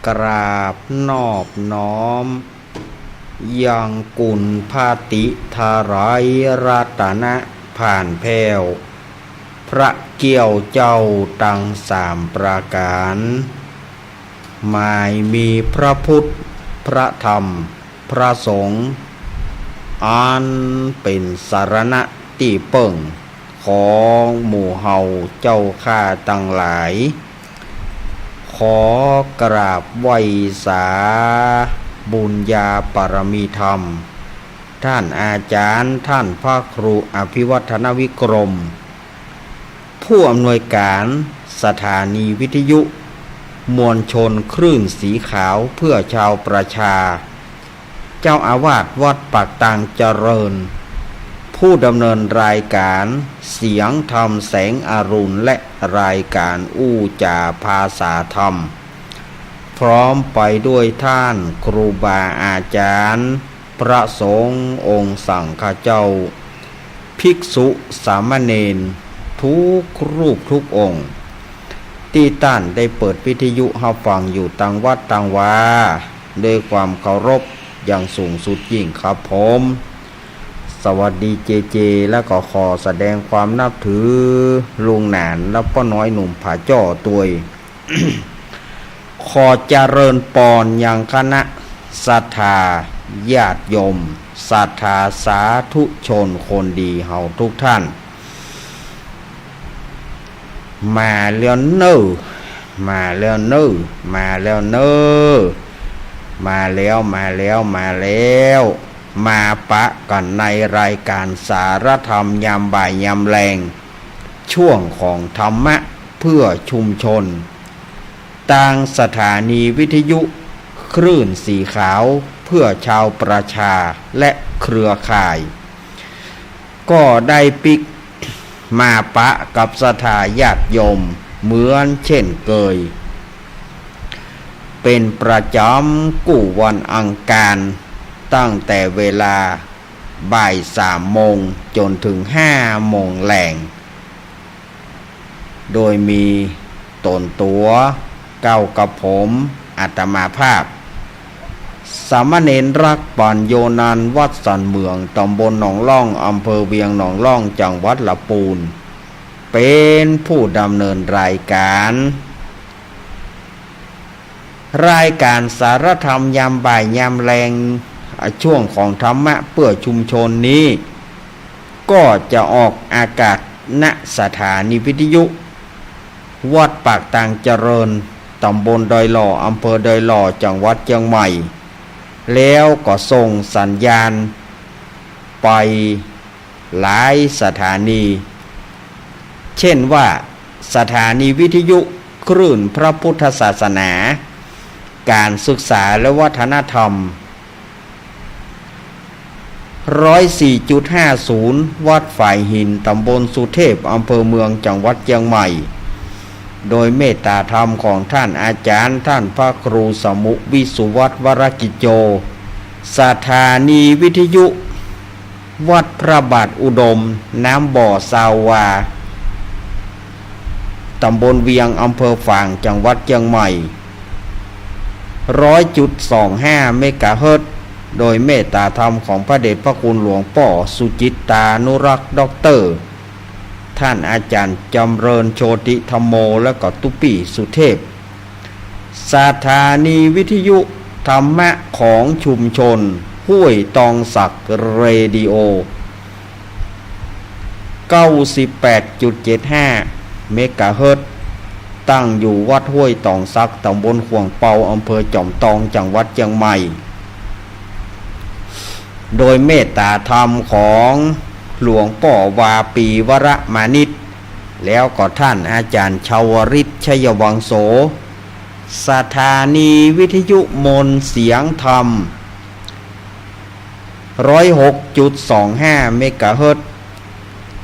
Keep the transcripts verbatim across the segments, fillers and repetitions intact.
กราบนอบน้อม ยังคุณพระติทรายรัตนะผ่านแผ้ว พระเกี้ยวเจ้าตังสามประก๋าน หมายมีพระพุทธ พระธรรม พระสงฆ์ อันเป๋นสรณะตี้เปิ้งของหมู่เฮาเจ้าข้าตังหลาย ขอกราบไหว้สาบุญญาปารมีธรรม ท่านอาจารย์ ท่านพระครูอภิวัฒนวิกรม ผู้อำนวยการสถานีวิทยุมวลชนคลื่นสีขาวเพื่อชาวประชา เจ้าอาวาสวัดปากตางเจริญ ผู้ดำเนินรายการเสียงธรรมแสงอรุณ และรายการอู้จ๋าภาษาธรรม พร้อมไปด้วยท่านครูบาอาจารย์ พระสงฆ์องค์สังฆเจ้า ภิกษุสามเณรทุกรูปทุกองค์ ตี้ต้านได้เปิดวิทยุฮับฟังอยู่ตังวัดตังวา ด้วยความเคารพอย่างสูงสุดยิ่งครับผม สวัสดีเจเจ และก็ขอแสดงความนับถือลุงหนานและป้อน้อยหนุ่มผาจ้อตวย ขอเจริญปอนยังคณะศรัทธาญาติโยม ศรัทธาสาธุชนคนดีเฮาทุกท่าน มาแล้วเน่อ มาแล้วเน่อ มาแล้วเน่อ มาแล้ว มาแล้ว มาแล้ว มาปะกั๋นในรายการสารธรรมยามบ่ายยามแลง ช่วงของธรรมะเพื่อชุมชน ตางสถานีวิทยุคลื่นสีขาวเพื่อชาวประชาและเครือข่าย ก็ได้ปิ๊กมาปะกับศรัทธาญาติโยมเหมือนเช่นเกย เป๋นประจ๋ำกู้วันอังคาร ตั้งแต่เวลาบ่ายสามโมงจ๋นเถิงห้าโมงแลง โดยมีต๋นตั๋วเก้ากับผมอาตมาภาพ สามเณรรักปัญโญนันท์ วัดสันเหมือง ต๋ำบลหนองล่อง อำเภอเวียงหนองล่อง จังหวัดละปูน เป๋นผู้ดำเนินรายการ รายการสารธรรมยามบ่ายยามแลง ช่วงของธรรมะเพื่อชุมชนนี้ ก็จะออกอากาศ ณ สถานีวิทยุวัดปากตางเจริญ ต๋ำบลดอยหล่อ อำเภอดอยหล่อ จังหวัดเจียงใหม่ แล้วก็ส่งสัญญาณไปหลายสถานี เช่นว่า สถานีวิทยุคลื่นพระพุทธศาสนา การศึกษาและวัฒนธรรม ร้อยสี่จุดห้าศูนย์ วัดฝายหิน ต๋ำบลสุเทพ อำเภอเมือง จังหวัดเจียงใหม่ โดยเมตตาธรรมของท่านอาจารย์ ท่านพระครูสมุห์ วิสุวัฒน์ วรกิจโจ สถานีวิทยุ วัดพระบาทอุดม น้ำบ่อซาววา ต๋ำบลเวียง อำเภอฝาง จังหวัดเจียงใหม่ ร้อยจุดสองห้า เมกะเฮิรตซ์ โดยเมตตาธรรมของพระเดชพระคุณหลวงป้อสุจิตตานุรักษ์ ด็อกเตอร์ ท่านอาจารย์จำเริญ โชติธัมโม และก็ตุ๊ปี้สุเทพ สถานีวิทยุธรรมะของชุมชน ห้วยตองสัก เรดิโอ เก้าสิบแปดจุดเจ็ดห้า เมกะเฮิรตซ์ ตั้งอยู่วัดห้วยตองสัก ต๋ำบลข่วงเปา อำเภอจอมตอง จังหวัดเจียงใหม่ โดยเมตตาธรรมของหลวงป้อวาปี วรมานิช แล้วก็ท่านอาจารย์ชาวริต ชัยวังโส สถานีวิทยุมนต์เสียงธรรม ร้อยหกจุดสองห้า เมกะเฮิรตซ์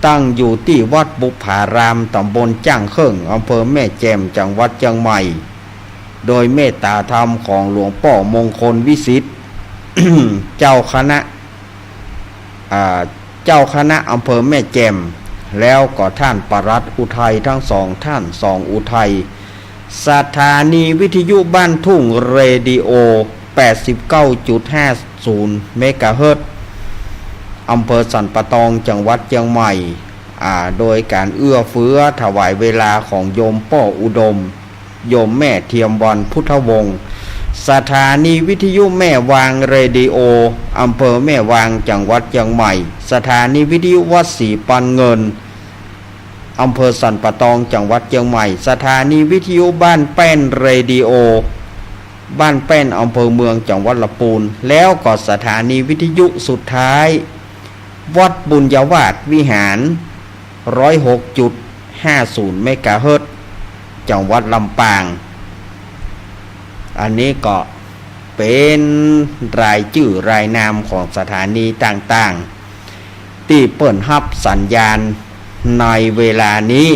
ตั้งอยู่ตี้วัดบุพพาราม ต๋ำบลจ้างเคิ่ง อำเภอแม่แจ่ม จังหวัดเจียงใหม่ โดยเมตตาธรรมของหลวงป้อมงคลวิสิทธิ์ เจ้าคณะ อ่า เจ้าคณะอำเภอแม่แจ่ม แล้วก็ท่านปลัดอุทัยทั้งสองท่าน สองอุทัย สถานีวิทยุบ้านทุ่งเรดิโอ แปดสิบเก้าจุดห้าศูนย์ เมกะเฮิรตซ์ อำเภอสันป่าตอง จังหวัดเจียงใหม่ อ่า โดยการเอื้อเฟื้อถวายเวลาของโยมป้ออุดม โยมแม่เทียมวันพุทธวงศ์ สถานีวิทยุแม่วางเรดิโอ อำเภอแม่วาง จังหวัดเจียงใหม่ สถานีวิทยุวัดศรีปันเงิน อำเภอสันป่าตอง จังหวัดเจียงใหม่ สถานีวิทยุบ้านแป้นเรดิโอ บ้านแป้น อำเภอเมือง จังหวัดลำปูน แล้วก็สถานีวิทยุสุดท้าย วัดบุญญาวาสวิหาร ร้อยหกจุดห้าศูนย์ เมกะเฮิรตซ์ จังหวัดลำปาง อันนี้ก็เป๋นรายจื้อรายนามของสถานีต่างๆ ตี้เปิ้นฮับสัญญาณในเวลานี้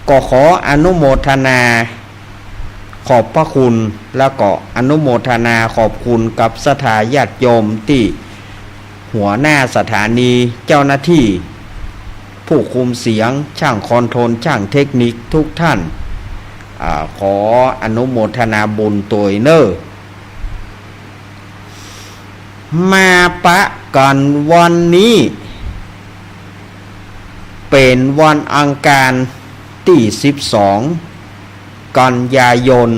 ก็ขออนุโมทนาขอบพระคุณ แล้วก็อนุโมทนาขอบคุณกับศรัทธาญาติโยมตี้หัวหน้าสถานี เจ้าหน้าที่ ผู้คุมเสียง ช่างคอนโทรล ช่างเทคนิคทุกท่าน อ่า ขออนุโมทนาบุญตวยเน่อ มาปะกั๋นวันนี้ เป๋นวันอังคารตี้สิบสอง กันยายน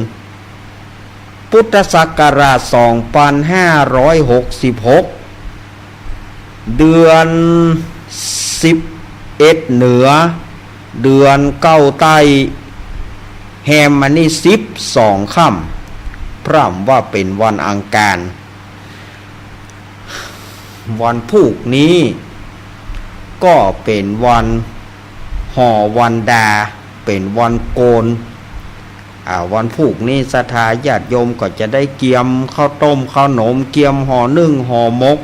พุทธศักราชสองพันห้าร้อยหกสิบหก เดือนสิบเอ็ดเหนือ เดือนเก้าใต้ แฮมอันนี้สิบสองค่ำ พร่ำว่าเป๋นวันอังคาร วันพูกนี้ก็เป๋นวันห่อวันดา เป๋นวันโกณ อ่า วันพูกนี้ศรัทธาญาติโยมก็จะได้เกียมข้าวต้มข้าวหนม เกียมห่อนึ่งห่อหมก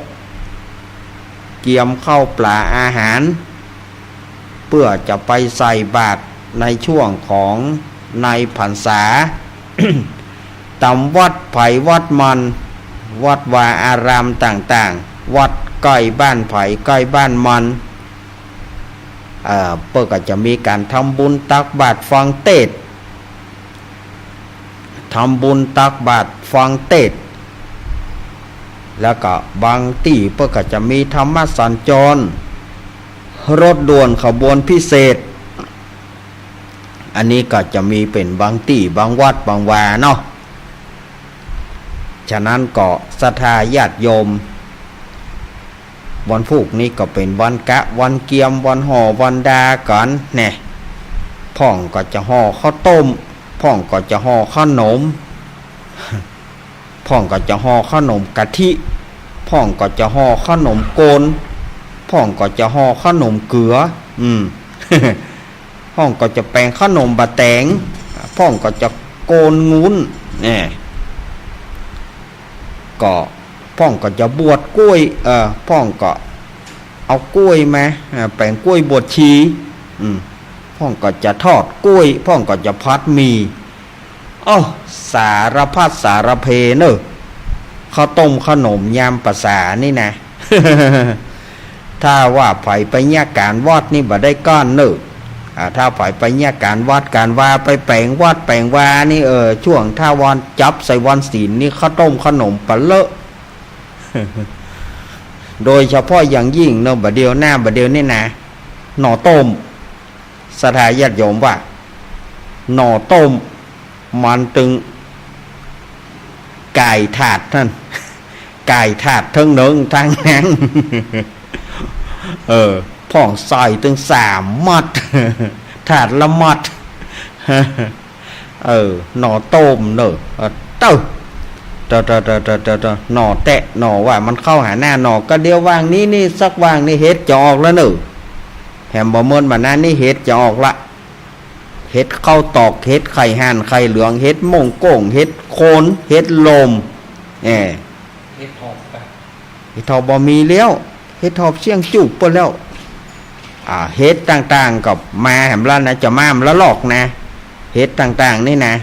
เกียมข้าวปลาอาหาร เปื้อจะไปใส่บาตรในช่วงของในพรรษา ต๋ามวัดใผวัดมัน วัดวาอารามต่างๆ วัดใก้บ้านใผใก้บ้านมัน เอ่อ เปิ้นก็จะมีก๋านทำบุญตักบาตรฟังเตสน์ ทำบุญตักบาตรฟังเตสน์ แล้วก็บางตี้เปิ้นก็จะมีธรรมสัญจร รถด่วนขบวนพิเศษ อันนี้ก็จะมีเป๋นบางตี้บางวัดบางวาเนาะ ฉะนั้นก็ศรัทธาญาติโยม วันพูกนี้ก็เป๋นวันกะวันเกียมวันห่อวันดากั๋นแน่ พ่องก็จะห่อข้าวต้ม พ่องก็จะห่อข้าวหนม พ่องก็จะห่อข้าวหนมกะทิ พ่องก็จะห่อข้าวหนมโกณ พ่องก็จะห่อข้าวหนมเกือ อืม พ่องก็จะแป๋งข้าวหนมบ่าแต๋ง พ่องก็จะโกณงูน แน่ ก็พ่องก็จะบวชก้วย เอ่อ พ่องก็เอาก้วยมา เอ่อ แป๋งก้วยบวชชี อืม พ่องก็จะทอดก้วย พ่องก็จะผัดหมี่ อ้อ สารพัดสารเพเน่อ ข้าวต้มข้าวหนมยามพรรษานี่นะ ถ้าว่าใผไปเยียะก๋านวัดนี่บ่ได้ก้านเน่อ อ่า ถ้าใผไปเยียะก๋านวัดก๋านวา ไปแป๋งวัดแป๋งวานี่ เออ ช่วงถ้าวันจับใส่วันศีลนี่ ข้าวต้มข้าวหนมปะเลอะ โดยเฉพาะอย่างยิ่งเนาะ บ่าเดี่ยวหน้าบ่าเดี่ยวนี่นะ หน่อต้ม ศรัทธาญาติโยมว่า หน่อต้ม มันตึงก๋ายถาดหั้น ก๋ายถาดเถิงเนิงตังหั้น เออ พ่องใส่ตึงสามมัด ถาดละมัด เออ หน่อต้มเน่อ เออ เต๊อะ เต๊อะ เต๊อะ เต๊อะ เต๊อะ เต๊อะ หน่อแต๊ะ หน่อว่ามันเข้าหาหน้า หน่อก็เดี๋ยวว่างนี้นี่ สักว่างนี้เห็ดจะออกแล้วเน่อ แหมบ่เมินบ่านานนี่เห็ดจะออกละ เห็ดเข้าตอก เห็ดไข่ห่านไข่เหลือง เห็ดม่วงโก้ง เห็ดโคน เห็ดลม แหม เห็ดถอบกะ เห็ดถอบบ่มีแล้ว เห็ดถอบเสี้ยงจุกเปิ้นแล้ว อ่า เห็ดต่างๆ ก็มาแถมละนะ จะมาแถมละลอกนะ เห็ดต่างๆ นี่นะ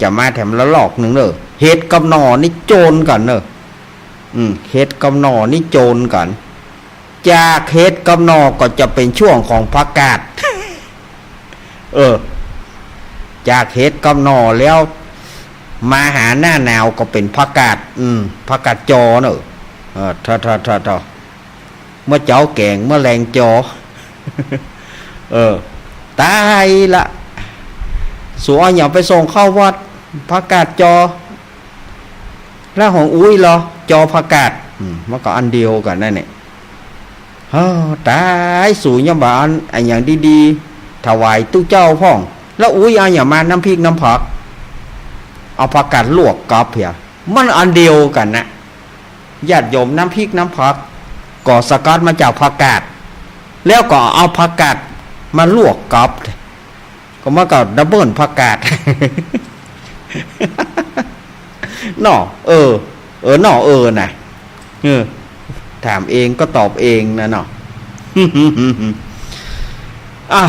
จะมาแถมละลอกนึ่งเน่อ เห็ดกับหน่อนี่โจนกั๋นเน่อ อืม เห็ดกับหน่อนี่โจนกั๋น จากเห็ดกับหน่อก็จะเป๋นช่วงของผักกาด เออ จากเห็ดกับหน่อแล้ว มาหาหน้าหนาวก็เป๋นผักกาด อืม ผักกาดจอเน่อ เออ เถาะ เถาะ เถาะ เถาะ เมื่อเจ๊าแก๋ง เมื่อแลงจอ เออ ต๋ายละ สูเอาหยังไปส่งเข้าวัด ผักกาดจอ แล้วของอุ๊ยเหรอ จอผักกาด อืม มันก็อันเดียวกั๋นนั่นแหละ เฮ้อ ต๋าย สูยังบ่เอาอัน อันหยังดีๆ ถวายตุ๊เจ้าพ่อง แล้วอุ๊ยเอาหยังมา น้ำพริกน้ำผัก เอาผักกาดลวกกับเหีย มันอันเดียวกั๋นนะ ญาติโยม น้ำพริกน้ำผัก ก็สกัดมาจากผักกาด แล้วก็เอาผักกาดมาลวกกับ ก็มันก็ดับเบิลผักกาด เนาะ เออ เออ เนาะ เออ นะ เออ ถามเองก็ตอบเองนะเนาะ อ่ะ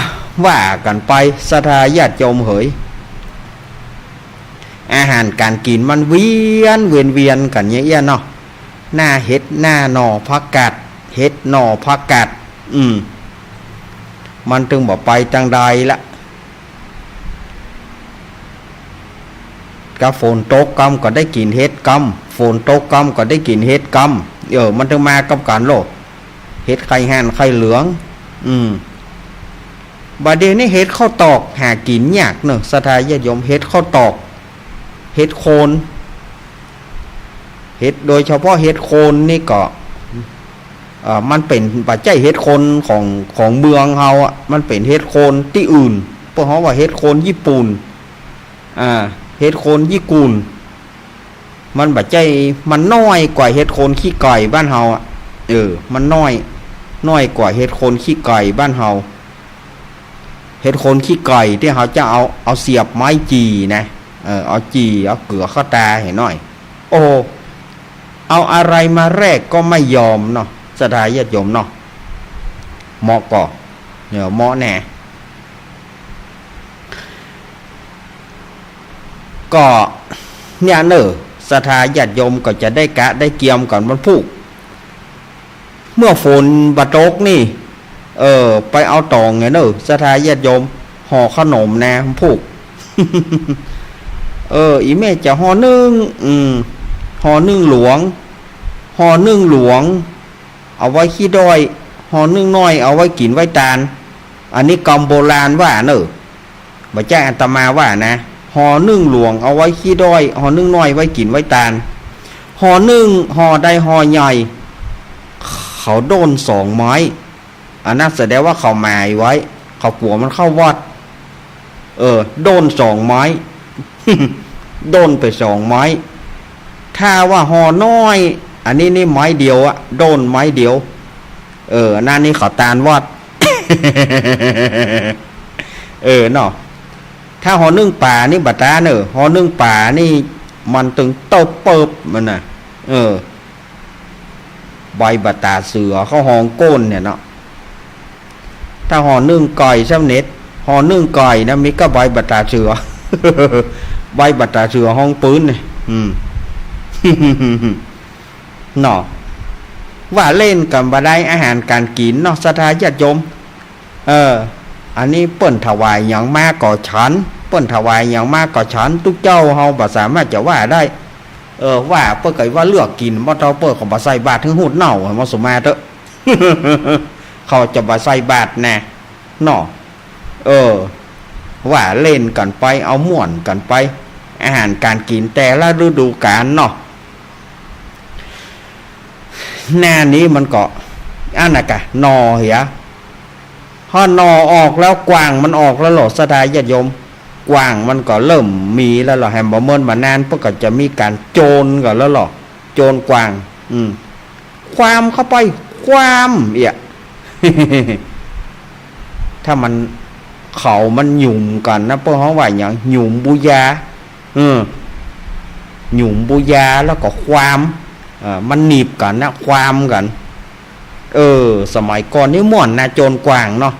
ว่ากั๋นไป ศรัทธาญาติโยมเหย อาหารก๋านกิ๋นมันเวียน เวียน เวียนกั๋นอย่างเอี้ยเนาะ หน้าเห็ด หน้าหน่อผักกาด เห็ดหน่อผักกาด อืม มันตึงบ่ไปตางใดละ ก็ฝนตกกำก็ได้กิ๋นเห็ดกำ ฝนตกกำก็ได้กิ๋นเห็ดกำ เออ มันตึงมากับกั๋นโลด เห็ดไข่ห่านไข่เหลือง อืม บ่าเดี่ยวนี้เห็ดข้าวตอกหากิ๋นยากเนอะ ศรัทธาญาติโยม เห็ดข้าวตอก เห็ดโคน เห็ด โดยเฉพาะเห็ดโคนนี่ก็ เอ่อ มันเป๋น บ่ใจ้เห็ดโคนของ ของเมืองเฮาอะ มันเป๋นเห็ดโคนตี้อื่น เปิ้นฮ้องว่าเห็ดโคนญี่ปุ่น อ่า เห็ดโคนญี่ปุ่น มันบ่ใจ้ มันน้อยกว่าเห็ดโคนขี้ไก่บ้านเฮาอะ เออ มันน้อย น้อยกว่าเห็ดโคนขี้ไก่บ้านเฮา เห็ดโคนขี้ไก่ตี้เขาจะเอา เอาเสียบไม้จี่นะ เออ เอาจี่ เอาเกลือเข้าตาหื้อหน่อย โอ้ เอาอะไรมาแลกก็ไม่ยอมเนาะ ศรัทธาญาติโยมเนาะ เหมาะก่อ เออ เหมาะแน่ ก็เนี่ยเน่อ ศรัทธาญาติโยมก็จะได้กะได้เกียมกั๋นวันพูก เมื่อฝนบ่ตกนี่ เออ ไปเอาต๋องเนี่ยเน่อ ศรัทธาญาติโยม ห่อขนมนะวันพูก เออ อี่เมย์จะห่อนึ่ง อืม ห่อนึ่งหลวง ห่อนึ่งหลวง เอาไว้ขี้ด้อย ห่อนึ่งน้อย เอาไว้กิ๋นไว้ตาน อันนี้กำโบราณว่าเน่อ บ่ใจ้อาตมาว่านะ ห่อนึ่งหลวงเอาไว้ขี้ด้อย ห่อนึ่งน้อยไว้กิ๋นไว้ตาน ห่อนึ่ง ห่อใดห่อใหญ่ เขาด้นสองไม้ อันนั้นแสดงว่าเขาหมายไว้ เขากั๋วมันเข้าวัด เออ ด้นสองไม้ ด้นไปสองไม้ ถ้าว่าห่อน้อย อันนี้นี่ไม้เดียวอะ ด้นไม้เดียว เออ อันนั้นนี่เขาตานวัด เออ เนาะ ถ้าห่อนึ่งป๋านี่บ่ตานเน่อ ห่อนึ่งป๋านี่มันตึงเติบเปิบมันน่ะ เออ ใบบ่าต๋าเสือเขาฮ้องโก้นเนี่ยเนาะ ถ้าห่อนึ่งไก่สำเร็จ ห่อนึ่งไก่นะ มีก้าใบบ่าต๋าเสือ ใบบ่าต๋าเสือฮ้องปื๊นเนี่ย อืม เนาะ ว่าเล่นกั๋นบ่ได้ อาหารก๋านกิ๋นเนาะ ศรัทธาญาติโยม เออ อันนี้เปิ้นถวายหยังมาก็ฉัน เปิ้นถวายหยังมาก็ฉัน ตุ๊เจ้าเฮาบ่สามารถจะว่าได้ เออ ว่าเปิ้นก็ว่าเลือกกิ๋น บ่เต้าเปิ้นก็บ่ใส่บาตร หื้อฮูดเน่า หันมาสุมาเต๊อะ เขาจะบ่ใส่บาตรนะ เนาะ เออ ว่าเล่นกั๋นไป เอาม่วนกั๋นไป อาหารก๋านกิ๋นแต่ละฤดูกาลเนาะ หน้านี้มันก็ อันน่ะกะ หน่อเหีย พอหน่อออกแล้ว กว่างมันออกแล้วเหรอ ศรัทธาญาติโยม กว่างมันก็เริ่มมีแล้วเหรอ แหมบ่เมินบ่นาน เปิ้นก็จะมีก๋านโจรกั๋นแล้วเหรอ โจรกว่าง อืม ความเข้าไป ความเอี้ย ถ้ามัน เขามันหยุมกั๋นนะ เปิ้นฮ้องว่าหยัง หยุมบูยา เออ หยุมบูยาแล้วก็ความ เออ มันหนีบกั๋นนะ ความกั๋น เออ สมัยก่อนนี่ม่วนนะ โจรกว่างเนาะ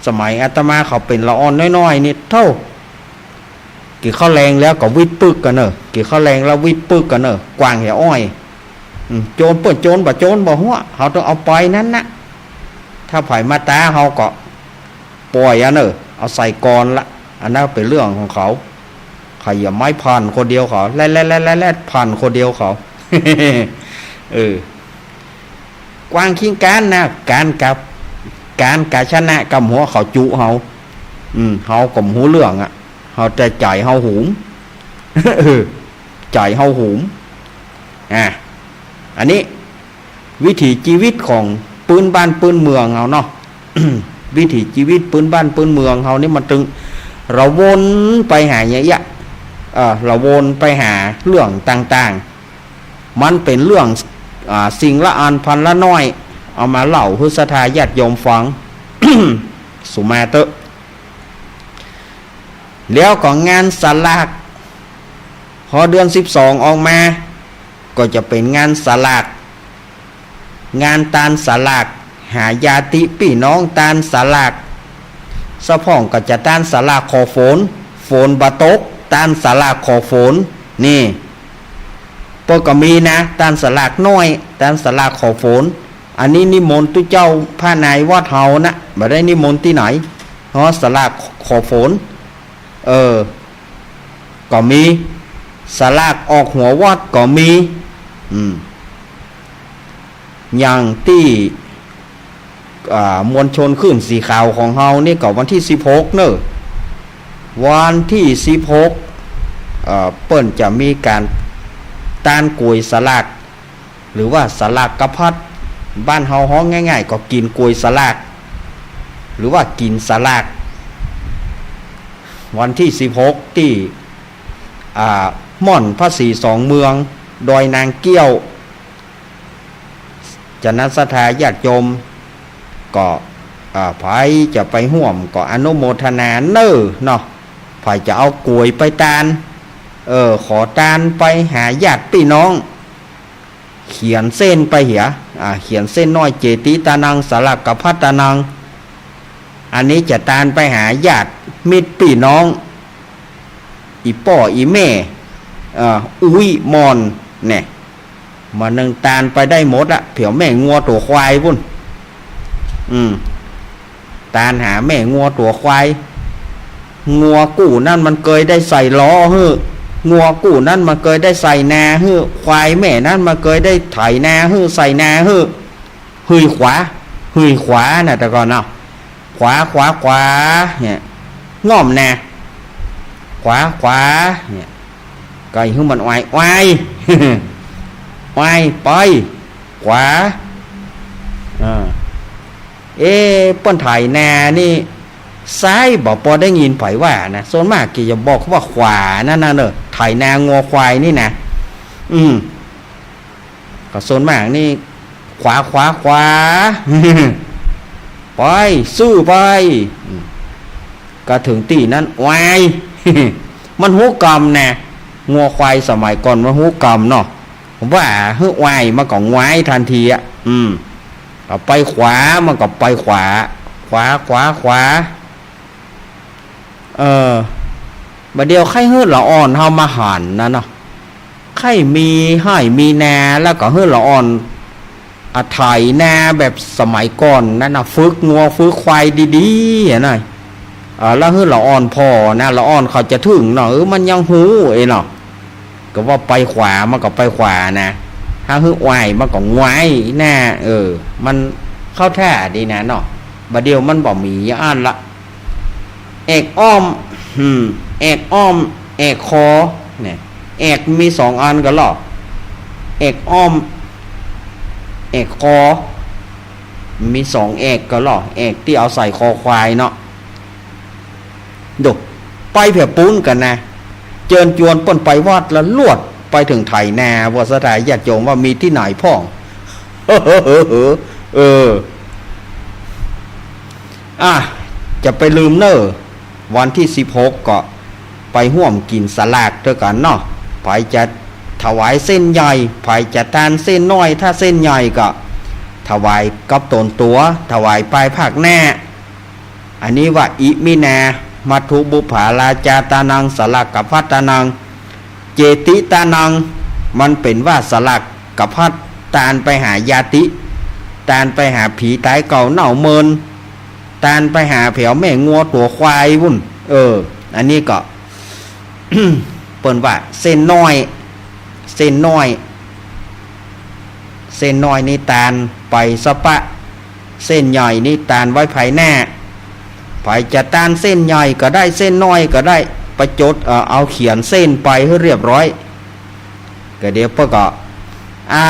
สมัยอาตมาเขาเป๋นละอ่อนน้อยๆ นี่ โธ่ กิ๋นข้าวแลงแล้วก็วิดปึกกั๋นเน่อ กิ๋นข้าวแลงแล้ววิดปึกกั๋นเน่อ กว่างเหียอ้อย อืม โจรเปิ้นโจรบ่โจรบ่ฮู้ เฮาต้องเอาไปนั้นนะ ถ้าใผมาต๊าเฮาก็ป่อยอะเน่อ เอาใส่กลอนละ อันนั้นเป๋นเรื่องของเขา ใค่อย่าไม้ผ่านคนเดียวเขา แลดแลดแลดแลดแลดผ่านคนเดียวเขา เออ กว้างคิงก๋านนะ ก๋านกับ ก๋านกาชนะกำหัวเขาจุเฮา อืม เฮาก็บ่ฮู้เรื่องอะ เฮาแต่ใจ๋เฮาหุม เออ ใจ๋เฮาหุม อ่ะ อันนี้วิถีจีวิตของปื้นบ้านปื้นเมืองเฮาเนาะ วิถีจีวิตปื้นบ้านปื้นเมืองเฮานี่มันตึง ละวนไปหาอย่างเงี้ย เอ่อ ละวนไปหาเรื่องต่างๆ มันเป๋นเรื่อง อ่า สิ่งละอันพันละน้อย เอามาเล่าหื้อศรัทธาญาติโยมฟัง สุมาเต๊อะ แล้วก็งานสลาก พอเดือนสิบสองออกมา ก็จะเป๋นงานสลาก งานตานสลาก หาญาติปี้น้องตานสลาก สะพ่องก็จะตานสลากขอฝน ฝนบ่ตก ตานสลากขอฝน นี่ เปิ้นก็มีนะ ตานสลากน้อย ตานสลากขอฝน อันนี้นิมนต์ตุ๊เจ้าพระนายวัดเฮานะ บ่ได้นิมนต์ตี้ไหน ฮอดสลากขอฝน เออ ก็มี สลากออกหัววัดก็มี อืม อย่างตี้ อ่า มวลชนคลื่นสีขาวของเฮานี่ก็วันตี้สิบหกเน่อ วันตี้สิบหก เอ่อ เปิ้นจะมีก๋านตานก๋วยสลาก หรือว่าสลากกะพัด บ้านเฮาฮ้องง่ายๆ ก็กิ๋นก๋วยสลาก หรือว่ากิ๋นสลาก วันตี้สิบหก ตี้ อ่า ม่อนพระศรีสองเมือง ดอยนางเกี้ยว จะนัดศรัทธาญาติโยม ก็ อ่า ใผจะไปฮ่วมก็อนุโมทนาเน่อเนาะ ใผจะเอาก๋วยไปตาน เออ ขอตานไปหาญาติปี้น้อง เขียนเส้นไปเหีย อ่า เขียนเส้นน้อย เจติตานัง สลากกะพัดตานัง อันนี้จะตานไปหาญาติมิตรปี้น้อง อี่ป้ออี่แม่ เอ่อ อุ๊ยหม่อน เนี่ย มานึ่งตานไปได้หมดอะ แผวแม่งัวตั๋วควายปู้น อืม ตานหาแม่งัวตั๋วควาย งัวกู้นั้นมันเกยได้ใส่ล้อหื้อ งัวกู้นั้นมันเกยได้ใส่นาหื้อ ควายแม่นั้นมันเกยได้ไถนาหื้อ ใส่นาหื้อ หื้อขวา หื้อขวานะ แต่ก่อนเนาะ ขวา ขวา ขวา เนี่ย ง่อมนา ขวา ขวา เนี่ย ก็หื้อมันอ้อย อ้อย อ้อย ไป ขวา อ่า เอ๊ะ เปิ้นไถนานี่ ซ้ายบ่ปอได้ยินใผว่านะ ส่วนมากก็จะบอกว่าขวานั่นน่ะเน่อ ไถนางัวควายนี่นะ อืม ก็ส่วนมากนี่ ขวา ขวา ขวา ไป ซื่อไป อืม ก็เถิงตี้นั้น อ้อย มันฮู้กำนะ งัวควายสมัยก่อนมันฮู้กำเนาะ ว่าหื้ออ้อยมันก็งวายตันทีอะ อืม เอาไปขวามันก็ไปขวา ขวา ขวา ขวา เออ บ่าเดี่ยวใค่หื้อละอ่อนเฮามาหันนะเนาะ ใค่มีไฮ่มีนา แล้วก็หื้อละอ่อน อ่ะ ไถนาแบบสมัยก่อนนั้นน่ะ ฝึกงัวฝึกควายดีๆ อะนะ อ่า แล้วหื้อละอ่อนผ่อนะ ละอ่อนเขาจะเถิงเนาะ เออ มันยังฮู้เอ้ยเนาะ ก็ว่าไปขวามันก็ไปขวานะ ถ้าหื้ออ้อยมันก็งวายนะ เออ มันเข้าท่าดีนะเนาะ บ่าเดี่ยวมันบ่มีอย่างอั้นละ แอกอ้อม อืม แอกอ้อม แอกคอ เนี่ย แอกมีสองอันก็ลอ แอกอ้อม แอกคอ มีสองแอกก็ลอ แอกตี้เอาใส่คอควายเนาะ ดู ไปแผวปู๊นกั๋นนะ เจิญจวนเปิ้นไปวัดแล้วลวดไปเถิงไถนา ว่าศรัทธาญาติโยมว่ามีตี้ไหนพ่อง เออ อ่ะ จะไปลืมเน่อ วันตี้สิบหกก็ไปฮ่วมกิ๋นสลากตวยกั๋นเนาะ ใผจะถวายเส้นใหญ่ ใผจะตานเส้นน้อย ถ้าเส้นใหญ่ก็ถวายกับตนตั๋ว ถวายปายภาคหน้า อันนี้ว่า อิมินา มัตถุบุปผาราจาตานัง สลากกะพัตตานัง เจติตานัง มันเป๋นว่าสลากกะพัต ตานไปหาญาติ ตานไปหาผีต๋ายเก่าเน่าเมิน ตานไปหาแผวแม่งัวตั๋วควายปู๊น เออ อันนี้ก็ เปิ้นว่าเส้นน้อย เส้นน้อย เส้นน้อยนี่ตานไปสะปะ เส้นใหญ่นี่ตานไว้ภายหน้า ใผจะตานเส้นใหญ่ก็ได้ เส้นน้อยก็ได้ ไปจด เอ่อ เอาเขียนเส้นไปหื้อเรียบร้อย ก็เดี๋ยวเปิ้นก็ อ่า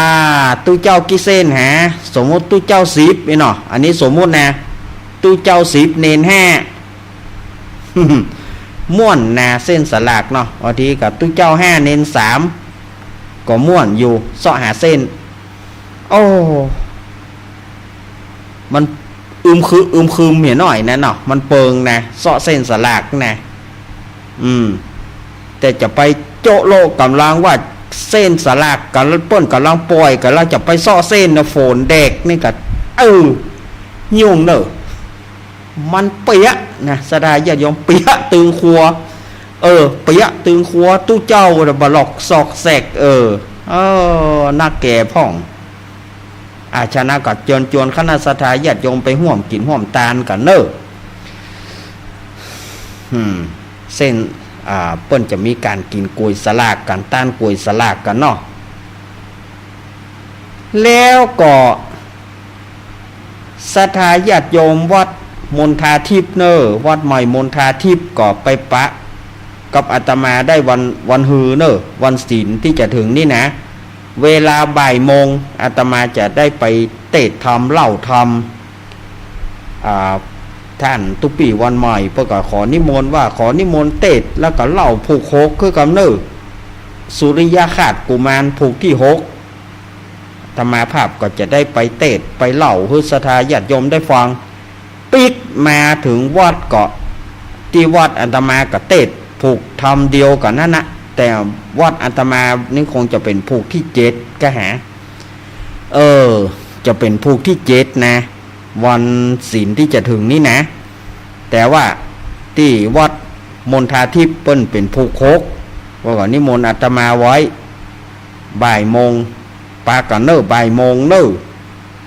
ตุ๊เจ้ากี่เส้นหา สมมุติตุ๊เจ้าสิบนี่เนาะ อันนี้สมมุตินะ ตุ๊เจ้าสิบ เณรห้า ม่วนนะเส้นสลากเนาะ บางทีก็ตุ๊เจ้าห้า เณรสาม ก็ม่วนอยู่ เซาะหาเส้น โอ้ มันอึมครึม อึมครึมเหียหน้อยนะเนาะ มันเปิงนะ เซาะเส้นสลากนะ อืม แต่จะไปโจ๊ะโละก่ำลังว่าเส้นสลากกั๋น เปิ้นก่ำลังป่อยกั๋น แล้วจะไปเซาะเส้นนะ ฝนแดกนี่ก็ เออ ยุ่งเน่อ มันเปียะนะ ศรัทธาญาติโยม เปียะตึงครัว เออ เปียะตึงครัว ตุ๊เจ้าบ่หลอกซอกแซก เออ เออ นักแก่พ่อง อา ฉะนั้นก็เจิญจวนคณะศรัทธาญาติโยมไปฮ่วมกิ๋นฮ่วมตานกั๋นเน่อ อืม เส้น อ่า เปิ้นจะมีก๋านกิ๋นก๋วยสลากกั๋น ตานก๋วยสลากกั๋นเนาะ แล้วก็ ศรัทธาญาติโยมวัดมณฑาทิพย์เน่อ วัดใหม่มณฑาทิพย์ก็ไปปะกับอาตมาได้วัน วันฮือเน่อ วันศีลตี้จะเถิงนี่นะ เวลาบ่ายโมง อาตมาจะได้ไปเตสน์ธรรม เล่าธรรม อ่า ต้านตุ๊ปี้วันใหม่ เปิ้นก็ขอนิมนต์ว่า ขอนิมนต์เตสน์ แล้วก็เล่าผูกหกคือกั๋นเน่อ สุริยคราสกุมารผูกตี้หก อาตมาภาพก็จะได้ไปเตสน์ ไปเล่าหื้อศรัทธาญาติโยมได้ฟัง ปิ๊กมาเถิงวัดก็ ตี้วัดอาตมาก็เตสน์ผูกธรรมเดียวกั๋นนั้นนะ แต่วัดอาตมานี่คงจะเป๋นผูกตี้เจ็ดกะหา เออ จะเป๋นผูกตี้เจ็ดนะ วันศีลตี้จะเถิงนี่นะ แต่ว่าตี้วัดมณฑาทิพย์เปิ้นเป๋นผูกหก ว่าก็นิมนต์อาตมาไว้ บ่ายโมง ปะกั๋นเน่อ บ่ายโมงเน่อ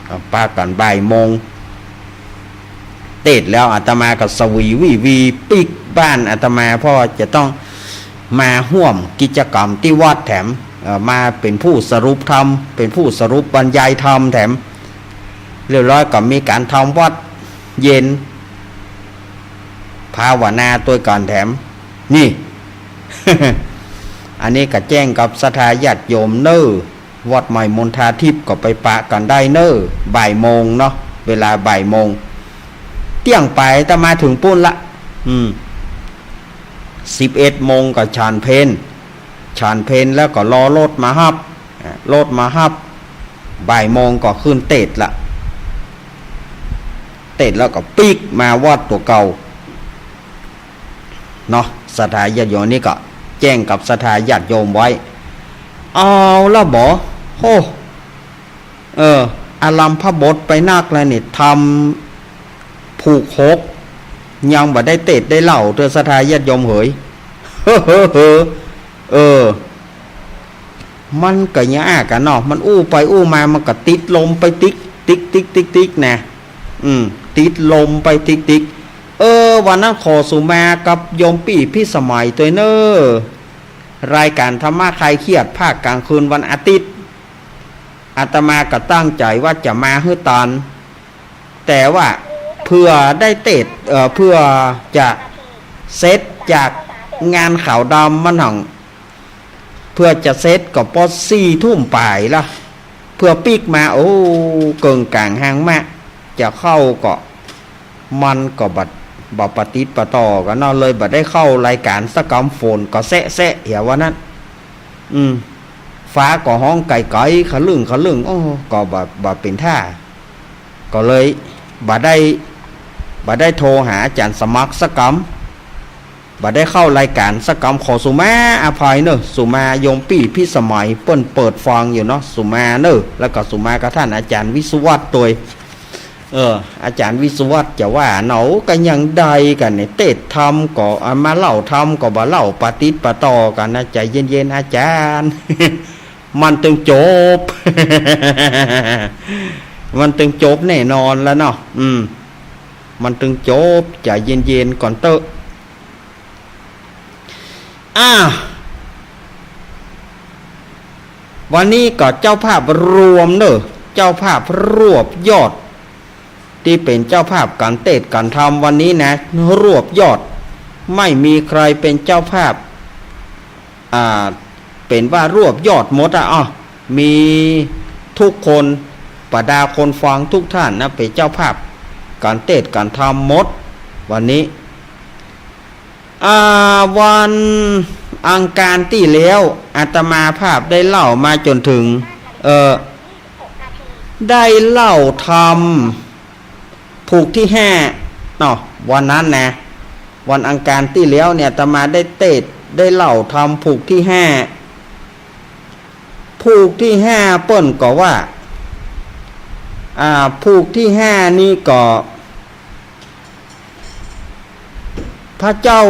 อ่ะ ปะกั๋นบ่ายโมง เตสน์แล้วอาตมาก็สวีวีวีปิ๊กบ้านอาตมา เพราะว่าจะต้องมาฮ่วมกิจกรรมตี้วัดแถม เอ่อ มาเป๋นผู้สรุปธรรม เป๋นผู้สรุปบรรยายธรรมแถม เรียบร้อยก็มีก๋านทำวัตรเย็น ภาวนาตวยกั๋นแถม นี่ อันนี้ก็แจ้งกับศรัทธาญาติโยมเน่อ วัดใหม่มณฑาทิพย์ก็ไปปะกั๋นได้เน่อ บ่ายโมงเนาะ เวลาบ่ายโมง เตี้ยงไปอาตมาเถิงปู๊นละ อืม สิบเอ็ดโมงก็ฉันเพล ฉันเพลแล้วก็รอรถมาฮับ อ่ะ รถมาฮับ บ่ายโมงก็ขึ้นเตสน์ละ เตสน์แล้วก็ปิ๊กมาวัดตั๋วเก่า เนาะ ศรัทธาญาติโยมนี่ก็แจ้งกับศรัทธาญาติโยมไว้ เอาละบ่ โห เออ อารัมภบทไปนักแล้วนี่ ธรรมผูกหก ยังบ่ได้เตสน์ได้เล่าเตื้อศรัทธาญาติโยมเหย เฮ้อ เฮ้อ เฮ้อ เออ มันก็ยากอะเนาะ มันอู้ไปอู้มา มันก็ติดลมไปติ๊ก ติ๊ก ติ๊ก ติ๊ก ติ๊ก นะ อืม ติดลมไปติ๊ก ติ๊ก เออ วันนั้นขอสุมากับโยมปี้พิสมัยตวยเน่อ รายก๋านธรรมะคลายเครียดภาคก๋างคืนวันอาทิตย์ อาตมาก็ตั้งใจ๋ว่าจะมาหื้อตัน แต่ว่าเผื่อได้เตสน์ เอ่อ เผื่อจะเสร็จจากงานขาวดำมันหั้ง เผื่อจะเสร็จก็ปอสี่ทุ่มป๋ายละ เผื่อปิ๊กมา โอ้ เกิ่งก๋างฮางมะ จะเข้าก็ มันก็บ่ บ่ปะติดปะต่อกั๋นเนาะ เลยบ่ได้เข้ารายก๋านสักกำ ฝนก็แซะแซะเหียวันนั้น อืม ฟ้าก็ฮ้องไก๋ๆ ขะลึ่งขะลึ่ง โอ้ ก็บ่ บ่เป๋นท่า ก็เลยบ่ได้ บ่ได้โทรหาอาจ๋ารย์สมัครสักกำ บ่ได้เข้ารายก๋านสักกำ ขอสุมาอภัยเน่อ สุมาโยมปี้พิสมัยเปิ้นเปิดฟังอยู่เนาะ สุมาเน่อ แล้วก็สุมากับต้านอาจ๋ารย์วิศวัตรตวย เออ อาจ๋ารย์วิศวัตรจะว่าเนาะ ก็ยังได้กั๋นเนี่ย เตสน์ธรรมก็ อ่ะ มาเล่าธรรมก็บ่เล่าปะติดปะต่อกั๋นนะ ใจ๋เย็นๆ อาจ๋ารย์ มันตึงจบ มันตึงจบแน่นอนแล้วเนาะ อืม มันตึงจบ ใจ๋เย็นๆ ก่อนเต๊อะ อ่า วันนี้ก็เจ้าภาพรวมเนอะ เจ้าภาพรวบยอด ตี้เป๋นเจ้าภาพก๋านเตสน์ก๋านธรรมวันนี้นะ รวบยอด ไม่มีใครเป๋นเจ้าภาพ อ่า เป๋นว่ารวบยอดหมดอะ อ้อ มีทุกคน บรรดาคนฟังทุกท่านนะ เป๋นเจ้าภาพก๋านเตสน์ก๋านธรรมหมด วันนี้ อ่า วันอังคารตี้แล้ว อาตมาภาพได้เล่ามาจ๋นเถิง เอ่อ ได้เล่าธรรมผูกตี้ห้าเนาะ วันนั้นนะ วันอังคารตี้แล้วเนี่ย อาตมาได้เตสน์ ได้เล่าธรรมผูกตี้ห้า ผูกตี้ห้าเปิ้นก็ว่า อ่า ผูกตี้ห้านี่ก็ พระเจ้า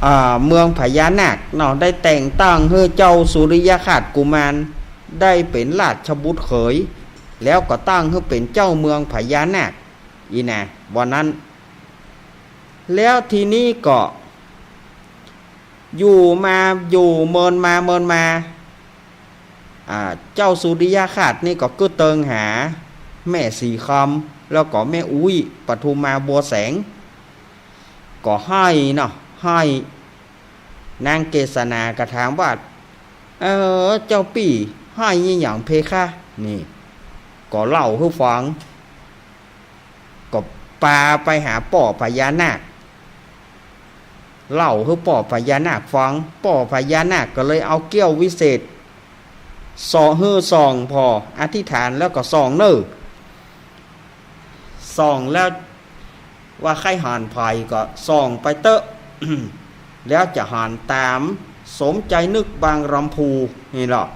อ่า เมืองพญานาคเนาะ ได้แต่งตั้งหื้อเจ้าสุริยคราชกุมาร ได้เป๋นราชบุตรเขย แล้วก็ตั้งหื้อเป๋นเจ้าเมืองพญานาค อี้นะ วันนั้น แล้วทีนี้ก็ อยู่มา อยู่เมินมา เมินมา อ่า เจ้าสุริยคราชนี่ก็กึ๊ดเติงหาแม่สีคำ แล้วก็แม่อุ๊ย ปทุมมาบัวแสง ก็ไห้เนาะ ไห้ นางเกศนาก็ถามว่า เออ เจ้าปี้ไห้อะหยังเพคะ นี่ ก็เล่าหื้อฟัง ก็ปาไปหาป้อพญานาค เล่าหื้อป้อพญานาคฟัง ป้อพญานาคก็เลยเอาแก้ววิเศษ ส่องหื้อส่องผ่อ อธิษฐานแล้วก็ส่องเน่อ ส่องแล้วว่าใค่หันใผก็ส่องไปเต๊อะ แล้วจะหันต๋ามสมใจ๋นึกบางลำพู นี่เนาะ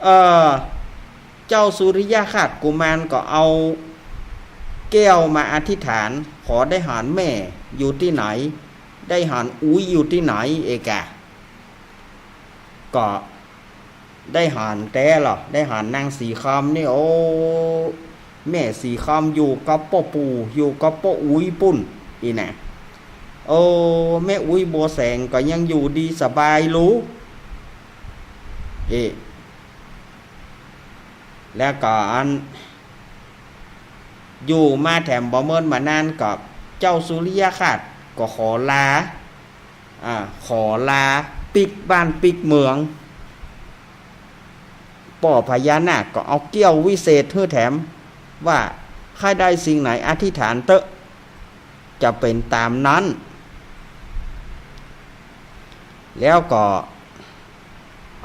เอ่อ เจ้าสุริยคราชกุมารก็เอาแก้วมาอธิษฐาน ขอได้หันแม่อยู่ตี้ไหน ได้หันอุ๊ยอยู่ตี้ไหน เอกะ ก็ได้หันแต๊เนาะ ได้หันนางสีคำนี่ โอ้ แม่สีคำอยู่กับป้อปู่ อยู่กับป้ออุ๊ยปุ้น อี้นะ โอ้ แม่อุ๊ยบัวแสงก็ยังอยู่ดีสบายลู เอ แล้วก็อัน อยู่มาแถมบ่เมินบ่นานก็ เจ้าสุริยคราชก็ขอลา อ่า ขอลาปิ๊กบ้านปิ๊กเมือง ป้อพญานาคก็เอาแก้ววิเศษหื้อแถม ว่าใค่ได้สิ่งไหนอธิษฐานเต๊อะ จะเป๋นต๋ามนั้น แล้วก็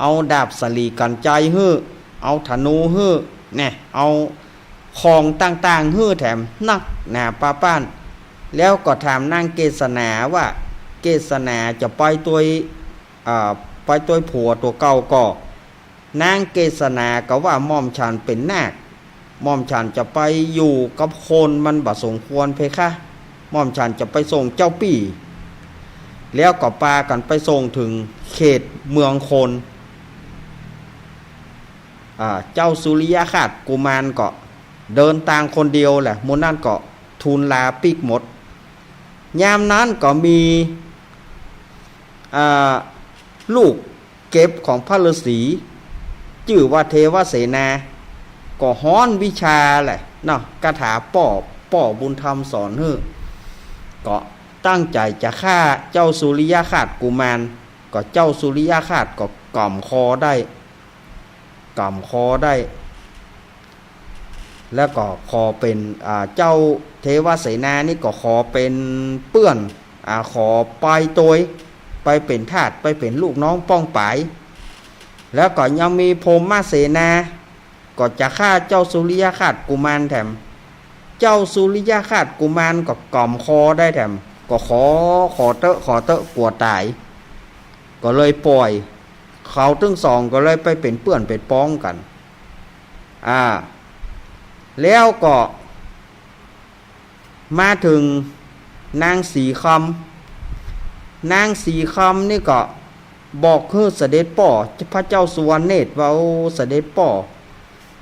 เอาดาบสะหลีกั๋นไจหื้อ เอาธนูหื้อ แน่ เอาของต่างๆ หื้อแถมนักหนาปาป๊าน แล้วก็ถามนางเกศนาว่า เกศนาจะไปตวย อ่า ไปตวยผัวตั๋วเก่าก่อ นางเกศนาก็ว่า หม่อมฉันเป๋นนาค หม่อมฉันจะไปอยู่กับคนมันบ่สมควรเพคะ หม่อมฉันจะไปส่งเจ้าปี้ แล้วก็ปากั๋นไปส่งเถิงเขตเมืองคน อ่า เจ้าสุริยคราชกุมารก็เดินตางคนเดียวแหละ หมู่นั้นก็ทูลลาปิ๊กหมด ยามนั้นก็มี อ่า ลูกเก็บของพระฤๅษี จื้อว่าเทวเสนา ก็ฮ้อนวิชาแหละเนาะ คาถาป้อ ป้อบุญธรรมสอนหื้อ ก็ตั้งใจ๋จะฆ่าเจ้าสุริยคราชกุมาร ก็เจ้าสุริยคราชก็ก๋ำคอได้ ก๋ำคอได้ แล้วก็ขอเป๋น อ่า เจ้าเทวเสนานี่ก็ขอเป๋นเปื้อน อ่า ขอไปตวย ไปเป๋นทาส ไปเป๋นลูกน้องป้องป๋าย แล้วก็ยังมีพรหมเสนา ก็จะฆ่าเจ้าสุริยคราชกุมารแถม เจ้าสุริยคราชกุมารก็ก๋ำคอได้แถม ก็ขอ ขอเต๊อะ ขอเต๊อะ กั๋วต๋าย ก็เลยป่อย เขาตึงสองก็เลยไปเป๋นเปื้อนเป๋นป๊องกั๋น อ่า แล้วก็ มาเถิงนางสีคำ นางสีคำนี่ก็บอกหื้อเสด็จป้อพระเจ้าสุวรรณเนตรว่า โอ้ เสด็จป้อ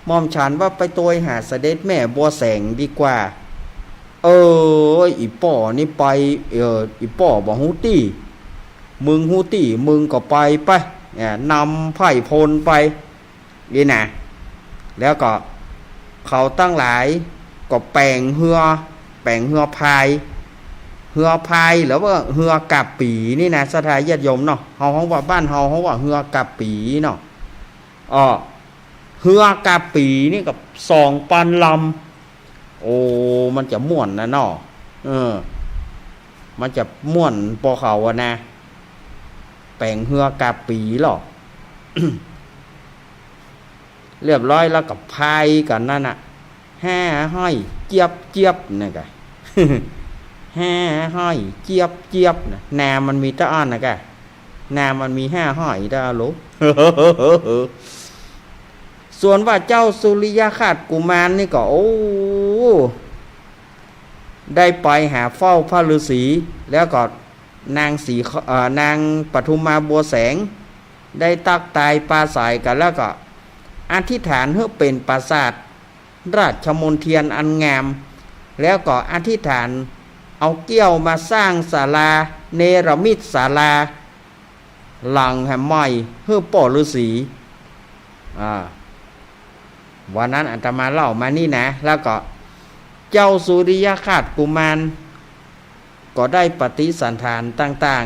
หม่อมฉันว่าไปตวยหาเสด็จแม่บัวแสงดีกว่า เออ อี่ป้อนี่ไป เออ อี่ป้อบ่ฮู้ตี้ มึงฮู้ตี้ มึงก็ไปไป เนี่ย นำไพร่พลไป นี่นะ แล้วก็เขาตังหลายก็แป๋งเฮือ แป๋งเฮือพาย เฮือพายหรือว่าเฮือกับปี๋นี่นะ ศรัทธาญาติโยมเนาะ เฮาฮ้องว่า บ้านเฮาฮ้องว่าเฮือกับปี๋เนาะ อ้อ เฮือกับปี๋นี่ก็สองปันลำ โอ้ มันจะม่วนนะเนาะ เออ มันจะม่วนปอเขาอะนะ แป๋งเฮือกับปี๋ลอ เรียบร้อยแล้วก็พายกั๋นนั่นน่ะ ห้าห้อยเจี๊ยบเจี๊ยบนะกะ ห้าห้อยเจี๊ยบเจี๊ยบนะ นามันมีตะอั้นนะกะ นามันมีห้าห้อยตะอั้นโหล ส่วนว่าเจ้าสุริยคราชกุมารนี่ก็ โอ้ ได้ไปหาเฝ้าพระฤๅษี แล้วก็นางสี เอ่อ นางปทุมมาบัวแสง ได้ตั๊กตายปราศรัยกั๋น แล้วก็อธิษฐานหื้อเป๋นปราสาทราชมณเฑียรอันงาม แล้วก็อธิษฐานเอาเกี้ยวมาสร้างศาลา เนรมิตศาลา หลังแหมใหม่หื้อป้อฤๅษี อ่า วันนั้นอาตมาเล่ามานี่นะ แล้วก็เจ้าสุริยคราชกุมารก็ได้ปฏิสันถานต่าง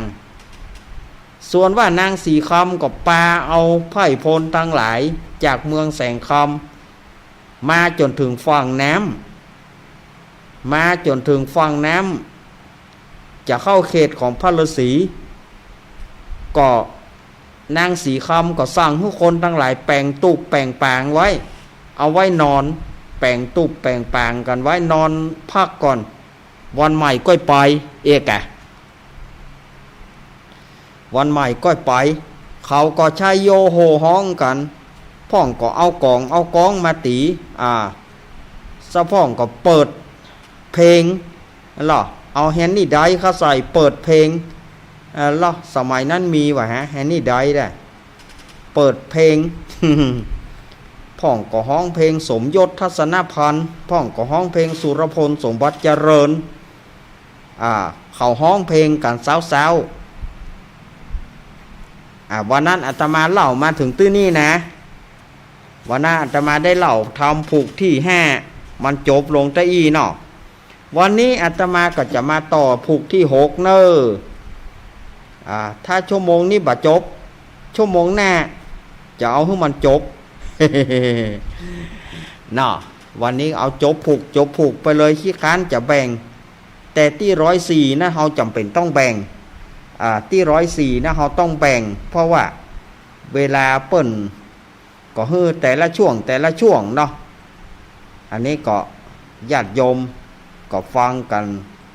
ๆ ส่วนว่านางสีคำก็ปาเอาไพร่พลตังหลายจากเมืองแสงคำ มาจ๋นเถิงฝั่งน้ำ มาจ๋นเถิงฝั่งน้ำ จะเข้าเขตของพระฤๅษี ก็นางสีคำก็สั่งหื้อคนตังหลายแป๋งตุ๊บแป๋งปางไว้ เอาไว้นอน แป๋งตุ๊บแป๋งปางกั๋นไว้ นอนพักก่อน วันใหม่ก้อยไป เอกอะ วันใหม่ก้อยไป เขาก็ใช้โยโห่ฮ้องกั๋น พ่องก็เอาก๋องเอาก๊องมาตี๋ อ่า สะพ่องก็เปิดเพลง ลอ เอาแฮนนี่ไดร์เข้าใส่เปิดเพลง เอ่อ ลอ สมัยนั้นมีวะฮะ แฮนนี่ไดร์น่ะ เปิดเพลง พ่องก็ฮ้องเพลงสมยศ ทัศนพันธ์ พ่องก็ฮ้องเพลงสุรพล สมบัติเจริญ อ่า เขาฮ้องเพลงกั๋นเซ้าๆ อ่า วันนั้นอาตมาเล่ามาเถิงตี้นี่นะ วันนั้นอาตมาได้เล่าธรรมผูกตี้ห้า มันจบลงตะอี้เนาะ วันนี้อาตมาก็จะมาต่อผูกตี้หกเน่อ อ่า ถ้าชั่วโมงนี้บ่จบ ชั่วโมงหน้าจะเอาหื้อมันจบ เนาะ วันนี้เอาจบผูก จบผูกไปเลย ขี้คร้านจะแบ่ง แต่ตี้ร้อยสี่นะ เฮาจ๋ำเป๋นต้องแบ่ง อ่า ตี้ร้อยสี่นะ เฮาต้องแบ่ง เพราะว่าเวลาเปิ้น ก็หื้อแต่ละช่วงแต่ละช่วงเนาะ อันนี้ก็ญาติโยมก็ฟังกั๋น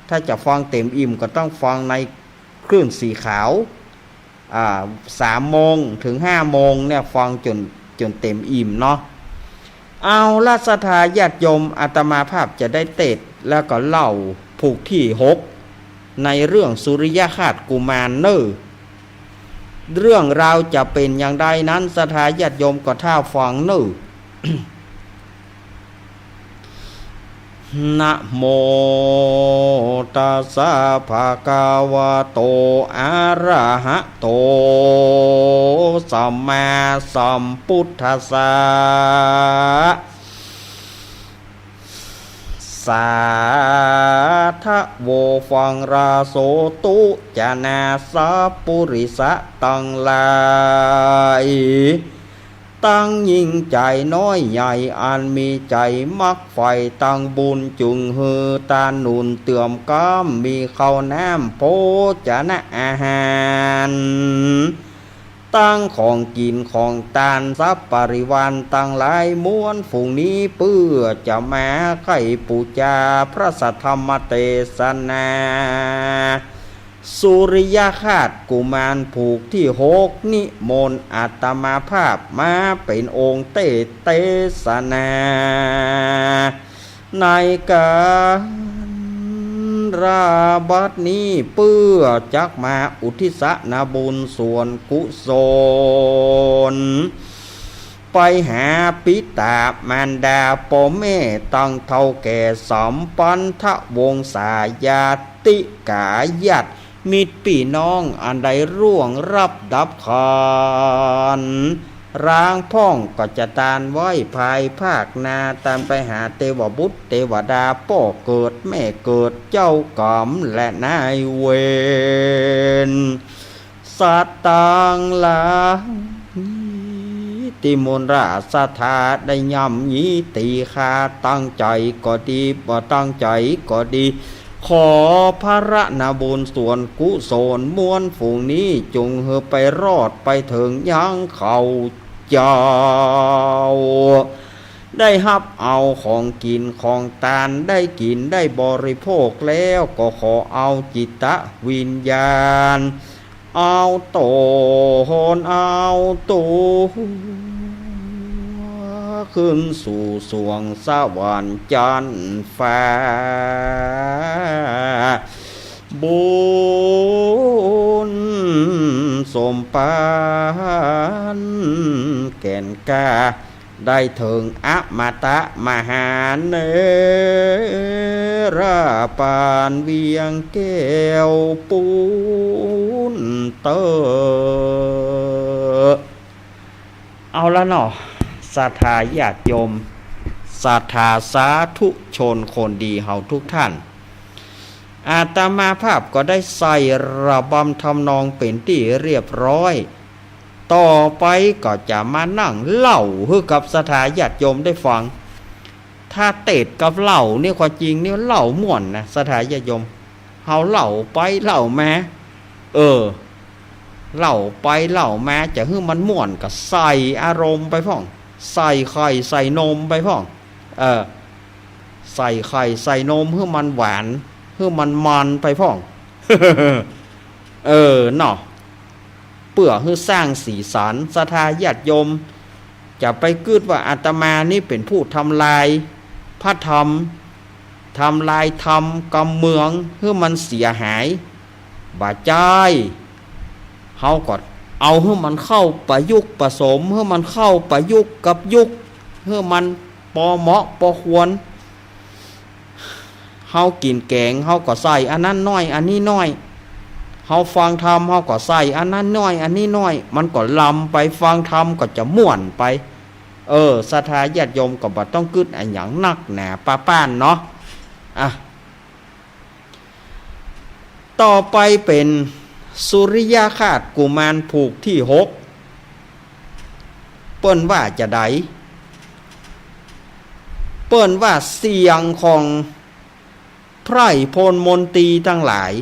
ถ้าจะฟังเต็มอิ่มก็ต้องฟังในคลื่นสีขาว อ่า สามโมงเถิงห้าโมงเนี่ย ฟังจ๋น จ๋นเต็มอิ่มเนาะ เอาละศรัทธาญาติโยม อาตมาภาพจะได้เตสน์แล้วก็เล่าผูกตี้หก ในเรื่องสุริยคราชกุมารเน่อ เรื่องราวจะเป๋นอย่างใดนั้น ศรัทธาญาติโยมก็ท่าฟังเน่อ นะโม ตัสสะ ภะคะวะโต อะระหะโต สัมมาสัมพุทธัสสะ สาธะโว ฟังราโสตุ จะนาสัพปุริสะตังหลาย ตังยิ่งใจ๋น้อยใหญ่ อันมีใจ๋มักใฝ่ตังบุญ จึงหื้อต้านหนุนเตื้อมกำ มีข้าวน้ำโภชนะอาหาร ตังของกิ๋นของตาน สัพปริวารตังหลายมวลฝูงนี้ เปื้อจะมาใค่ปู๋จาพระสัทธรรมเตสนา สุริยคราชกุมารผูกตี้หก นิมนต์อาตมาภาพมาเป๋นองค์เตสน์เตสนา ในก๋านราบัดนี้ เปื้อจักมาอุทิศนาบุญส่วนกุศล ไปหาปิต๋ามารดาป้อแม่ตังเฒ่าแก่สัมปันทวงศาญาติก๋าญาติ มิตรปี้น้องอันใดร่วงลับดับขันธ์ ร้างพ่องก็จะตานไว้ภายภาคหน้า ตานไปหาเตวบุตรเตวดา ป้อเกิดแม่เกิด เจ้ากรรมและนายเวร สัตว์ตังหลาย ตี้มนต์ราชสัตถาได้ย่ำยีตีข้า ตั้งใจ๋ก็ดี บ่ตั้งใจ๋ก็ดี ขอผละบุญส่วนกุศล มวลฝูงนี้จงหื้อไปรอดไปเถิงยังเขาเจ้า ได้ฮับเอาของกิ๋นของตาน ได้กิ๋นได้บริโภคแล้ว ก็ขอเอาจิตวิญญาณ เอาต๋นเอาตั๋ว ขึ้นสู่สวงสวรรค์จั๊นฟ้า บุญสมปานแก่นกล้า ได้เถิงอมตะมหาเนรปานเวียงแก้วปูนเต๊อะ เอาละเนาะ ศรัทธาญาติโยม ศรัทธาสาธุชนคนดีเฮาทุกท่าน อาตมาภาพก็ได้ใส่ระบำทำนองเป๋นตี้เรียบร้อย ต่อไปก็จะมานั่งเล่าหื้อกับศรัทธาญาติโยมได้ฟัง ถ้าเตดกับเล่าเนี่ย ความจริงเนี่ยเล่าม่วนนะ ศรัทธาญาติโยม เฮาเล่าไปเล่ามา เออ เล่าไปเล่ามา จะหื้อมันม่วนก็ใส่อารมณ์ไปพ่อง ใส่ไข่ใส่นมไปพ่อง เออ ใส่ไข่ใส่นมหื้อมันหวาน หื้อมันมันไปพ่อง เออ เนาะ เปื้อหื้อสร้างสีสัน ศรัทธาญาติโยม จะไปกึ๊ดว่าอาตมานี่เป๋นผู้ทำลายพระธรรม ทำลายธรรมกำเมืองหื้อมันเสียหาย บ่ใจ้ เฮาก็เอาหื้อมันเข้าประยุกต์ผสม หื้อมันเข้าประยุกต์กับยุค หื้อมันปอเหมาะปอควร เฮากิ๋นแก๋ง เฮาก็ใส่อันนั้นหน้อย อันนี้หน้อย เฮาฟังธรรม เฮาก็ใส่อันนั้นหน้อย อันนี้หน้อย มันก็ลำไป ฟังธรรมก็จะม่วนไป เออ ศรัทธาญาติโยมก็บ่ต้องกึ๊ดอะหยังนักหนาป้าป้านเนาะ อ่ะ ต่อไปเป๋นสุริยคราชกุมารผูกตี้หก เปิ้นว่าจาใด เปิ้นว่าเสียงของไพร่พลมนตรีตังหลาย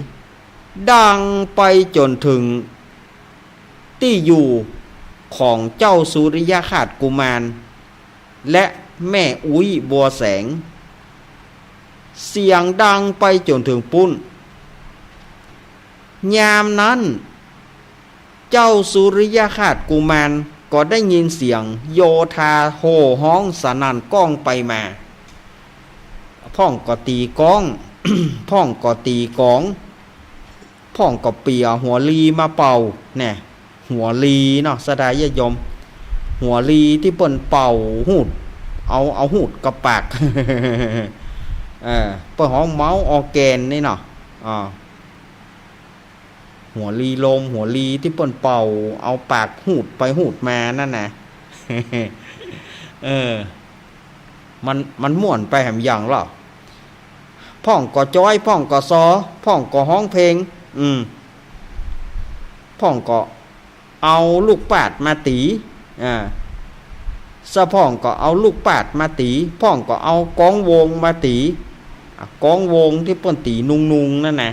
ดังไปจ๋นเถิงตี้อยู่ของเจ้าสุริยคราชกุมาร และแม่อุ๊ยบัวแสง เสียงดังไปจ๋นเถิงปู๊น ยามนั้น เจ้าสุริยคราชกุมารก็ได้ยินเสียงโยธาโห่ฮ้องสนั่นก้องไปมา พ่องก็ตี๋ก๊อง พ่องก็ตี๋กอง พ่องก็เปียหัวลีมาเป่า แน่ หัวลีเนาะ ศรัทธาญาติโยม หัวลีตี้เปิ้นเป่าฮูด เอา เอาฮูดกับปาก เออ เปิ้นฮ้องเมาส์ออร์แกนนี่เนาะ อ่า หัวลีลม หัวลีตี้เปิ้นเป่า เอาปากฮูดไปฮูดมานั่นนะ เออ มัน มันม่วนไปแหมอย่างเล่า พ่องก็จ๊อย พ่องก็ซอ พ่องก็ฮ้องเพลง อืม พ่องก็เอาลูกปาดมาตี๋ อ่า สะพ่องก็เอาลูกปาดมาตี๋ พ่องก็เอาก๊องวงมาตี๋ อ่ะ ก๊องวงตี้เปิ้นตี๋นุงๆ นั่นนะ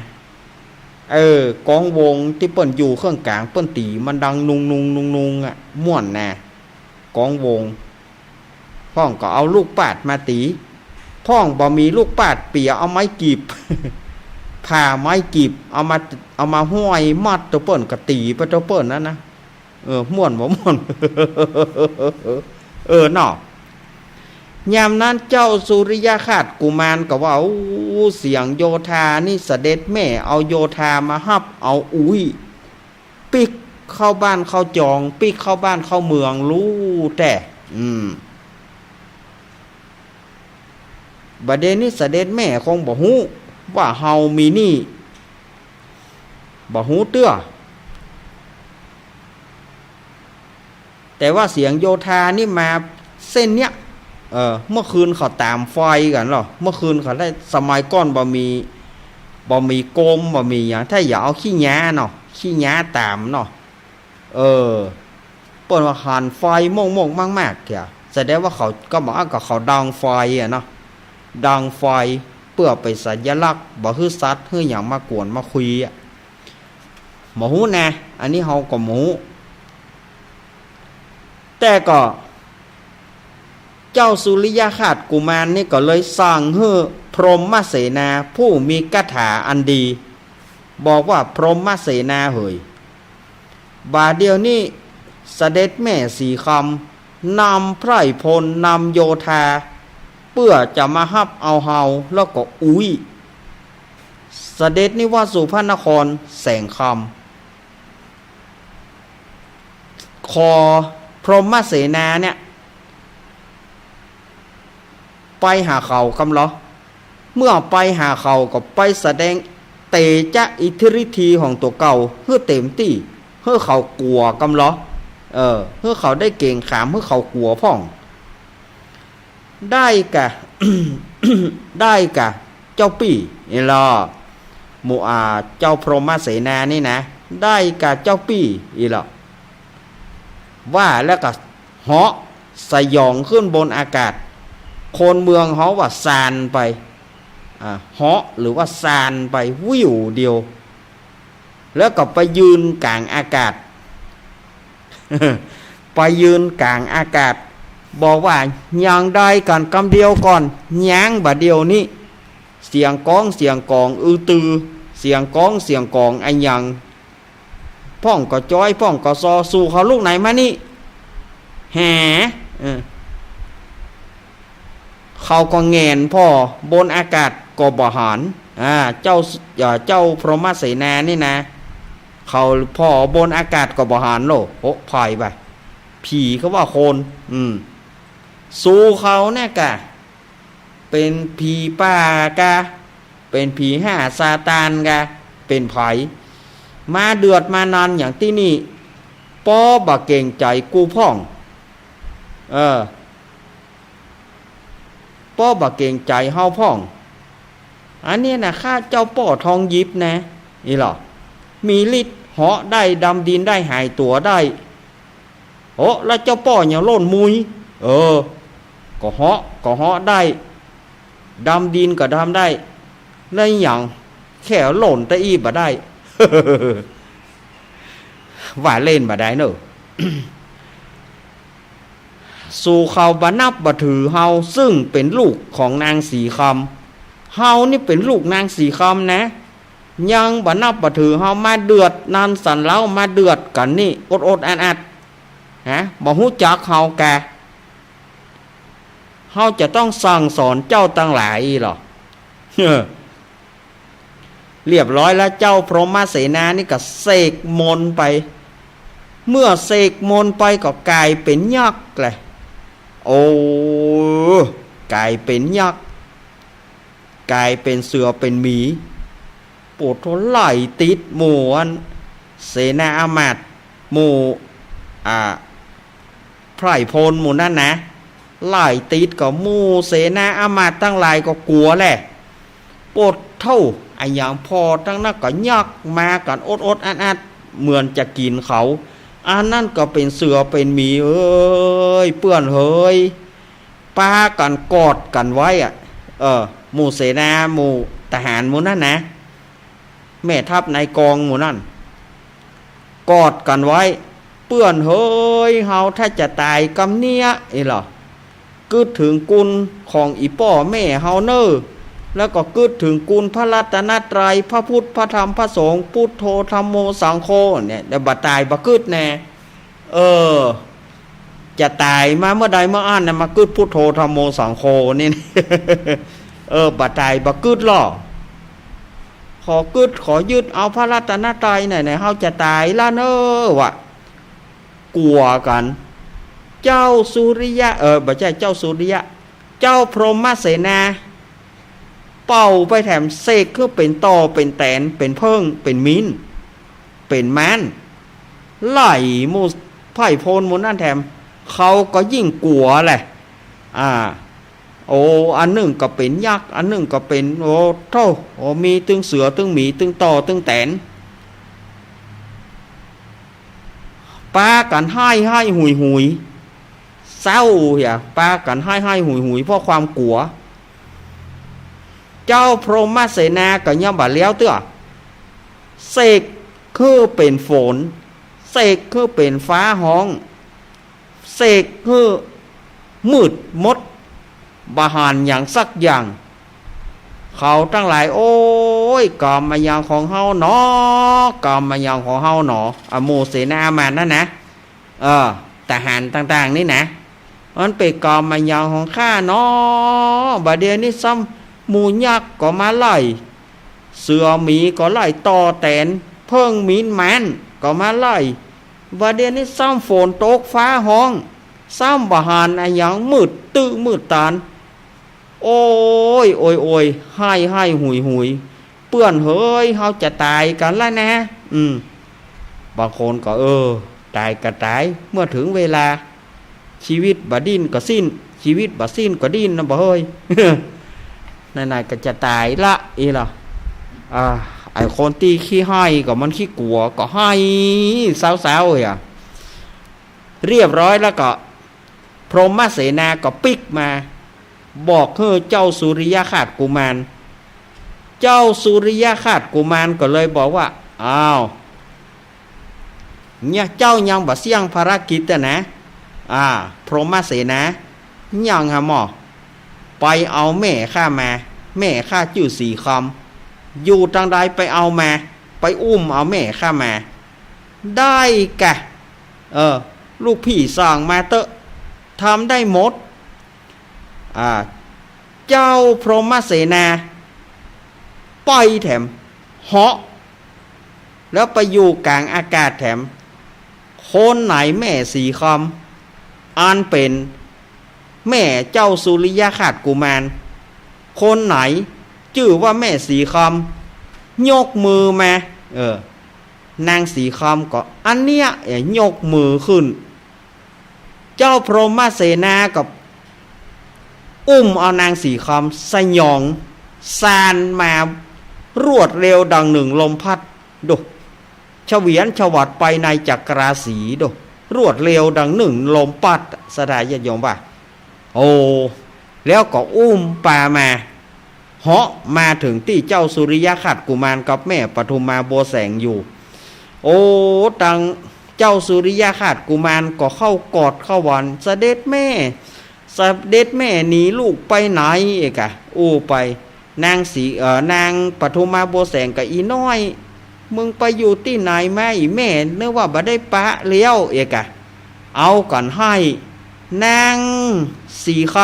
เออ ก๊องวงตี้เปิ้นอยู่เคืองก๋าง เปิ้นตี๋มันดังนุงๆ นุงๆ อะ ม่วนนะ ก๊องวง พ่องก็เอาลูกปาดมาตี๋ พ่องบ่มีลูกปาด เปียเอาไม้กีบ ผ่าไม้กีบ เอามา เอามาห้อยมัดตั๋วเปิ้น ก็ตี๋ไปตั๋วเปิ้นนั้นนะ เออ ม่วนบ่ม่วน เออ เนาะ ยามนั้นเจ้าสุริยคราชกุมารก็ว่า โอ้ เสียงโยธานี่ เสด็จแม่เอาโยธามาฮับเอาอุ๊ย ปิ๊กเข้าบ้านเข้าจอง ปิ๊กเข้าบ้านเข้าเมือง ฮู้แต๊ อืม บ่าเดี่ยวนี้เสด็จแม่คงบ่ฮู้ว่าเฮามีนี่ บ่ฮู้เตื้อ แต่ว่าเสียงโยธานี่มาเส้นเนี้ย เออ เมื่อคืนเขาต๋ามไฟกั๋นลอ เมื่อคืนเขาได้ สมัยก่อนบ่มี บ่มีโกม บ่มีหยัง ถ้าอย่าเอาขี้หญ้าเนาะ ขี้หญ้าต๋ามเนาะ เออ เปิ้นว่าหันไฟโมกๆ มากๆ เหีย แสดงว่าเขา ก็บ่อั้นก็เขาดังไฟอะเนาะ ดังไฟเปื้อเป๋นสัญลักษณ์ บ่หื้อสัตว์หื้อหยังมากวนมาคุยอะ บ่ฮู้นะ อันนี้เฮาก็บ่ฮู้ แต่ก็ เจ้าสุริยคราชกุมารนี่ก็เลยสั่งหื้อพรหมเสนาผู้มีคาถาอันดี บอกว่า พรหมเสนาเหย บ่าเดี่ยวนี้เสด็จแม่สีคำนำไพร่พลนำโยธา เปื้อจะมาฮับเอาเฮา แล้วก็อุ๊ย เสด็จนิวาสุพรรณนครแสงคำ ขอพรหมเสนาเนี่ย ไปหาเขากำลอ เมื่อไปหาเขาก็ไปแสดงเตจะอิทธิฤทธีของตั๋วเก่าหื้อเต๋มตี้ หื้อเขากั๋วกำลอ เออ หื้อเขาได้เก๋งขาม หื้อเขากั๋วพ่อง ได้ก่ะ ได้ก่ะ เจ้าปี้ อี่หลอ หมู่ อ่า เจ้าพรหมเสนานี่นะ ได้ก่ะ เจ้าปี้ อี่หลอ ว่าแล้วก็เหาะสยองขึ้นบนอากาศ คนเมืองเฮาว่าซานไป อ่า เหาะหรือว่าซานไปวิวเดียว แล้วก็ไปยืนก๋างอากาศ ไปยืนก๋างอากาศ บอกว่า ยังได้กั๋นกำเดียวก่อน ยังบ่าเดี่ยวนี้ เสียงก๊องเสียงก๋องอือตือ เสียงก๊องเสียงก๋องอะหยัง พ่องก็จอย พ่องก็ซอ สู่เขาลุกไหนมานี่ แห เออ เขาก็แหงนผ่อบนอากาศก็บ่หัน อ่า เจ้า อ่า เจ้าพรหมเสนานี่นะ เขาผ่อบนอากาศก็บ่หันโล โอ้ ผ่ายไป ผีเขาว่าคน อืม สู่เขาเนี่ยก่ะ เป๋นผีป่ากะ เป๋นผีห้าซาตานกะ เป๋นใผ มาเดือดมานอนอย่างตี้นี่ ป้อบ่เก๋งใจ๋กูพ่อง เออ ป้อบ่เก๋งใจ๋เฮาพ่อง อันนี้นะ ข้าเจ้าป้อทองหยิบนะ อี่หลอ มีฤทธิ์เหาะได้ ดำดินได้ หายตั๋วได้ โอ้ แล้วเจ้าป้อยังโล่นมุย เออ ก็เหาะ ก็เหาะได้ ดำดินก็ดำได้ แล้วหยัง แค่โล่นตะอี้บ่ได้ ว่าเล่นบ่ได้เนอะ สู่เขาบ่นับบ่ถือเฮา ซึ่งเป๋นลูกของนางสีคำ เฮานี่เป๋นลูกนางสีคำนะ ยังบ่นับบ่ถือเฮา มาเดือดนันสันเล้า มาเดือดกั๋นนี่ อดๆ อัดๆ ฮะ บ่ฮู้จักเฮากะ เฮาจะต้องสั่งสอนเจ้าตังหลายลอ เรียบร้อยแล้ว เจ้าพรหมเสนานี่ก็เสกมนต์ไป เมื่อเสกมนต์ไปก็ก๋ายเป๋นยักษ์แหละ โอ้ ก๋ายเป๋นยักษ์ ก๋ายเป๋นเสือเป๋นหมี โปดโธ่ ไล่ติดหมู่อันเสนาอามาตย์ หมู่ อ่า ไพร่พลหมู่นั้นนะ ไล่ติดก็หมู่เสนาอามาตย์ตังหลายก็กั๋วแหละ โปดโธ่ อะหยังผ่อตังนั้นก็ยักษ์มากั๋นอดๆ อัดๆ เหมือนจะกิ๋นเขา อันนั้นก็เป๋นเสือเป๋นหมี เอ้ย เปื้อนเหย ปากั๋นกอดกั๋นไว้อะ เออ หมู่เสนา หมู่ทหารหมู่นั้นนะ แม่ทัพนายกองหมู่นั้น กอดกั๋นไว้ เปื้อนเหย เฮาถ้าจะต๋ายกำเนี้ย อี่หลอ กึ๊ดเถิงคุณของอี่ป้อแม่เฮาเน่อ แล้วก็กึ๊ดเถิงคุณพระรัตนตรัย พระพุทธ พระธรรม พระสงฆ์ พุทโธ ธัมโม สังโฆ เนี่ย เดี๋ยวบ่ต๋ายบ่กึ๊ดแน่ เออ จะต๋ายมาเมื่อใดเมื่ออั้นนะ มากึ๊ดพุทโธ ธัมโม สังโฆ นี่ เออ บ่ต๋ายบ่กึ๊ดลอ ขอกึ๊ดขอยึดเอาพระรัตนตรัยหน่อยนะ เฮาจะต๋ายละเน่อวะ กั๋วกั๋น เจ้าสุริยะ เออ บ่ใจ้เจ้าสุริยะ เจ้าพรหมเสนา เป่าไปแถมเสกขึ้นเป๋นต่อเป๋นแตน เป๋นเผิ้ง เป๋นมิน เป๋นม้าน ไล่หมู่ไพร่พลหมู่นั้นแถม เขาก็ยิ่งกั๋วแหละ อ่า โอ้ อันนึ่งก็เป๋นยักษ์ อันนึ่งก็เป๋น โอ้โธ่ โอ้ มีตึงเสือ ตึงหมี ตึงต่อ ตึงแตน ปากั๋นไห้ไห้หุยหุย เศร้าเหีย ปากั๋นไห้ไห้หุยหุย เพราะความกั๋ว เจ้าพรหมเสนาก็ยังบ่าเลี้ยวเตื้อ เสกหื้อเป๋นฝน เสกหื้อเป๋นฟ้าฮ้อง เสกหื้อมืดมด บ่หันหยังสักอย่าง เขาตังหลาย โอ๊ย ก๋รรมอะหยังของเฮาหนอ ก๋รรมอะหยังของเฮาหนอ อ่ะ หมู่เสนาอำมาตย์นั้นนะ เออ ทหารต่างๆ นี่นะ มันเป๋นก๋รรมอะหยังของข้าหนอ บ่าเดี่ยวนี้ซ้ำหมู่ยักษ์ก็มาไล่ เสือหมีก็ไล่ ต่อแตน เผิ้งหมีนม้านก็มาไล่ บ่าเดี่ยวนี้ซ้ำฝนตกฟ้าฮ้อง ซ้ำบ่หันอะหยัง มืดตื้อมืดตาน โอ๊ย โอ๊ย โอ๊ย ไห้ไห้หุยหุย เปื้อนเหย เฮาจะต๋ายกั๋นละนะ อืม บางคนก็ เออ ต๋ายก็ต๋าย เมื่อเถิงเวลา ชีวิตบ่ดิ้นก็สิ้น ชีวิตบ่สิ้นก็ดิ้นนะบ่าเฮย ไหนๆ ก็จะต๋ายละ อี้ละ อ่า ไอ้คนตี้ขี้ไห้ก็มันขี้กั๋ว ก็ไห้เศร้าๆ เหีย เรียบร้อยแล้วก็ พรหมเสนาก็ปิ๊กมา บอกหื้อเจ้าสุริยคราชกุมาร เจ้าสุริยคราชกุมารก็เลยบอกว่า อ้าว เนี่ยเจ้ายังบ่เสี้ยงภารกิจอะนะ อ่า พรหมเสนา ยังหะหมอ ไปเอาแม่ข้ามา แม่ข้าจื้อสีคำ อยู่ตางใดไปเอามา ไปอุ้มเอาแม่ข้ามา ได้กะ เออ ลูกพี่สั่งมาเต๊อะ ทำได้หมด อ่า เจ้าพรหมเสนา ไปแถม เหาะ แล้วไปอยู่ก๋างอากาศแถม คนไหนแม่สีคำ อันเป๋นแม่เจ้าสุริยคราชกุมาร คนไหนจื้อว่าแม่สีคำ ยกมือมา เออ นางสีคำก็ อันเนี้ย เอ่อ ยกมือขึ้น เจ้าพรหมเสนาก็อุ้มเอานางสีคำสยองซานมารวดเร็วดังหนึ่งลมพัด ดู เฉวียนฉวัดไปในจักราศี ดู รวดเร็วดังหนึ่งลมพัด ศรัทธาญาติโยมว่า โอ้ แล้วก็อุ้มปามา เหาะมาเถิงตี้เจ้าสุริยคราชกุมารกับแม่ปทุมมาบัวแสงอยู่ โอ้ ตังเจ้าสุริยคราชกุมารก็เข้ากอดเข้าวอน เสด็จแม่ เสด็จแม่หนีลูกไปไหนเอกะ อู้ไป นางสี เอ่อ นางปทุมมาบัวแสงกับอีน้อย มึงไปอยู่ตี้ไหนมาอีแม่ นึกว่าบ่ได้ปะแล้วเอกะ เอาก่อน ไห้นางสีค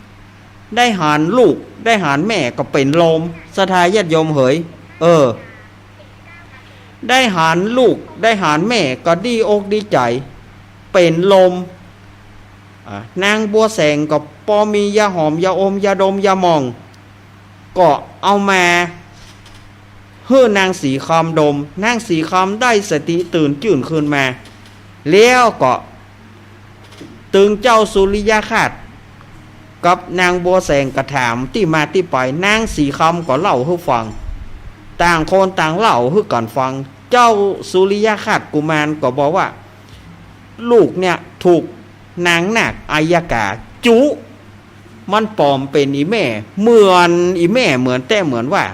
ำได้หันลูก ได้หันแม่ก็เป๋นลม ศรัทธาญาติโยมเหย เออ ได้หันลูก ได้หันแม่ก็ดีอกดีใจ๋ เป๋นลม อ่ะ นางบัวแสงก็ปอมียาหอม ยาอม ยาดม ยาหม่อง ก็เอามาหื้อนางสีคำดม นางสีคำได้สติตื่นจื้นขึ้นมา แล้วก็ตึงเจ้าสุริยคราชกับนางบัวแสงก็ถามตี้มาตี้ไป นางสีคำก็เล่าหื้อฟัง ต่างคนต่างเล่าหื้อกั๋นฟัง เจ้าสุริยคราชกุมารก็บอกว่า ลูกเนี่ยถูกนางนาคอายกาจุ มันปลอมเป๋นอี่แม่ เหมือนอี่แม่ เหมือนแต๊เหมือนว่า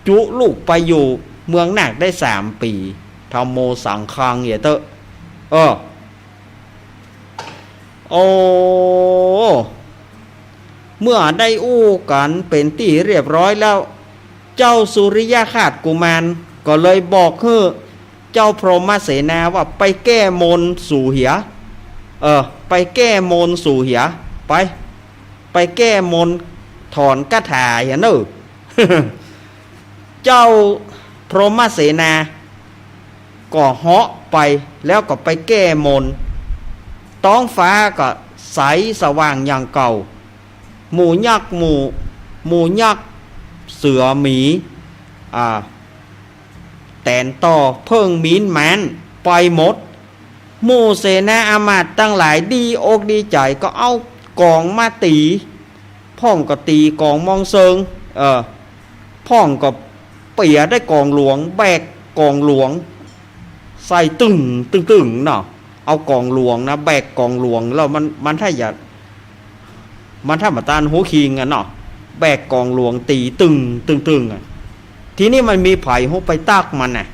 จุลูกไปอยู่เมืองนาคได้สามปี๋ ธัมโมสังฆัง เหียเต๊อะ เออ โอ้ เมื่อได้อู้กั๋นเป๋นตี้เรียบร้อยแล้ว เจ้าสุริยคราชกุมารก็เลยบอกหื้อเจ้าพรหมเสนาว่า ไปแก้มนต์สูเหีย เออ ไปแก้มนต์สูเหีย ไป ไปแก้มนต์ถอนคาถาเหียเน่อ เจ้าพรหมเสนาก็เหาะไป แล้วก็ไปแก้มนต์ ต๊องฟ้าก็ใสสว่างอย่างเก่า หมู่ยักษ์ หมู่ หมู่ยักษ์ เสือ หมี อ่า แต นต่อ เปิ้งมีนหมานไปหมด หมู่เสนาอามาตย์ตังหลายดีอกดีใจ๋ ก็เอาก๋องมาตี๋ พ่องก็ตี๋ก๋องมองเซิง เออ พ่องก็เปียะได้ก๋องหลวง แบกก๋องหลวง ใส่ตึ้งตึ้งตึ้งเนาะ เอาก๋องหลวงนะ แบกก๋องหลวงแล้วมัน มันถ้าอย่า มันถ้าบ่ตันฮู้คิงอะเนาะ แบกก๋องหลวงตี๋ตึ้งตึ้งตึ้งอะ ทีนี้มันมีใผฮู้ไปตั๊กมันน่ะ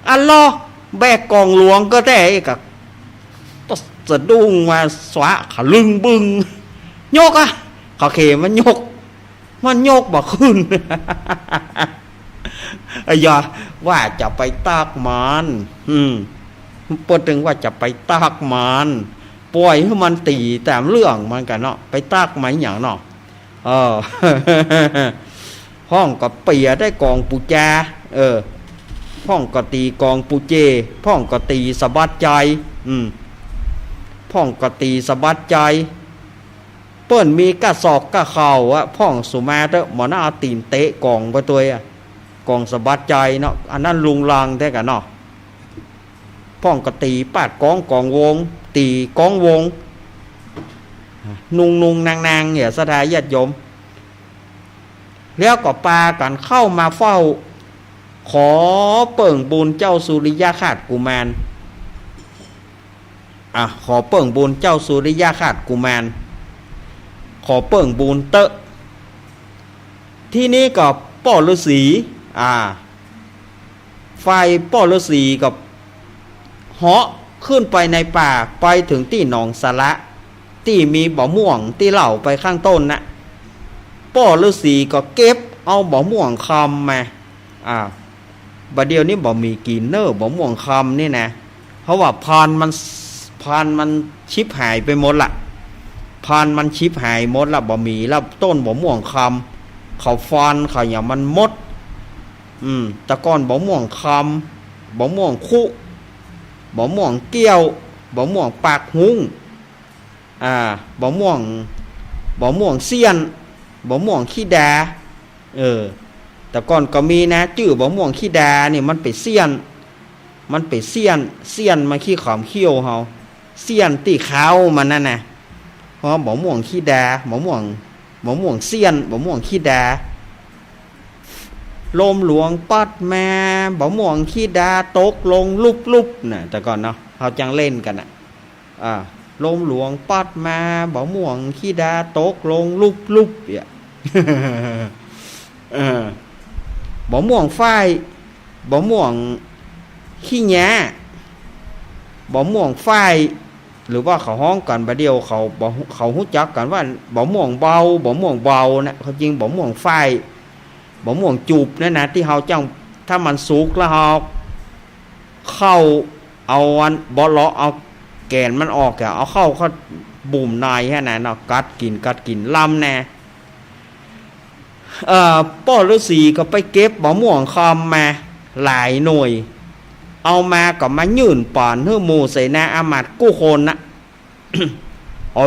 อันลอ แบกก๋องหลวงก็แต๊ ก็สะดุ้งมาสวะ ขะลึงบึง ยกอะ เขาเขมันยก มันยกบ่ขึ้น อะยะ ว่าจะไปตั๊กมัน อืม เปิ้นตึงว่าจะไปตั๊กมัน ป่อยหื้อมันตี๋ต๋ามเรื่องมันก่ะเนาะ ไปตั๊กมันหยังเนาะ เออ พ่องก็เปียะได้ก๋องปู๋จา เออ พ่องก็ตี๋ก๋องปู๋เจ พ่องก็ตี๋สะบัดใจ๋ อืม พ่องก็ตี๋สะบัดใจ๋ เปิ้นมีก้าศอกก้าเข่าอะ พ่องสุมาเต๊อะ หมอหน้าเอาตี๋นเตะก๋องไปตวยอะ ก๋องสะบัดใจ๋เนาะ อันนั้นรุงรังแต๊ก่ะเนาะ พ่องก็ตี๋ปาดก๊องก๋องวง ตี๋ก๊องวง นุ่งๆ นางๆ เนี่ย ศรัทธาญาติโยม แล้วก็ปากั๋นเข้ามาเฝ้า ขอเปิ้งบุญเจ้าสุริยคราชกุมาร อ่ะ ขอเปิ้งบุญเจ้าสุริยคราชกุมาร ขอเปิ้งบุญเต๊อะ ทีนี้ก็ป้อฤๅษี อ่า ฝ่ายป้อฤๅษีก็เหาะขึ้นไปในป่า ไปเถิงตี้หนองสาระ ตี้มีบ่าม่วงตี้เล่าไปข้างต้นน่ะ ป้อฤๅษีก็เก็บเอาบ่าม่วงคำมา อ่า บ่าเดี่ยวนี้บ่มีกิ๋นเน่อ บ่าม่วงคำนี่นะ เพราะว่าพันธุ์มัน พันธุ์มันฉิบหายไปหมดละ พันธุ์มันฉิบหายหมดละ บ่มีละ ต้นบ่าม่วงคำ เขาฟันเขาหยังมันหมด อืม แต่ก่อนบ่าม่วงคำ บ่าม่วงคุ บ่าม่วงเกี้ยว บ่าม่วงปากหุง อ่า บ่าม่วง บ่าม่วงเสี้ยน บ่าม่วงขี้ดา เออ แต่ก่อนก็มีนะ จื้อบ่าม่วงขี้ดานี่มันเป๋นเสี้ยน มันเป๋นเสี้ยน เสี้ยนมันขี้ขามเขี้ยวเฮา เสี้ยนตี้เขามันนั่นน่ะ เพราะบ่าม่วงขี้ดา บ่าม่วง บ่าม่วงเสี้ยน บ่าม่วงขี้ดา ลมหลวงปั๊ดมา บ่าม่วงขี้ดาตกลงลุบๆ น่ะ แต่ก่อนเนาะ เฮาจังเล่นกั๋นน่ะ อ่า ลมหลวงปั๊ดมา บ่าม่วงขี้ดาตกลงลุบๆ เนี่ย เออ บ่าม่วงฝ้าย บ่าม่วงขี้หญ้า บ่าม่วงฝ้าย หรือว่าเขาฮ้องกั๋นบ่าเดี่ยว เขาบ่า เขาฮู้จักกั๋นว่าบ่าม่วงเบา บ่าม่วงเบาน่ะ ความจริงบ่าม่วงฝ้าย บ่าม่วงจูบนั่นน่ะ ตี้เฮาจั่ง ถ้ามันสุกแล้วเฮาเข้าเอาอัน บ่เลาะเอาแก่นมันออกอะ เอาเข้า เข้าบุ๋มในหั้นน่ะเนาะ กัดกิ๋น กัดกิ๋น ลำแน่ เอ่อ ป้อฤๅษีก็ไปเก็บบ่าม่วงคำมาหลายหน่วย เอามาก็มายื่นป๋านหื้อหมู่เสนาอามาตย์กู้คนน่ะ เอ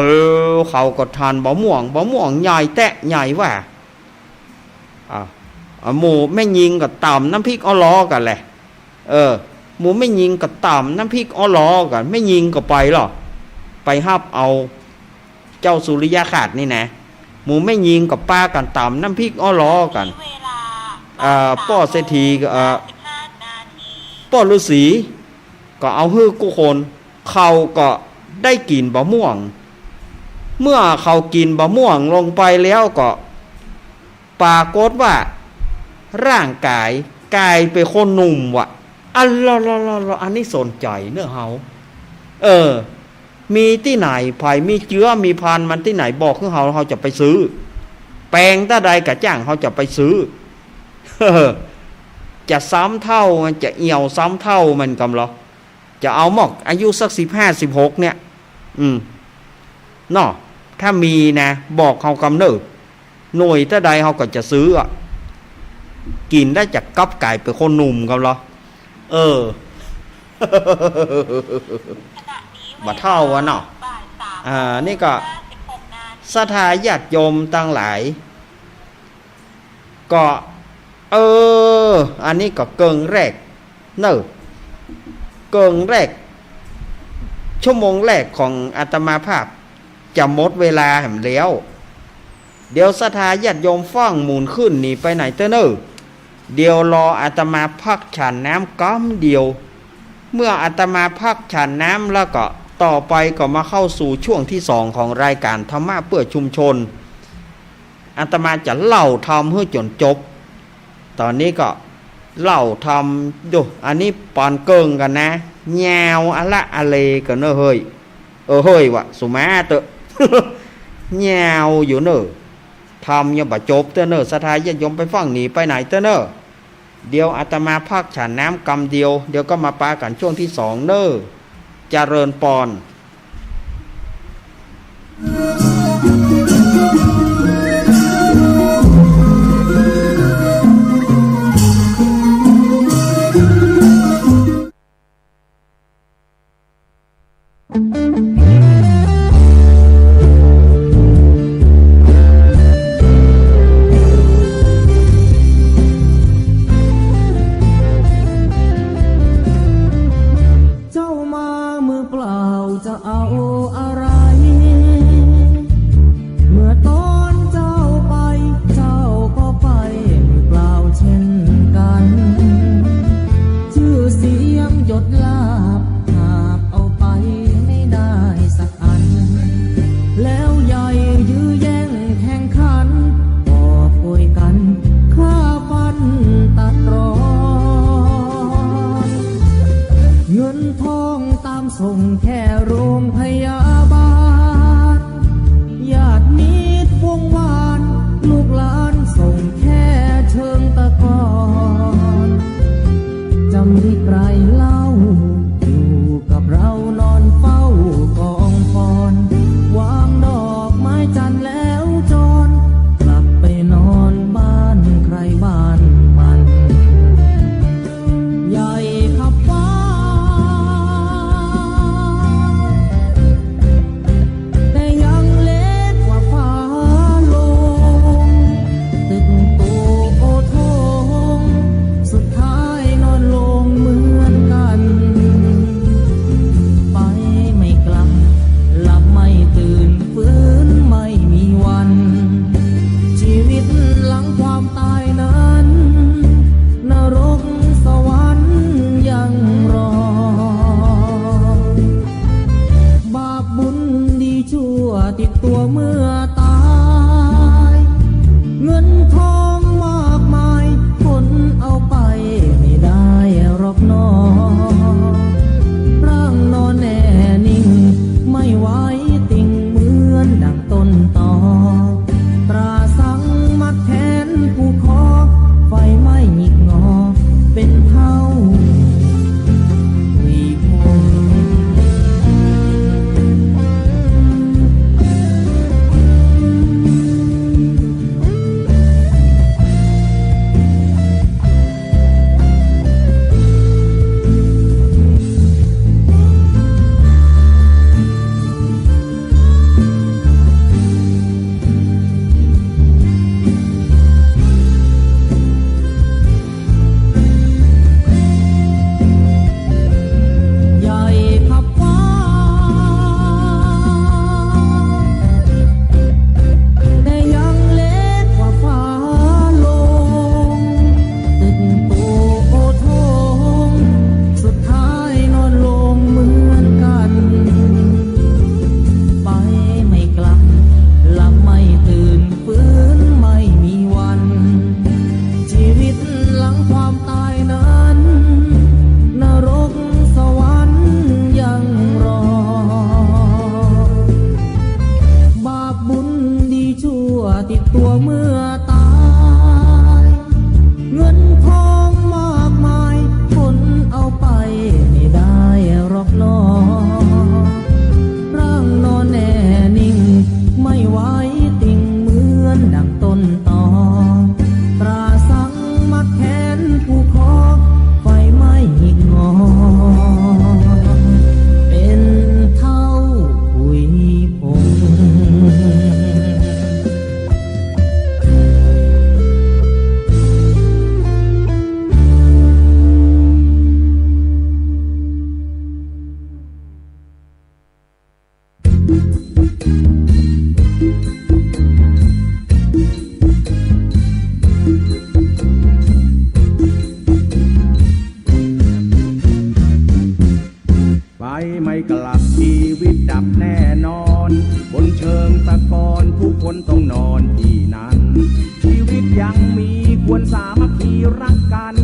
อ เขาก็ทานบ่าม่วง บ่าม่วงใหญ่แต๊ใหญ่ว่า อ่ะ อ่ะ หมู่แม่ญิงก็ต๋ำน้ำพริกอ้อลอกั๋นแหละ เออ หมู่แม่ญิงก็ต๋ำน้ำพริกอ้อลอกั๋น แม่ญิงก็ไปลอ ไปฮับเอาเจ้าสุริยคราชนี่นะ หมู่แม่ญิงก็ปากั๋นต๋ำน้ำพริกอ้อลอกั๋น อ่า ป้อเศรษฐีก็ เอ่อ ป้อฤๅษีก็เอาหื้อกู้คน เขาก็ได้กิ๋นบ่าม่วง เมื่อเขากิ๋นบ่าม่วงลงไปแล้วก็ ปรากฏว่าร่างก๋ายก๋ายเป๋นคนหนุ่มว่ะ อันลอ ลอ ลอ ลอ อันนี้สนใจ๋เน่อเฮา เออ มีตี้ไหน ใผมีเจื๊อมีพันธุ์มันตี้ไหนบอกหื้อเฮา เฮาจะไปซื้อ แปงต้าใดก็จ้าง เฮาจะไปซื้อ จะซ้ำเฒ่ามัน จะเอี่ยวซ้ำเฒ่ามันกำลอ จะเอาหมอกอายุสักสิบห้า สิบหกเนี่ย อืม เนาะ ถ้ามีนะ บอกเฮากำเน่อ หน่วยเต้าใดเฮาก็จะซื้ออะ กิ๋นได้จะกลับก๋ายเป๋นคนหนุ่มกำลอ เออ บ่าเฒ่าอะเนาะ อ่า นี่ก็ ศรัทธาญาติโยมตังหลาย ก็ เออ อันนี้ก็เกิ่งแรกเน่อ เกิ่งแรก ชั่วโมงแรกของอาตมาภาพ จะหมดเวลาแหมแล้ว เดี๋ยวศรัทธาญาติโยมฟั่งหมุนขึ้นหนีไปไหนเต๊อะเน่อ เดี๋ยวรออาตมาพักฉันน้ำกำเดียว เมื่ออาตมาพักฉันน้ำแล้วก็ต่อไปก็มาเข้าสู่ช่วงที่สองของรายการธรรมะเพื่อชุมชน อาตมาจะเล่าธรรมหื้อจ๋นจบ ต๋อนนี้ก็เล่าธรรมอยู่ อันนี้ปานเกิ่งกั๋นนะ ยาวอะละอะเลกั๋นเน่อเฮ้ย เออเฮ้ยวะ สุมาเต๊อะ ยาวอยู่เน่อ ธรรมยังบ่จบเต๊อะเน่อ ศรัทธาญาติโยมไปฟั่งหนีไปไหนเต๊อะเน่อ เดี๋ยวอาตมาพักฉันน้ำกำเดียว เดี๋ยวก็มาปะกั๋นช่วงที่สองเน่อ เจริญปอน เจ้ามามือเปล่าจะเอาอะไร เมื่อตอนเจ้าไป เจ้าก็ไปมือเปล่าเช่นกั๋น จื้อเสียงยศลาภหาบเอาไปไม่ได้สักอัน แล้วใหญ่ยื้อแย่งแข่งขัน กอบโกยกั๋นฆ่าฟันตัดรอน เงินทองตามส่งแค่โรงพยาบาล ญาติมิตรวงวาน ลูกหลานส่งแค่เชิงตะกอน จะมีใครเล่า อยู่กับเรานอนเฝ้ากองฟอน วางดอกไม้จันทร์แล้วจร กลับไปนอนบ้านใครบ้านมัน ใหญ่ขับฟ้า แต่ยังเล็กกว่าฟ้าลง ตึกโตโอโถง สุดท้ายนอนลงเหมือนกั๋น ไปไม่กลับ หลับไม่ตื่น ฟื้นไม่มีวัน ชีวิตหลังความตายนั้น นรกสวรรค์ยังรอ บาปบุญดีชั่วติดตัวเมื่อตาย เงินทองมากมาย ขนเอาไปไม่ได้หรอกหนอ ร่างนอนแน่นิ่ง ไม่ไหวติงเหมือนดั่งต้นตอ ตราสังมัดแขนผูกคอ ไฟไหม้หงิกงอเป็นเท่า หวีผม ใหญ่ขับฟ้า แต่ยังเล็กกว่าฟ้าลง ตึกโตโอโถง สุดท้ายนอนลงเหมือนกั๋น ไปไม่กลับ หลับไม่ตื่น ฟื้นไม่มีวัน ชีวิตหลังความตายนั้น นรกสวรรค์ยังรอ บาปบุญดีชั่วติดตัวเมื่อตาย เงินทองมากมาย ขนเอาไปไม่ได้หรอกหนอ ร่างนอนแน่นิ่ง ไม่ไหวติงเหมือนดั่งต้นตอ ตราสังมัดแขนผูกคอ ไฟไหม้หงิกงอ เป็นเท่าผุยผง คนต้องนอนตี้นั้น ชีวิตยังมีควรสามัคคีรักกัน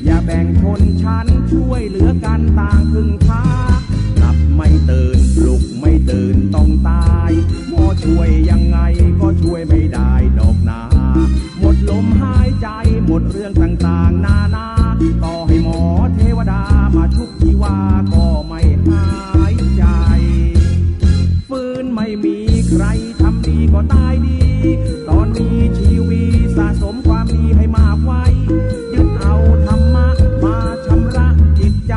อย่าแบ่งชนชั้น ช่วยเหลือกันต่างพึ่งพา หลับไม่ตื่น ปลุกไม่ตื่น ต้องตาย หมอช่วยยังไงก็ช่วยไม่ได้ดอกนา หมดลมหายใจ หมดเรื่องต่างๆนานา ต่อให้หมอเทวดามาชุบชีวาก็ไม่หายใจ ฟื้นไม่มีใครทำดีก็ตายดี ตอนมีชีวิตสะสมความดีให้มากไว้ ยึดเอาธรรมะมาชำระจิตใจ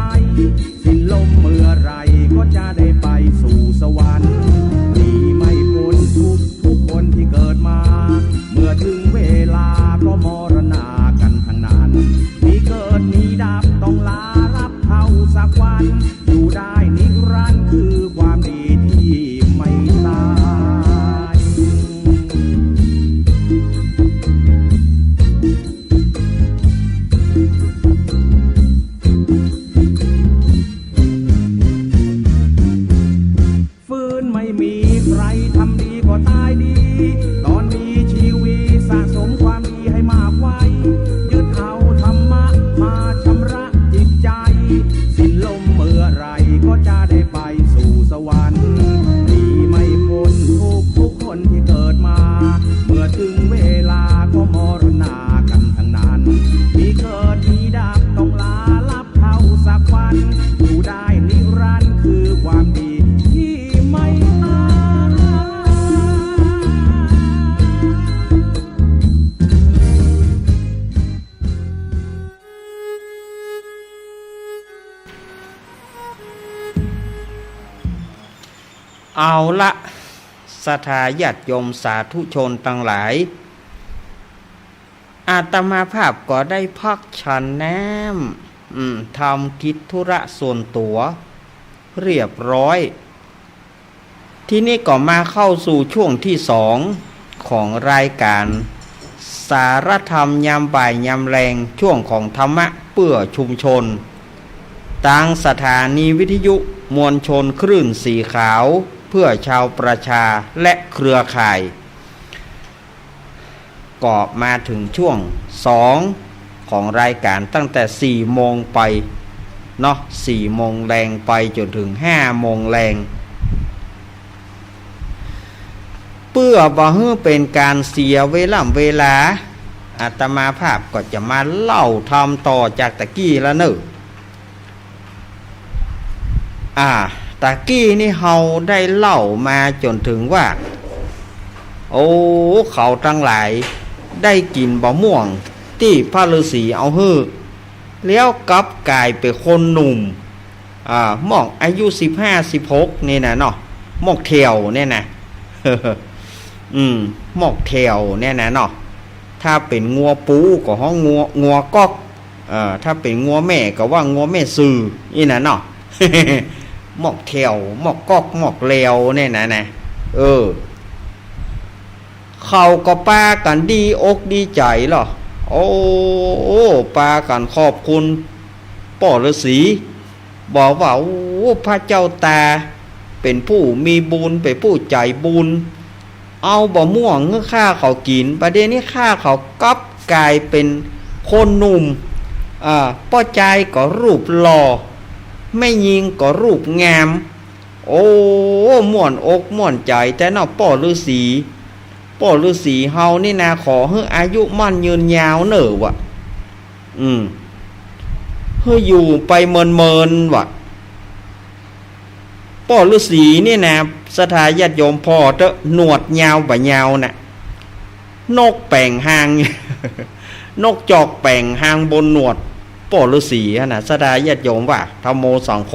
สิ้นลมเมื่อไหร่ก็จะได้ไปสู่สวรรค์ หนีไม่พ้นทุกข์ทุกคนที่เกิดมา เมื่อถึงเวลาก็มรณากันทั้งนั้น มีเกิดมีดับต้องลาลับเท่าสักวัน อยู่ได้นิรันดร์คือความดีที่ไม่ตาย ฟื้นไม่มีใครทำดีก็ตายดี ตอนมีชีวิตสะสมความดีให้มากไว้ ยึดเอาธรรมะมาชำระจิตใจ สิ้นลมเมื่อไหร่ก็จะได้ไปสู่สวรรค์ หนีไม่พ้นทุกข์ทุกคนที่เกิดมา เมื่อถึงเวลาก็มรณากันทั้งนั้น มีเกิดมีดับต้องลาลับเท่าสักวัน อยู่ได้นิรันดร์คือความดีที่ไม่ตาย เอาละ ศรัทธาญาติโยมสาธุชนตังหลาย อาตมาภาพก็ได้พักฉันน้ำ อืม ทำกิจธุระส่วนตั๋วเรียบร้อย ทีนี้ก็มาเข้าสู่ช่วงที่สองของรายการสารธรรมยามบ่ายยามแลง ช่วงของธรรมะเพื่อชุมชน ตางสถานีวิทยุมวลชนคลื่นสีขาว เพื่อชาวประชาและเครือข่าย ก็มาถึงช่วงสองของรายการตั้งแต่สี่โมงไปเนาะ สี่โมงแลงไปจนถึงห้าโมงแลง เพื่อบ่หื้อเป๋นก๋านเสียเวล่ำเวลา อาตมาภาพก็จะมาเล่าธรรมต่อจากตะกี้ละเน่อ อ่า ตะกี้นี่เฮาได้เล่ามาจ๋นถึงว่า โอ้ เขาตังหลายได้กิ๋นบ่าม่วงตี้พระฤๅษีเอาหื้อ แล้วกลับก๋ายเป๋นคนหนุ่ม อ่า หม่องอายุสิบห้า สิบหก นี่นะเนาะ หม่องแถวเนี่ยนะ อืม หม่องแถวเนี่ยนะเนาะ ถ้าเป๋นงัวปูก็ฮ้องงัว งัวก๊อก เอ่อ ถ้าเป๋นงัวแม่ก็ว่างัวแม่สื่อ อี้นะเนาะ หม่องแถว หม่องก๊อก หม่องแลวเนี่ยนะนะ เออ เขาก็ปากั๋นดีอกดีใจ๋ลอ โอ้ ปากั๋นขอบคุณป้อฤๅษี บอกว่า โอ้ พระเจ้าต๋าเป๋นผู้มีบุญ เป๋นผู้ใจ๋บุญ เอาบ่าม่วงหื้อข้าเขากิ๋น บ่าเดี่ยวนี้ข้าเขากลับก๋ายเป๋นคนหนุ่ม อ่า ป้อจายก็รูปหล่อ แม่ญิงก็รูปงาม โอ้ ม่วนอกม่วนใจ๋แต๊เนาะป้อฤๅษี ป้อฤๅษีเฮานี่นะ ขอหื้ออายุมั่นยืนยาวเน่อวะ อืม หื้ออยู่ไปเมินๆ วะ ป้อฤๅษีนี่นะ ศรัทธาญาติโยมผ่อเต๊อะ หนวดยาวบ่ายาวน่ะ นกแป๋งฮาง นกจอกแป๋งฮางบนหนวดป้อฤๅษีหั้นน่ะ ศรัทธาญาติโยมว่า ธัมโมสังโฆ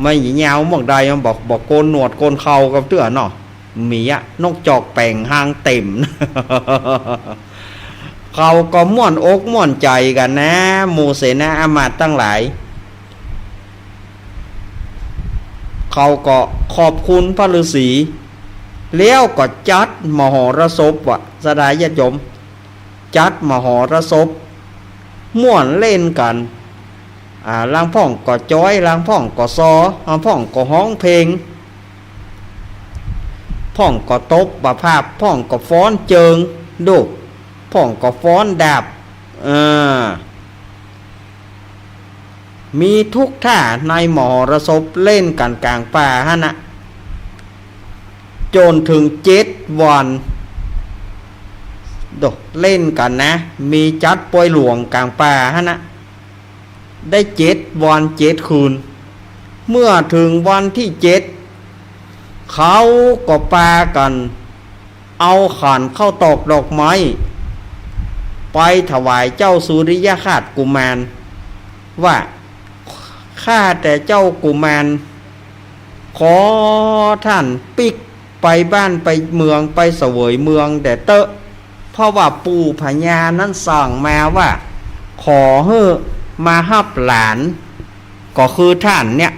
บ่ยาวม่องใด บ่ บ่โกนหนวดโกนเข่ากั๋นเตื้อเนาะ มีอะ นกจอกแป๋งฮางเต็ม เขาก็ม่วนอกม่วนใจ๋กั๋นนะ หมู่เสนาอามาตย์ตังหลาย เขาก็ขอบคุณพระฤๅษี แล้วก็จัดมหรสพวะ ศรัทธาญาติโยม จัดมหรสพ ม่วนเล่นกั๋น อ่า ลางพ่องก็จ๊อย ลางพ่องก็ซอ ลางพ่องก็ฮ้องเพลง พ พ่องก็ตบบ่าผาบ พ่องก็ฟ้อนเจิง ดู พ่องก็ฟ้อนดาบ เออ มีทุกท่าในมหรสพเล่นกั๋นก๋างป่าหั้นนะ จ๋นเถิงเจ็ดวัน ดู เล่นกั๋นนะ มีจัดปอยหลวงก๋างป่าหั้นนะ ได้เจ็ดวันเจ็ดคืน เมื่อเถิงวันตี้เจ็ด เขาก็ปากั๋นเอาขันข้าวตอกดอกไม้ ไปถวายเจ้าสุริยคราชกุมาร ว่า ข้าแต่เจ้ากุมาร ขอต้านปิ๊กไปบ้านไปเมือง ไปเสวยเมืองแด่เต๊อะ เพราะว่าปู่พญานั้นสั่งมาว่า ขอหื้อมาฮับหลาน ก็คือต้านเนี่ย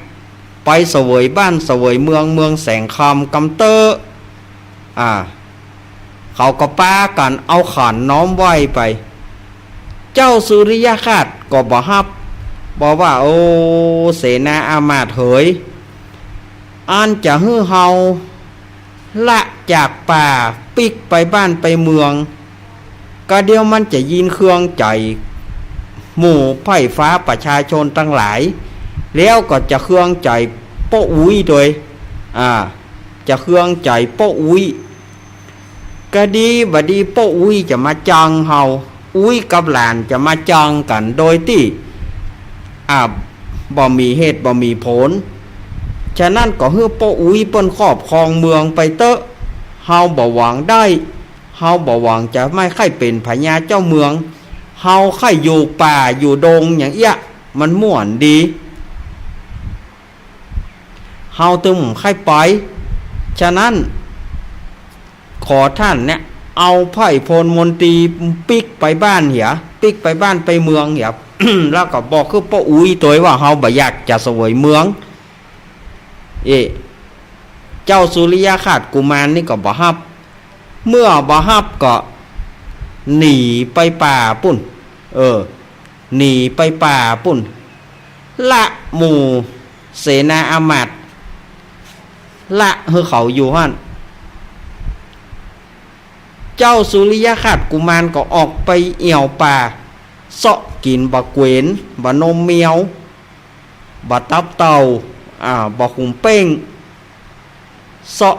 ไปเสวยบ้านเสวยเมือง เมืองแสงคำกำเต๊อะ อ่า เขาก็ปากั๋นเอาขันน้อมไหว้ไป เจ้าสุริยคราชก็บ่ฮับ บอกว่า โอ้ เสนาอามาตย์เหย อันจะหื้อเฮาละจากป่าปิ๊กไปบ้านไปเมือง ก็เดี๋ยวมันจะยินเคืองใจ๋หมู่ไพร่ฟ้าประชาชนตังหลาย แล้วก็จะเคืองใจ๋ป้ออุ๊ยตวย อ่า จะเคืองใจ๋ป้ออุ๊ย ก็ดีบ่ดีป้ออุ๊ยจะมาจังเฮา อุ๊ยกับหลานจะมาจังกั๋นโดยตี้ อ่า บ่มีเหตุบ่มีผล ฉะนั้นก็หื้อป้ออุ๊ยเปิ้นครอบครองเมืองไปเต๊อะ เฮาบ่หวังได้ เฮาบ่หวังจะไม่ใค่เป๋นพญาเจ้าเมือง เฮาใค่อยู่ป่าอยู่ดงอย่างเอี้ย มันม่วนดี เฮาตึงใค่ไป ฉะนั้น ขอต้านเนี่ย เอาไพร่พลมนตรีปิ๊กไปบ้านเหีย ปิ๊กไปบ้านไปเมืองเหีย แล้วก็บอกคือป้ออุ๊ยตวยว่าเฮาบ่อยากจะเสวยเมือง เอ๊ะ เจ้าสุริยคราชกุมารนี่ก็บ่ฮับ เมื่อบ่ฮับก็หนีไปป่าปุ้น เออ หนีไปป่าปุ้น ละหมู่เสนาอามาตย์ ละหื้อเขาอยู่หั้น เจ้าสุริยคราชกุมารก็ออกไปเอี่ยวป่า เซาะกิ๋นบ่าเกวียน บ่านมแมว บ่าตับเต่า อ่า บ่าขุมเป้ง เซาะ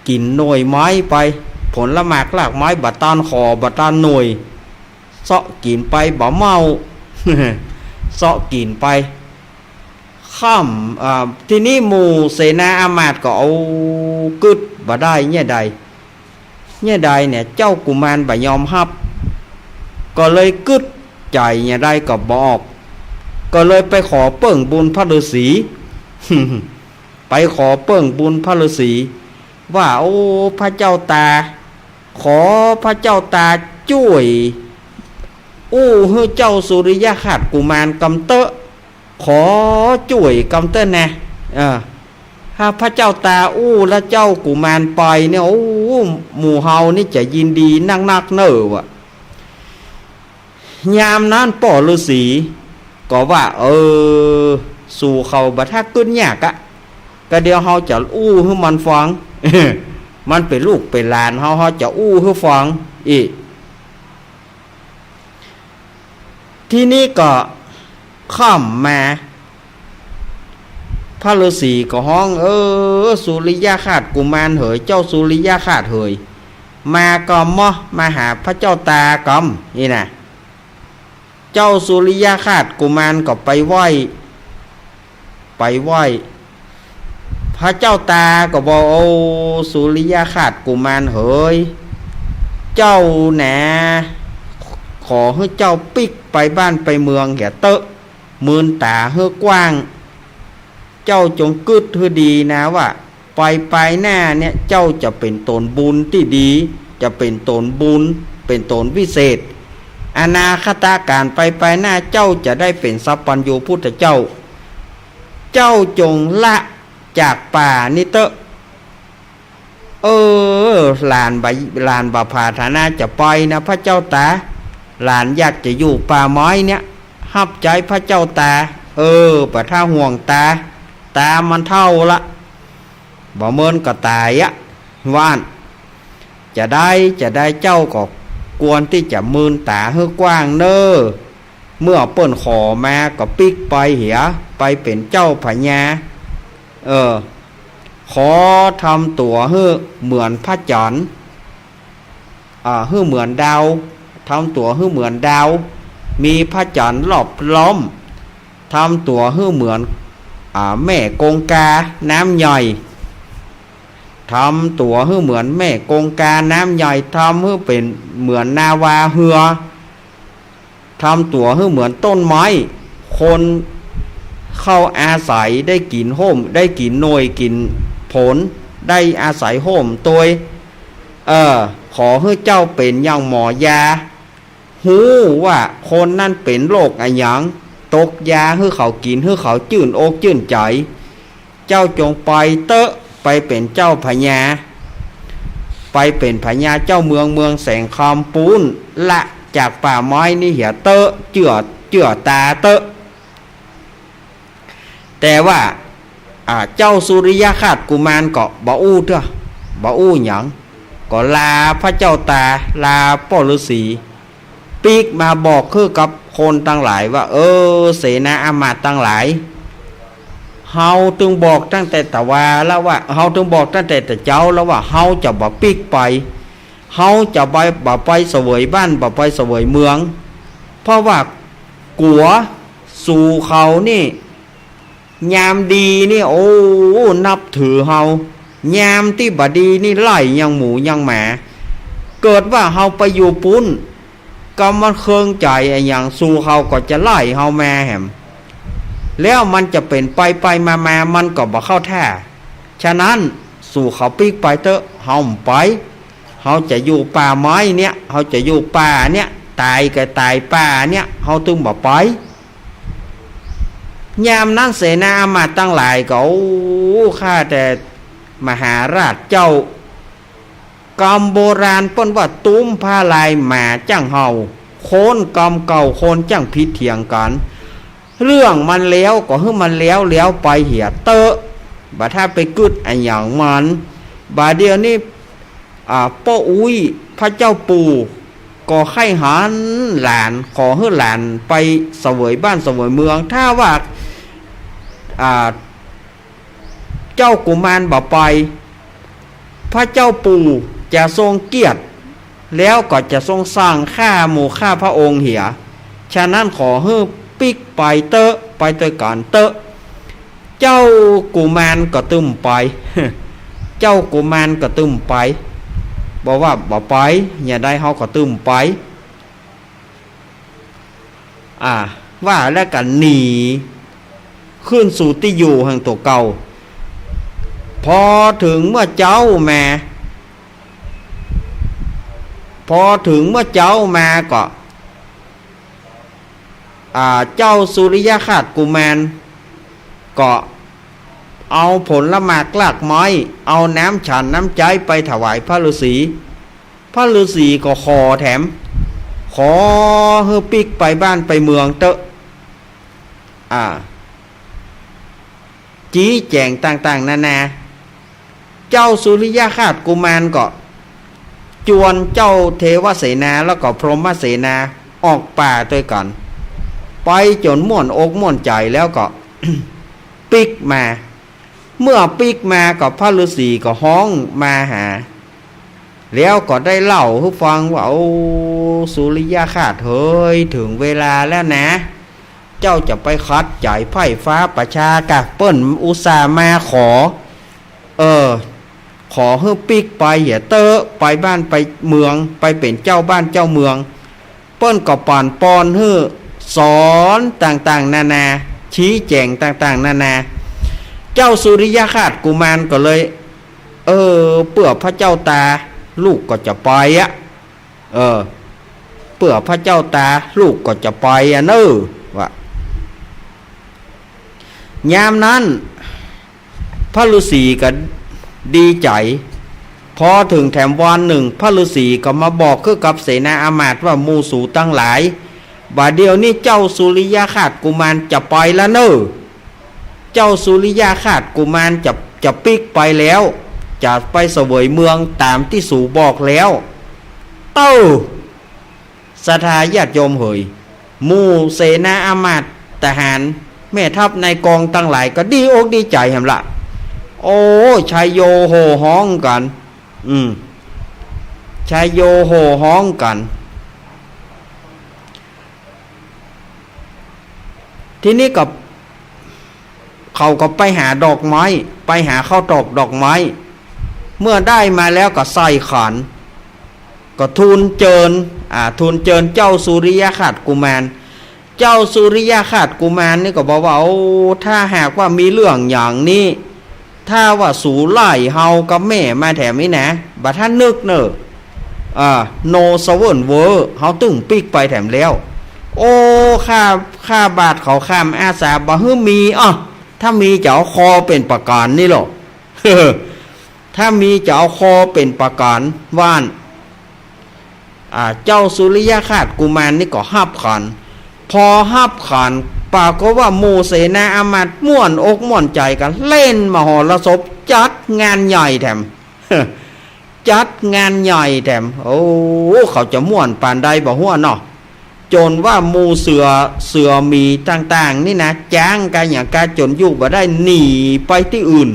กิ๋นหน่วยไม้ไป ผลหมากรากไม้ บ่าตานข่อ บ่าตานหน่วย เซาะกิ๋นไป บ่าเม้า เซาะกิ๋นไป ค่ำ อ่า ทีนี้หมู่เสนาอามาตย์ก็เอากึ๊ดบ่ได้เยียะใด เยียะใดเนี่ย เจ้ากุมารบ่ยอมฮับ ก็เลยกึ๊ดใจ๋เยียะใดก็บ่ออก ก็เลยไปขอเปิ้งบุญพระฤๅษี ไปขอเปิ้งบุญพระฤๅษี ว่า โอ้ พระเจ้าต๋า ขอพระเจ้าต๋าจ้วยอู้หื้อเจ้าสุริยคราชกุมารกำเต๊อะ ขอจ้วยกำเต๊อะแน่ เออ ถ้าพระเจ้าต๋าอู้แล้วเจ้ากุมารไปเนี่ย โอ้ หมู่เฮานี่จะยินดีนักๆ เน่อ ว่า ยามนั้นป้อฤๅษีก็ว่า เออ สู้เขาบ่ถ้ากึ๊ดยากอะ ก็เดี๋ยวเฮาจะอู้หื้อมันฟัง มันเป๋นลูกเป๋นหลานเฮา เฮาจะอู้หื้อฟังอี้ ทีนี้ก็ค่ำมา พระฤๅษีก็ฮ้อง เออ สุริยคราชกุมารเหย เจ้าสุริยคราชเหย มาก่อมเนาะ มาหาพระเจ้าต๋าก่อม อี้นะ เจ้าสุริยคราชกุมารก็ไปไหว้ ไปไหว้ พระเจ้าต๋าก็บอก โอ้ สุริยคราชกุมารเหย เจ้าแหน ขอหื้อเจ้าปิ๊กไปบ้านไปเมืองเหียเต๊อะ มืนต๋าหื้อกว้าง เจ้าจงกึ๊ดหื้อดีนะว่า ไปไปหน้าเนี่ย เจ้าจะเป๋นต๋นบุญตี้ดี จะเป๋นต๋นบุญ เป๋นต๋นวิเศษ อนาคตก๋านไปไปหน้า เจ้าจะได้เป๋นสัพพัญญูพุทธเจ้า เจ้าจงละจากป่านี้เต๊อะ เออ หลานบ่ หลานบ่ปรารถนาจะไปนะพระเจ้าต๋า หลานอยากจะอยู่ป่าไม้เนี่ย ฮับใจ๊พระเจ้าต๋า เออ บ่ถ้าห่วงต๋า ต๋ามันเฒ่าละ บ่เมินก็ต๋ายอะ ว่าอั้น จะได้ จะได้ เจ้าก็ควรตี้จะมืนต๋าหื้อกว้างเน่อ เมื่อเปิ้นขอมาก็ปิ๊กไปเหีย ไปเป๋นเจ้าพญา เออ ขอทำตั๋วหื้อเหมือนพระจันทร์ อ่า หื้อเหมือนดาว ทำตั๋วหื้อเหมือนดาว มีพระจันทร์รอบล้อม ทำตั๋วหื้อเหมือน อ่า แม่กงกาน้ำใหญ่ ทำตั๋วหื้อเหมือนแม่กงกาน้ำใหญ่ ทำหื้อเป๋นเหมือนนาวาเฮือ ทำตั๋วหื้อเหมือนต้นไม้ คนเข้าอาศัยได้กิ๋นฮ่ม ได้กิ๋นหน่วยกิ๋นผล ได้อาศัยฮ่มตวย เออ ขอหื้อเจ้าเป๋นอย่างหมอยา ฮู้ว่าคนนั้นเป๋นโรคอะหยัง ตกยาหื้อเขากิ๋น หื้อเขาจื้นอกจื้นใจ๋ เจ้าจงไปเต๊อะ ไปเป๋นเจ้าพญา ไปเป๋นพญาเจ้าเมืองเมืองแสงคำปู๊น ละจากป่าไม้นี้เหียเต๊อะ เจื้อ เจื้อต๋าเต๊อะ แต่ว่า อ่า เจ้าสุริยคราชกุมารก็บ่อู้เตื้อ บ่อู้หยัง ก็ลาพระเจ้าต๋า ลาป้อฤๅษี ปิ๊กมาบอกคือกับคนตังหลายว่า เออ เสนาอามาตย์ตังหลาย เฮาตึงบอกตั้งแต่ตะวาแล้วว่า เฮาตึงบอกตั้งแต่ตะเจ๊าแล้วว่า เฮาจะบ่ปิ๊กไป เฮาจะบ่ บ่ไปเสวยบ้าน บ่ไปเสวยเมือง เพราะว่ากั๋ว สูเขานี่ ยามดีนี่ โอ้ นับถือเฮา ยามตี้บ่ดีนี่ไล่อย่างหมูอย่างหมา เกิดว่าเฮาไปอยู่ปู๊น กำมันเคืองใจ๋อะหยัง สูเขาก็จะไล่เฮามาแหม แล้วมันจะเป๋นไปไปมามา มันก็บ่เข้าท่า ฉะนั้น สูเขาปิ๊กไปเต๊อะ เฮาบ่ไป เฮาจะอยู่ป่าไม้เนี่ย เฮาจะอยู่ป่าเนี่ย ต๋ายก็ต๋ายป่าเนี่ย เฮาตึงบ่ไป ยามนั้นเสนาอามาตย์ตังหลายก็ โอ้ ข้าแต่มหาราชเจ้า กำโบราณเปิ้นว่า ตุ๊มผ้าลายหมาจ้างเห่า คนกำเก่าคนจ้างผิดเถียงกั๋น เรื่องมันแล้วก็หื้อมันแล้วแล้วไปเหียเต๊อะ บ่ถ้าไปกึ๊ดอะหยังมัน บ่าเดี่ยวนี้ อ่า ป้ออุ๊ย พระเจ้าปู่ ก็ใค่หันหลาน ขอหื้อหลานไปเสวยบ้านเสวยเมือง ถ้าว่า อ่า เจ้ากุมารบ่ไป พระเจ้าปู่จะทรงเกลียด แล้วก็จะทรงสั่งฆ่าหมู่ฆ่าพระองค์เหีย ฉะนั้นขอหื้อปิ๊กไปเต๊อะ ไปตวยกั๋นเต๊อะ เจ้ากุมารก็ตึงไป เจ้ากุมารก็ตึงไป บอกว่าบ่ไป ยามใดเฮาก็ตึงไป อ่า ว่าแล้วก็หนีขึ้นสู่ตี้อยู่แห่งตั๋วเก่า พอเถิงเมื่อเจ๊ามา พอเถิงเมื่อเจ๊ามาก็ อ่า เจ้าสุริยคราชกุมาร ก็เอาผลหมากรากไม้ เอาน้ำฉันน้ำใจ๊ไปถวายพระฤๅษี พระฤๅษีก็ขอแถม ขอหื้อปิ๊กไปบ้านไปเมืองเต๊อะ อ่า จี๊แจ๋งต่างๆ นานา เจ้าสุริยคราชกุมารก็จวนเจ้าเทวเสนาแล้วก็พรหมเสนาออกป่าตวยกั๋น ไปจ๋นม่วนอกม่วนใจ๋แล้วก็ ปิ๊กมา เมื่อปิ๊กมาก็พระฤๅษีก็ฮ้องมาหา แล้วก็ได้เล่าหื้อฟังว่า โอ้ สุริยคราชเหย เถิงเวลาแล้วนะ เจ้าจะไปขัดใจ๋ไพร่ฟ้าประชากะ เปิ้นอุตส่าห์มาขอ เออ ขอหื้อปิ๊กไปเหียเต๊อะ ไปบ้านไปเมือง ไปเป๋นเจ้าบ้านเจ้าเมือง เปิ้นก็ปั่นป่วนหื้อ สอนต่างๆ นานา จี๊แจ๋งต่างๆ นานา เจ้าสุริยคราชกุมารก็เลย เออ เปื้อพระเจ้าต๋า ลูกก็จะไปอะ เออ เปื้อพระเจ้าต๋า ลูกก็จะไปอะเน่อ ว่า ยามนั้น พระฤๅษีก็ดีใจ๋ พอเถิงแถมวันนึ่ง พระฤๅษีก็มาบอกคือกับเสนาอามาตย์ว่า หมู่สูตังหลาย บ่าเดี่ยวนี้เจ้าสุริยคราชกุมารจะไปแล้วเน่อ เจ้าสุริยคราชกุมารจะ จะปิ๊กไปแล้ว จะไปเสวยเมืองต๋ามตี้สูบอกแล้ว เต้า ศรัทธาญาติโยมเหย หมู่เสนาอามาตย์ ทหาร แม่ทัพนายกองตังหลายก็ดีอกดีใจ๋แหมละ โอ้ ชัยโยโห่ฮ้องกั๋น อืม ชัยโยโห่ฮ้องกั๋น ทีนี้ก็ เขาก็ไปหาดอกไม้ ไปหาข้าวตอกดอกไม้ เมื่อได้มาแล้วก็ใส่ขัน ก็ทูลเจิญ อ่า ทูลเจิญเจ้าสุริยคราชกุมาร เจ้าสุริยคราชกุมารนี่ก็บอกว่า โอ้ ถ้าหากว่ามีเรื่องอย่างนี้ ถ้าว่าสูไล่เฮากับแม่มาแถมนี้นะ บ่ทันนึกเน่อ อ่า โนสเวิร์นเวอร์ เฮาตึงปิ๊กไปแถมแล้ว โอ้ ข้า ข้าบาทเขาข้ามอาสาบ่หื้อมี อ้อ ถ้ามีจะเอาคอเป๋นประกันนี่ลอ ถ้ามีจะเอาคอเป๋นประกัน ว่าอั้น อ่า เจ้าสุริยคราชกุมารนี่ก็ฮับขัน พอฮับขัน ปรากฏว่าหมู่เสนาอามาตย์ม่วนอกม่วนใจ๋กั๋น เล่นมหรสพ จัดงานใหญ่แถม จัดงานใหญ่แถม โอ้ เขาจะม่วนปานใดบ่ฮู้เนาะ จ๋นว่าหมู่เสือ เสือหมีต่างๆ นี่นะ จ๊างกาหยังกาจ๋นอยู่บ่ได้ หนีไปตี้อื่น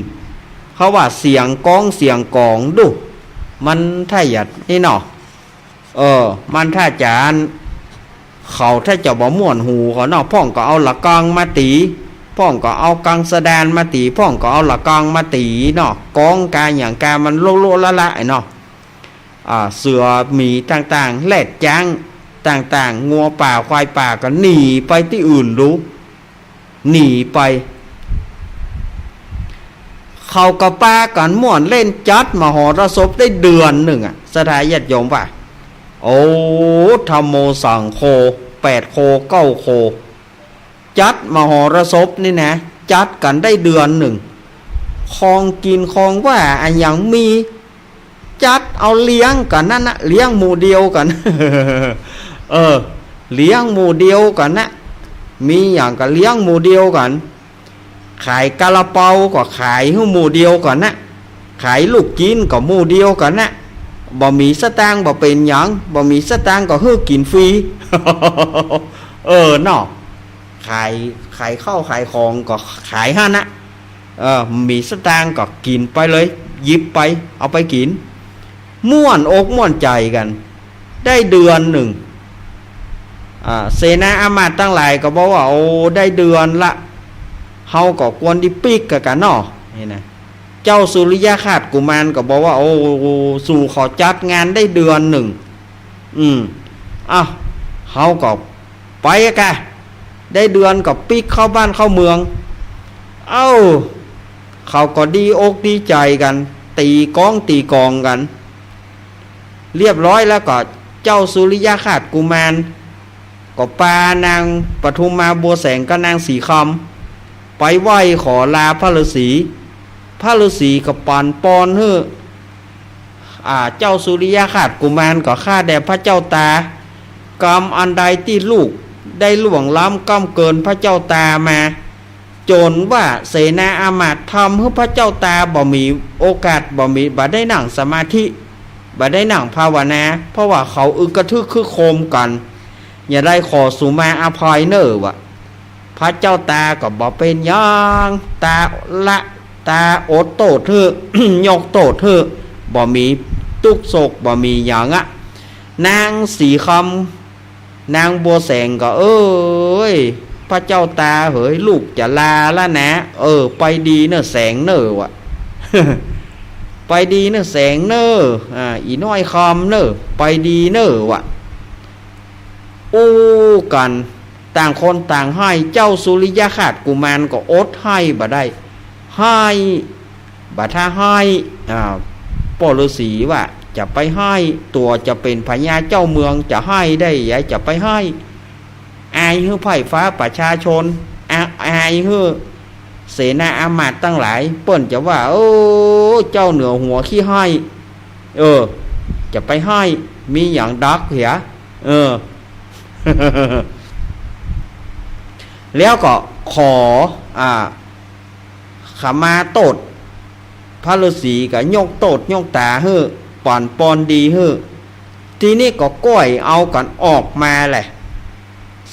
เขาว่าเสียงก๊องเสียงก๋องดู มันถ้าจะนี่เนาะ เออ มันถ้าจะอัน เขาถ้าจะบ่ม่วนหูเขาเนาะ พ่องก็เอาระฆังมาตี๋ พ่องก็เอากังสดานมาตี๋ พ่องก็เอาระฆังมาตี๋เนาะ ก๊องกาหยังกามันโละๆละๆ ไอ้เนาะ อ่า เสือหมีต่างๆ แรดจ๊างต่างๆ งัวป่าควายป่าก็หนีไปตี้อื่นดู หนีไป เขาก็ปากั๋นม่วนเล่นจัดมหรสพได้เดือนนึ่งอะ ศรัทธาญาติโยมว่า โอ้ ธัมโมสังโฆ แปดโคเก้าโค จัดมหรสพนี่นะ จัดกั๋นได้เดือนนึ่ง ของกิ๋นของหว่านอะหยังมี จัดเอาเลี้ยงกั๋นนั้นนะ เลี้ยงหมู่เดียวกั๋น เออ เลี้ยงหมู่เดียวกั๋นนะ มีหยังก็เลี้ยงหมู่เดียวกั๋น ขายซาลาเปาก็ขายหื้อหมู่เดียวกั๋นนะ ขายลูกจิ๊นก็หมู่เดียวกั๋นนะ บ่มีสตางค์บ่เป๋นหยัง บ่มีสตางค์ก็หื้อกิ๋นฟรี เออเนาะ ขาย ขายข้าวขายของก็ขายหั้นนะ เออ มีสตางค์ก็กิ๋นไปเลย หยิบไป เอาไปกิ๋น ม่วนอกม่วนใจ๋กั๋น ได้เดือนนึ่ง อ่า เสนาอามาตย์ตังหลายก็บอกว่า โอ้ ได้เดือนละ เฮาก็ควรได้ปิ๊กกั๋นเนาะ นี่นะ เจ้าสุริยคราชกุมารก็บอกว่า โอ้ สูขอจัดงานได้เดือนนึ่ง อืม อ้าว เฮาก็ไปกะ ได้เดือนก็ปิ๊กเข้าบ้านเข้าเมือง เอ้า เขาก็ดีอกดีใจ๋กั๋น ตี๋ก๊องตี๋ก๋องกั๋น เรียบร้อยแล้วก็ เจ้าสุริยคราชกุมาร ก็ปานางปทุมมาบัวแสงกับนางสีคำ ไปไหว้ขอลาพระฤาษี พระฤาษีก็ปั๋นปอนหื้อ อ่า เจ้าสุริยคราชกุมารก็ข้าแด่พระเจ้าตา กรรมอันใดตี้ลูกได้ล่วงล้ำก้ำเกินพระเจ้าตามา จ๋นว่าเสนาอามาตย์ทำหื้อพระเจ้าตาบ่มีโอกาส บ่มี บ่ได้นั่งสมาธิ บ่ได้นั่งภาวนา เพราะว่าเขาอึกกระทึกครึกโครมกั๋น อย่าได้ขอสูมาอภัยเน่อวะ พระเจ้าตาก็บ่เป๋นหยัง ตาละ ตาอดโต้ษหื้อ ยกโต้ษหื้อ บ่มีตุ๊กข์โศก บ่มีหยังอะ นางสีคำ นางบัวแสงก็ เอ้ย พระเจ้าตาเหย ลูกจะลาละนะ เออ ไปดีเน่อแสงเน่อวะ ไปดีเน่อแสงเน่อ อ่า อี่น้อยคำเน่อ ไปดีเน่อวะ อู้กั๋น ต่างคนต่างไห้ เจ้าสุริยคราชกุมารก็อดไห้บ่ได้ ไห้ บ่าถ้าไห้ อ่า ป้อฤาษีว่า จะไปไห้ ตั๋วจะเป๋นพญาเจ้าเมือง จะไห้ได้ใหญ่ จะไปไห้ อายหื้อไพร่ฟ้าประชาชน อา อายหื้อเสนาอามาตย์ตังหลาย เปิ้นจะว่า โอ้ เจ้าเหนือหัวขี้ไห้ เออ จะไปไห้ มีหยังดักเหีย เออ แล้วก็ขอ อ่า ขมาโต้ษ พระฤๅษีก็ยกโต้ษยกต๋าหื้อ ปานปอนดีหื้อ ทีนี้ก็ก้อยเอากั๋นออกมาแหละ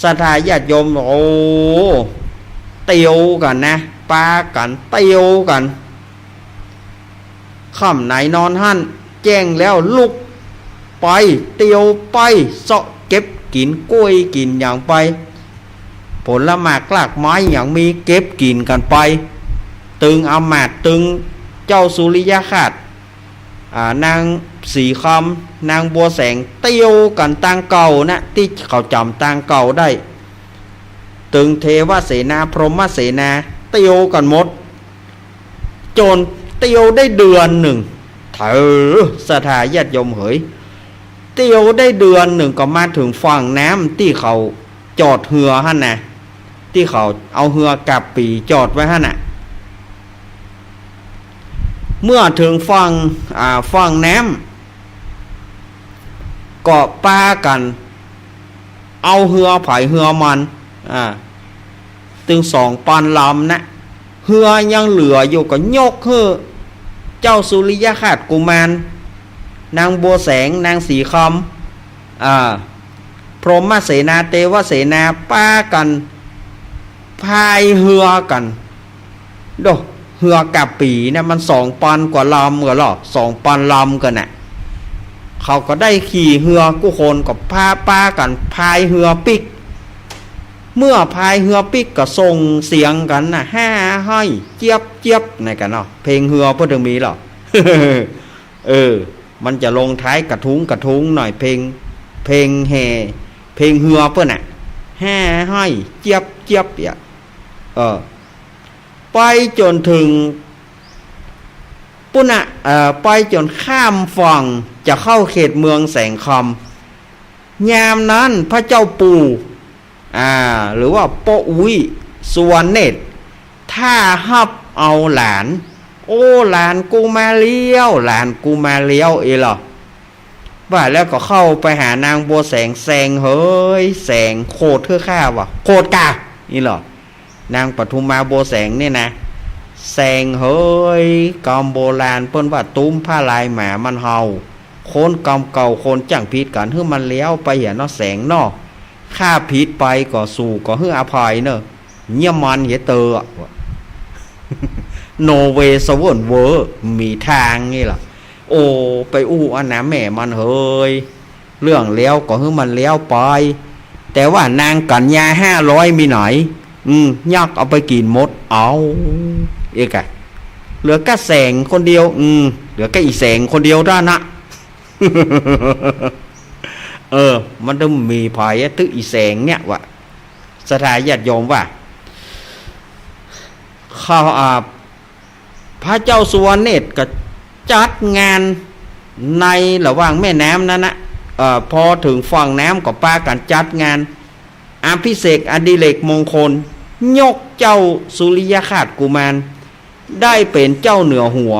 ศรัทธาญาติโยม โอ้ เตียวกั๋นนะ ปากั๋นเตียวกั๋น ค่ำไหนนอนหั้น แจ้งแล้วลุกไป เตียวไป เซาะเก็บกิ๋นกล้วยกิ๋นหยังไป ผลหมากรากไม้หยังมีเก็บกิ๋นกั๋นไป ตึงอำมาตย์ตึงเจ้าสุริยคราส อ่า นางสีคำ นางบัวแสง เตียวกั๋นตางเก่านะ ตี้เขาจ๋ำตางเก่าได้ ตึงเทวเสนา พรหมเสนา เตียวกั๋นหมด จ๋นเตียวได้เดือนนึ่ง เถอะ ศรัทธาญาติโยมเหย เตียวได้เดือนนึ่งก็มาเถิงฝั่งน้ำตี้เขาจอดเฮือหั้นนะ ตี้เขาเอาเฮือกั๊บปี๋จอดไว้หั้นน่ะ เมื่อเถิงฝั่ง อ่า ฝั่งน้ำ ก็ปากั๋นเอาเฮือใผเฮือมัน อ่า ตึงสองปันลำนะ เฮือยังเหลืออยู่ก็ยกหื้อเจ้าสุริยคราสกุมาร นางบัวแสง นางสีคำ อ่า พรหมเสนา เทวเสนา ปากั๋นพายเฮือกั๋น โด เฮือกั๊บปี๋นะ มันสองปันกว่าลำกั๋นลอ สองปันลำกั๋นน่ะ เขาก็ได้ขี่เฮือกู้คน ก็ปา ปากั๋นพายเฮือปิ๊ก เมื่อพายเฮือปิ๊กก็ส่งเสียงกั๋นน่ะ ฮ่าฮ่อย เจี๊ยบเจี๊ยบ นั่นกั๋นเนาะ เพลงเฮือเปิ้นเถิงมีลอ เออ มันจะลงท้ายกระทุ้งกระทุ้งหน่อย เพลง เพลงแห่ เพลงเฮือเปิ้นน่ะ ฮ่าฮ่อย เจี๊ยบเจี๊ยบ เนี่ย เออ ไปจ๋นเถิงปุ้นน่ะ เอ่อ ไปจ๋นข้ามฝั่งจะเข้าเขตเมืองแสงคำ ยามนั้นพระเจ้าปู่ อ่า หรือว่าป้ออุ๊ย สุวรรณเนตร ถ้าฮับเอาหลาน โอ้ หลานกูมาแล้ว หลานกูมาแล้ว เอลอ ว่าแล้วก็เข้าไปหานางบัวแสง แสงเหย แสงโขดเต๊อะข้า ว่า โขดก่า นี่ลอ นางปทุมมาบัวแสงเนี่ยนะ แสงเหย กำโบราณเปิ้นว่า ตุ๊มผ้าลายหมามันเห่า คนกำเก่าคนจ้างผิดกั๋น หื้อมันแล้วไปเหียเนาะแสงเนาะ ข้าผิดไปก็ สูก็หื้ออภัยเน่อ เยียะมันเหียเตอ ว่า โนเวย์ สะเวิ้นเวอ มีตางนี่ลอ โอ้ ไปอู้อันนาแม่มันเหย เรื่องแล้วก็หื้อมันแล้วไป แต่ว่านางกัญญาห้าร้อยมีไหน อืม ยักษ์เอาไปกิ๋นหมด เอา เอกอะ เหลือก้าแสงคนเดียว อืม เหลือก้าอี่แสงคนเดียวเต้านั้นนะ เออ มันต้องมีไผอะ ตึกอี่แสงเนี่ย ว่า ศรัทธาญาติโยมว่า เขา อ่า พระเจ้าสุวรรณเนตรก็จัดงานในระหว่างแม่น้ำนั้นนะ เอ่อ พอเถิงฝั่งน้ำก็ปากั๋นจัดงานอภิเษกอดิเรกมงคล ยกเจ้าสุริยคราสกุมาร ได้เป๋นเจ้าเหนือหัว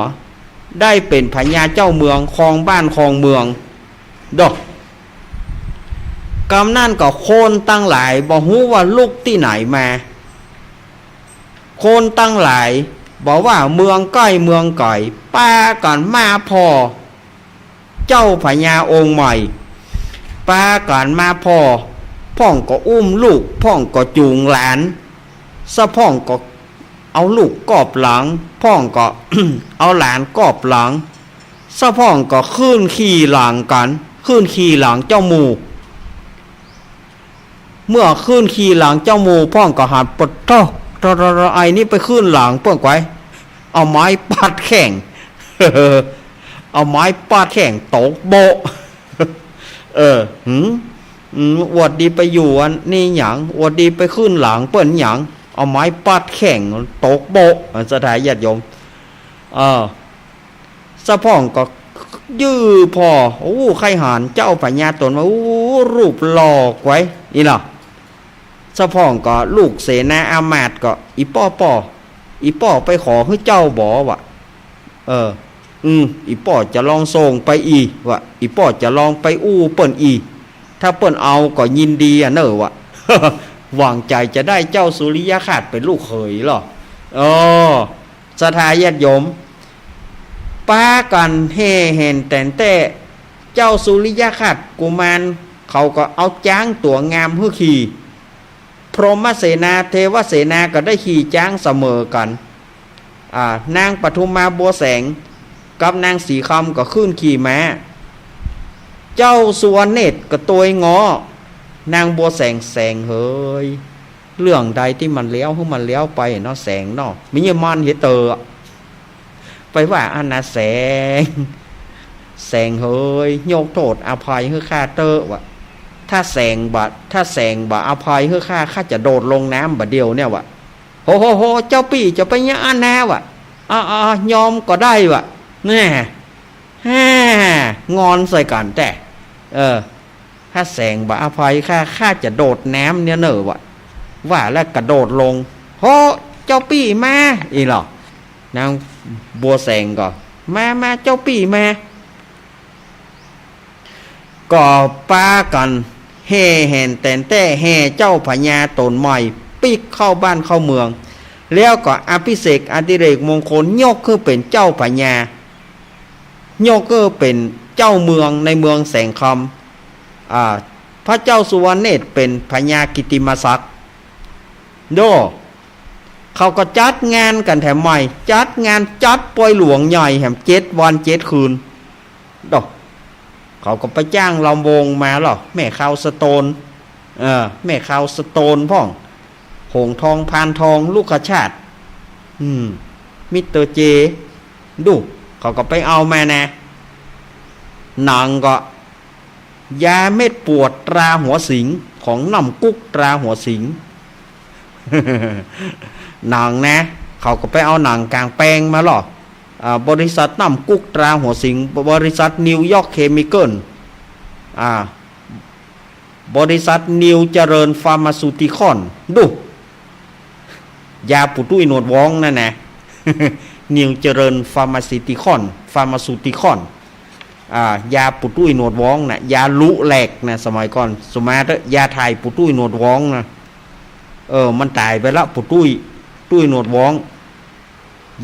ได้เป๋นพญาเจ้าเมือง ครองบ้านครองเมือง ดอก กำนั้นก็คนตังหลายบ่ฮู้ว่าลุกตี้ไหนมา คนตังหลายบ่ว่าเมืองใก้เมืองไก๋ ปากั๋นมาผ่อเจ้าพญาองค์ใหม่ ปากั๋นมาผ่อ พ่องก็อุ้มลูก พ่องก็จูงหลาน สะพ่องก็เอาลูกกอบหลัง พ่องก็ เอาหลานกอบหลัง สะพ่องก็ขึ้นขี่หลังกั๋น ขึ้นขี่หลังเจ้าหมู่ เมื่อขึ้นขี่หลังเจ้าหมู่ พ่องก็หัน ปะโธ่ ไอ้นี่ไปขึ้นหลังเปิ้นไกว เอาไม้ปัดแข้ง เอาไม้ปัดแข้งตกโบะ เออ หืม อืม อวดดีไปอยู่อันนี้หยัง อวดดีไปขึ้นหลังเปิ้นหยัง เอาไม้ปัดแข้งตกโบะ ศรัทธาญาติโยม เออ สะพ่องก็ยื้อผ่อ โอ้ ใค่หันเจ้าพญาต๋นว่า โอ้ รูปหล่อไกว นี่ลอ สะพ่องก็ลูกเสนาอามาตย์ก็ อี่ป้อป้อ อี่ป้อไปขอหื้อเจ้าบ่ ว่า เออ อืม อี่ป้อจะลองส่งไปอี่ ว่า อี่ป้อจะลองไปอู้เปิ้นอี่ ถ้าเปิ้นเอาก็ยินดีอะเน่อ ว่า หวังใจ๋จะได้เจ้าสุริยคราสเป๋นลูกเขยลอ เออ ศรัทธาญาติโยม ปากั๋นแห่แหนแต๋นแต๊ เจ้าสุริยคราชกุมาร เขาก็เอาจ๊างตั๋วงามหื้อขี่ พรหมเสนา เทวเสนาก็ได้ขี่จ๊างเสมอกั๋น อ่า นางปทุมมาบัวแสงกับนางสีคำก็ขึ้นขี่ม้า เจ้าสุวรรณเนตรก็ตวยง้อ นางบัวแสง แสงเหย เรื่องใดตี้มันแล้วหื้อมันแล้วไปเนาะแสงเนาะ มิใจ้มันเหียเตอ ไปว่าอั้นนาแสง แสงเหย ยกโต้ษอภัยหื้อข้าเต๊อะวะ ถ้าแสงบ่ ถ้าแสงบ่อภัยหื้อข้า ข้าจะโดดลงน้ำบ่าเดี่ยวนี่วะ โหโหโห เจ้าปี้จะไปเยียะอั้นนาวะ อ่าอ่ายอมก็ได้วะ แน่ แฮ่ งอนใส่กั๋นแต๊ เออ ถ้าแสงบ่อภัยข้า ข้าจะโดดน้ำเนี่ยเน่อวะ ว่าแล้วกระโดดลง โห เจ้าปี้มา อี้ลอ นางบัวแสงก็ มามา เจ้าปี้มา ก็ปากั๋นแห่แหนแต๋นแต๊ แห่เจ้าพญาต๋นใหม่ปิ๊กเข้าบ้านเข้าเมือง แล้วก็อภิเษกอดิเรกมงคล ยกหื้อเป๋นเจ้าพญา ยกหื้อเป๋นเจ้าเมืองในเมืองแสงคำ อ่า พระเจ้าสุวรรณเนตรเป๋นพญากิตติมศักดิ์ โด เขาก็จัดงานกั๋นแถมใหม่ จัดงาน จัดปอยหลวงใหญ่แถมเจ็ดวันเจ็ดคืน โด เขาก็ไปจ้างลำวงมาลอ แม่ขาวสโตน เออ แม่ขาวสโตนพ่อง หงส์ทอง พานทอง ลูกขชาติ อืม มิสเตอร์เจ ดู เขาก็ไปเอามานะ หนังก็ ยาเม็ดปวดตราหัวสิง ของน้ำกุ๊กตราหัวสิง หนังนะ เขาก็ไปเอาหนังก๋างแปลงมาลอ อ่า บริษัทน้ำกุ๊กตราหัวสิง บริษัทนิวยอร์กเคมีคอล อ่า บริษัทนิวเจริญฟาร์มาซูติคอล ดู ยาปู่ตุ้ยหนวดว้องนั่นนะ นิวเจริญฟาร์มาซูติคอล ฟาร์มาซูติคอล อ่า ยาปู่ตุ้ยหนวดว้องนะ ยาลุแหลกนะ สมัยก่อน สมัยเต๊อะ ยาถ่ายปู่ตุ้ยหนวดว้องนะ เออ มันต๋ายไปละ ปู่ตุ้ย ตุ้ยหนวดว้อง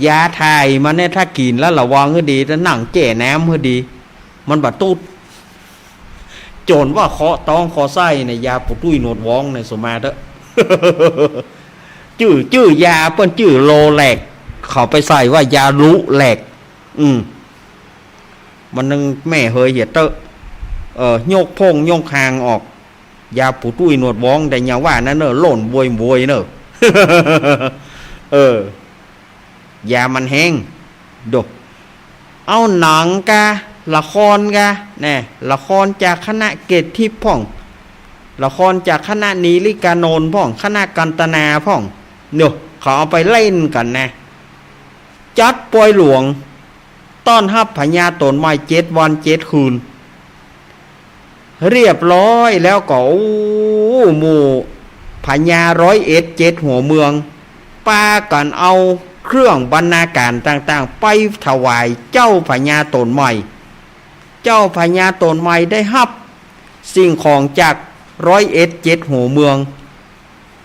ยาถ่ายมันเนี่ย ถ้ากิ๋นแล้วระวังหื้อดี แล้วนั่งแจ้น้ำหื้อดี มันบ่ตุ๊ด จ๋นว่าเคาะต๊องเคาะไส้เนี่ย ยาปู่ตุ้ยหนวดว้องเนี่ย สมัยเต๊อะ จื้อ จื้อยาเปิ้นจื้อโลแหลก เขาไปใส่ว่ายาลุแหลก อืม มันนึ่งแม่เหยเหียเต๊อะ เออ ยกพ่งยกฮางออก ยาปู่ตุ้ยหนวดว้อง แต่อย่าว่านั้นเน่อ โล่นโวยโวยเน่อ เออ ยามันแฮง ดู เอาหนังกา ละครกา แน่ ละครจากคณะเกตทิพย์พ่อง ละครจากคณะนีลิกานนท์พ่อง คณะกันตนาพ่อง เนาะ เขาเอาไปเล่นกั๋นนะ จัดปอยหลวง ต้อนฮับพญาต๋นใหม่เจ็ดวันเจ็ดคืน เรียบร้อยแล้วก็ โอ้ หมู่พญาร้อยเอ็ดเจ็ดหัวเมือง ปากั๋นเอาเครื่องบรรณาก๋ารต่างๆ ไปถวายเจ้าพญาต๋นใหม่ เจ้าพญาต๋นใหม่ได้ฮับสิ่งของจากร้อยเอ็ดเจ็ดหัวเมือง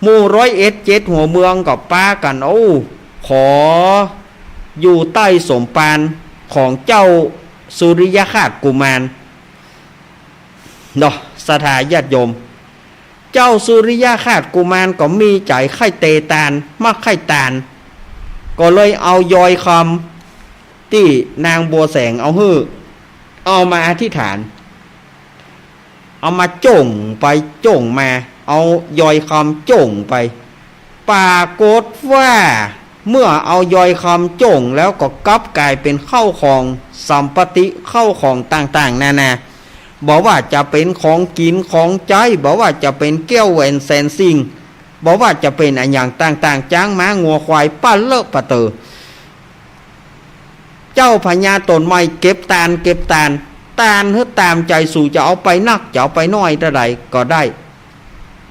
หมู่ร้อยเอ็ดเจ็ดหัวเมืองก็ปากั๋น โอ้ ขออยู่ใต้สมภารของเจ้าสุริยคราชกุมาร เนาะ ศรัทธาญาติโยม เจ้าสุริยคราชกุมารก็มีใจ๋ใค่เตตาน มักใค่ตาน ก็เลยเอายอยคำตี้นางบัวแสงเอาหื้อ เอามาอธิษฐาน เอามาจ้งไปจ้งมา เอายอยคำจ้งไป ปรากฏว่าเมื่อเอายอยคำจ้งแล้วก็กลับก๋ายเป๋นเข้าของสัมปติ เข้าของต่างๆ นานา บ่ว่าจะเป๋นของกิ๋นของใจ๊ บ่ว่าจะเป๋นแก้วแหวนแสนสิ่ง บ่ว่าจะเป๋นอะหยังต่างๆ จ๊างม้างัวควายปะเลอะปะเต๋อ เจ้าพญาต๋นใหม่เก็บตาน เก็บตาน ตานหื้อต๋ามใจ๋สู จะเอาไปนัก จะเอาไปน้อยเต้าใดก็ได้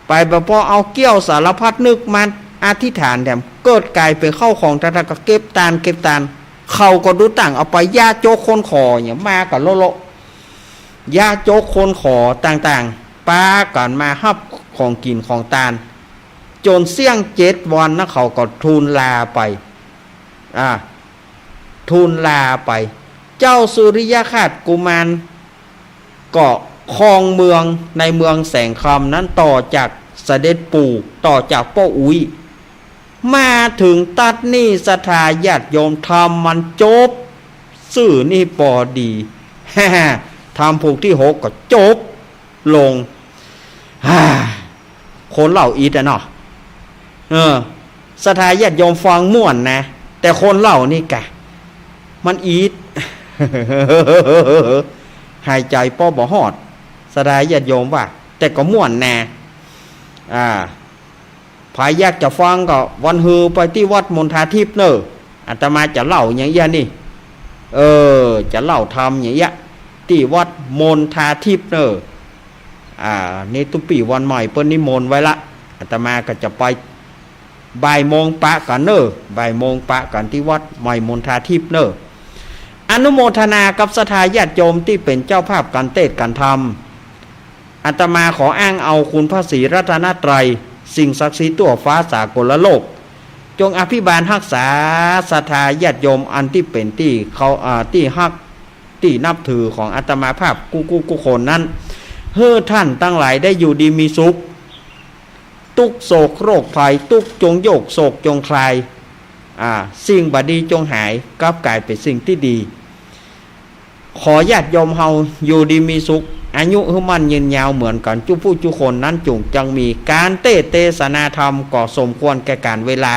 ไปบ่ปอเอาเกี้ยวสารพัดนึกมาอธิษฐานแถม เกิดก๋ายเป๋นเข้าของต่างๆ ก็เก็บตาน เก็บตาน เขาก็ดูตั้งเอาไป ยาจกคนขอเนี่ย มากั๋นโละๆ ยาจกคนขอต่างๆ ปากั๋นมาฮับของกิ๋นของตาน จ๋นเสี้ยงเจ็ดวันนะ เขาก็ทูลลาไป อ่า ทูลลาไป เจ้าสุริยคราชกุมารก็ครองเมืองในเมืองแสงคำนั้นต่อจากเสด็จปู่ ต่อจากป้ออุ๊ย มาเถิงตั๊ดนี่ศรัทธาญาติโยม ธรรมมันจบ ซื่อนี่ปอดี ธรรมผูกตี้หกก็จบลง คนเล่าอิดอะเนาะ เออ ศรัทธาญาติโยมฟังม่วนนะ แต่คนเล่านี่กะ มันอิด หายใจ๋ปอบ่ฮอด ศรัทธาญาติโยมว่า แต่ก็ม่วนนะ อ่า ใผอยากจะฟังก็วันฮือไปตี้วัดมณฑาทิพย์เน่อ อาตมาจะเล่าอย่างเอี้ยนี่ เออ จะเล่าธรรมอย่างเอี้ย ตี้วัดมณฑาทิพย์เน่อ อ่า นี่ตุ๊ปี้วันใหม่เปิ้นนิมนต์ไว้ละ อาตมาก็จะไป บ่ายโมงปะกั๋นเน่อ บ่ายโมงปะกั๋นตี้วัดใหม่มณฑาทิพย์เน่อ อนุโมทนากับศรัทธาญาติโยมตี้เป๋นเจ้าภาพก๋านเตสน์ก๋านธรรม อาตมาขออ้างเอาคุณพระศรีรัตนตรัย สิ่งศักดิ์สิทธิ์ทั่วฟ้าสากลโลก จงอภิบาลฮักษาศรัทธาญาติโยมอันตี้เป๋นตี้เคา อ่า ตี้ฮักตี้นับถือของอาตมาภาพกู้ๆคนนั้น หื้อท่านตังหลายได้อยู่ดีมีสุข ตุ๊กข์โศกโรคภัย ตุ๊กข์จงโยก โศกจงคลาย อ่า สิ่งบ่ดีจงหาย กลับก๋ายเป๋นสิ่งตี้ดี ขอญาติโยมเฮาอยู่ดีมีสุข อายุหื้อมั่นยืนยาวเหมือนกั๋นจุ๊ผู้จุ๊คนนั้นจุ่งจังมี ก๋านเตสน์เตสนาธรรมก็สมควรแก่ก๋าลเวลา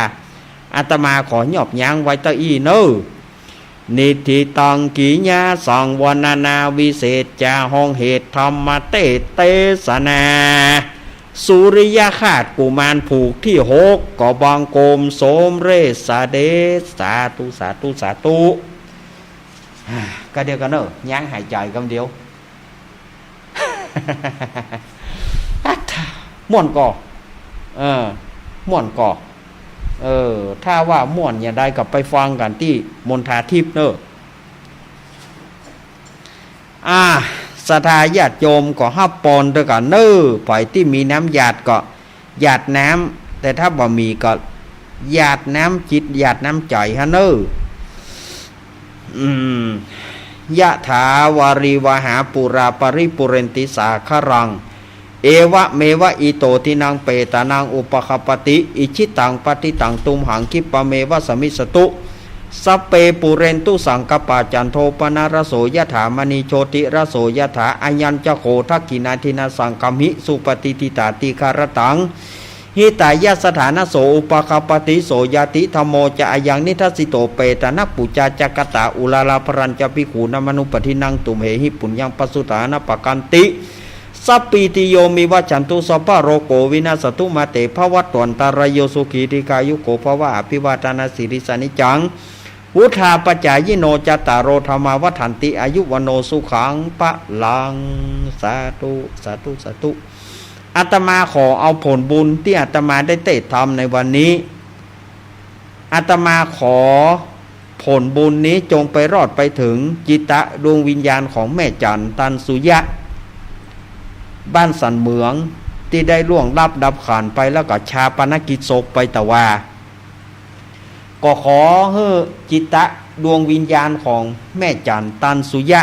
อาตมาขอยอบยั้งไว้เต้าอี้เน่อ นิฏฐิตัง กิริยาสัง วรรณนาวิเศษจา ห้องเหตุธรรมเตสน์เตสนา สุริยคราชกุมารผูกตี้หก ก็บังคมสมเร็จเสด็จ สาธุ สาธุ สาธุ อ่า ก็เดี๋ยวกั๋นเน่อ ยั้งหายใจ๋กำเดียว อัตถะ ม่วนก่อ เออ ม่วนก่อ เออ ถ้าว่าม่วนอย่างใดก็ไปฟังกั๋นตี้มณฑาทิพย์เน่อ อ่า ศรัทธาญาติโยมก็ฮับปอนตวยกั๋นเน่อ ใผตี้มีน้ำหยาดก็หยาดน้ำ แต่ถ้าบ่มีก็หยาดน้ำจิตหยาดน้ำใจ๋หั้นเน่อ อืม ยะถาวาริวหาปูราปริปูเรนติสาคารัง เอวะเมวะอิโตทินังเปตานังอุปคปปติ อิจฉิตังปัตถิตังตุมหังคิปะเมวะสมมิสตุ สัพเพปูเรนตุสังกปปา จันโทปนรสโสยะถา มณีโชติรสโสยะถา อายัญจะโขทักขินาทินาสังคามิ สุปฏิทิตาติคารตัง หิตายะสถานะโสอุปคปปติ โสญาติธัมโมจะอายังนิทัสสิโต เปตานัปปูจาจะกตาอุราราพรัญจะภิกขูนมนุปปทินัง ตุมเหหิปุญญังปะสุตานะปะกันติ สัพพีติโยมิวัชชันตุ สัพพะโรโกวินัสสะตุ มาเตภวัตวันตะราโย สุขีทีฆายุโกภวะ อภิวาทะนะสีลิสสะนิจจัง วุฑฒาปะจายิโน จัตตาโรธัมมาวัฑฒันติ อายุวัณโณสุขังพะลัง สาธุ สาธุ สาธุ อาตมาขอเอาผลบุญตี้อาตมาได้เตสน์ธรรมในวันนี้ อาตมาขอผลบุญนี้จงไปรอดไปเถิงจิตตะดวงวิญญาณของแม่จั๋น ตันสุยะ บ้านสันเหมือง ตี้ได้ล่วงลับดับขันไปแล้วก็ฌาปนกิจศพไปตะวา ก็ขอหื้อจิตตะดวงวิญญาณของแม่จั๋น ตันสุยะ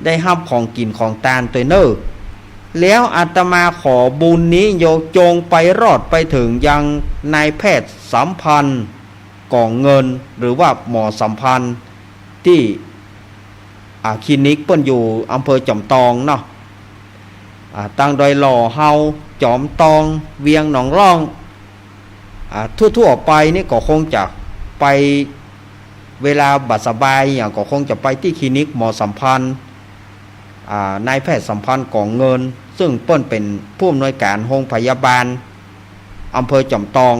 ได้ฮับของกิ๋นของตานตวยเน่อ แล้วอาตมาขอบุญนี้โยจงไปรอดไปเถิงยังนายแพทย์สัมพันธ์ ก๋องเงิน หรือว่าหมอสัมพันธ์ ตี้ อ่า คลินิกเปิ้นอยู่อำเภอจอมตองเนาะ อ่า ตังดอยหล่อเฮา จอมตอง เวียงหนองล่อง อ่า ทั่วๆ ไปนี่ก็คงจะไป เวลาบ่สบายอย่างก็คงจะไปตี้คลินิกหมอสัมพันธ์ อ่า นายแพทย์สัมพันธ์ ก๋องเงิน ซึ่งเปิ้นเป๋นผู้อำนวยก๋านโฮงพยาบาลอำเภอจอมตอง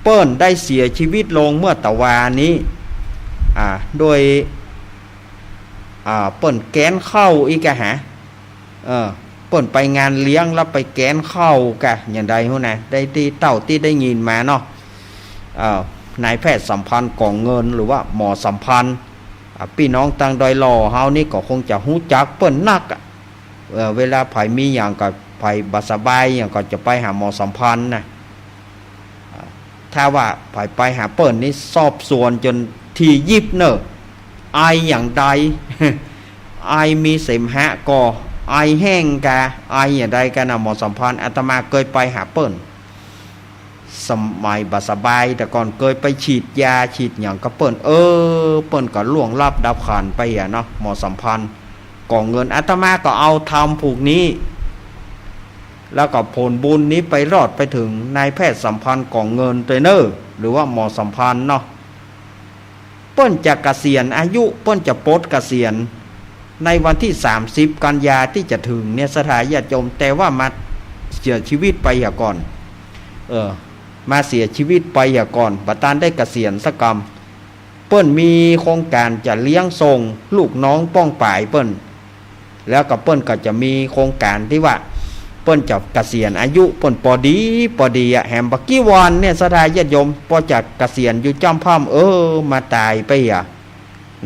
เปิ้นได้เสียชีวิตลงเมื่อตะวานี้ อ่า โดย อ่า เปิ้นแก๊นเข้าอี้กะหา เออ เปิ้นไปงานเลี้ยงแล้วไปแก๊นเข้ากะ อย่างใดฮู้นะ ได้ตี้เต้าตี้ได้ยินมาเนาะ เอ่อ นายแพทย์สัมพันธ์ ก๋องเงิน หรือว่าหมอสัมพันธ์ อ่า ปี้น้องตังดอยหล่อเฮานี่ก็คงจะฮู้จักเปิ้นนักอะ เอ่อ เวลาใผมีอย่างก็ ใผบ่สบายอย่างก็จะไปหาหมอสัมพันธ์นะ อ่า ถ้าว่าใผไปหาเปิ้นนี่สอบสวนจ๋นถี่ยิบเน่อ ไออย่างใด ไอมีเสมหะก่อ ไอแห้งกา ไออย่างใดกั๋นนะ หมอสมภาร อาตมาเกยไปหาเปิ้น สมัยบ่สบายแต่ก่อนเกยไปฉีดยาฉีดหยังกับเปิ้น เออ เปิ้นก็ล่วงลับดับขันไปอะเนาะ หมอสมภาร ก่อเงิน อาตมาก็เอาธรรมผูกนี้ แล้วก็ผลบุญนี้ไปรอดไปเถิงนายแพทย์สมภาร ก่อเงินเตยเน่อ หรือว่าหมอสมภารเนาะ เปิ้นจะเกษียณอายุ เปิ้นจะปลดเกษียณในวันตี้สามสิบกันยาตี้จะเถิงเนี่ย ศรัทธาญาติโยม แต่ว่ามาเสียชีวิตไปเหียก่อน เออ มาเสียชีวิตไปเหียก่อน บ่ตันได้เกษียณสักกำ เปิ้นมีโครงก๋านจะเลี้ยงส่งลูกน้องป้องป๋ายเปิ้น แล้วก็เปิ้นก็จะมีโครงก๋านตี้ว่า เปิ้นจะเกษียณอายุเปิ้นปอดีปอดีอะ แหมบ่กี่วันเนี่ย ศรัทธาญาติโยม ปอจะเกษียณอยู่จ้ำพ่ำ เออ มาต๋ายไปอะ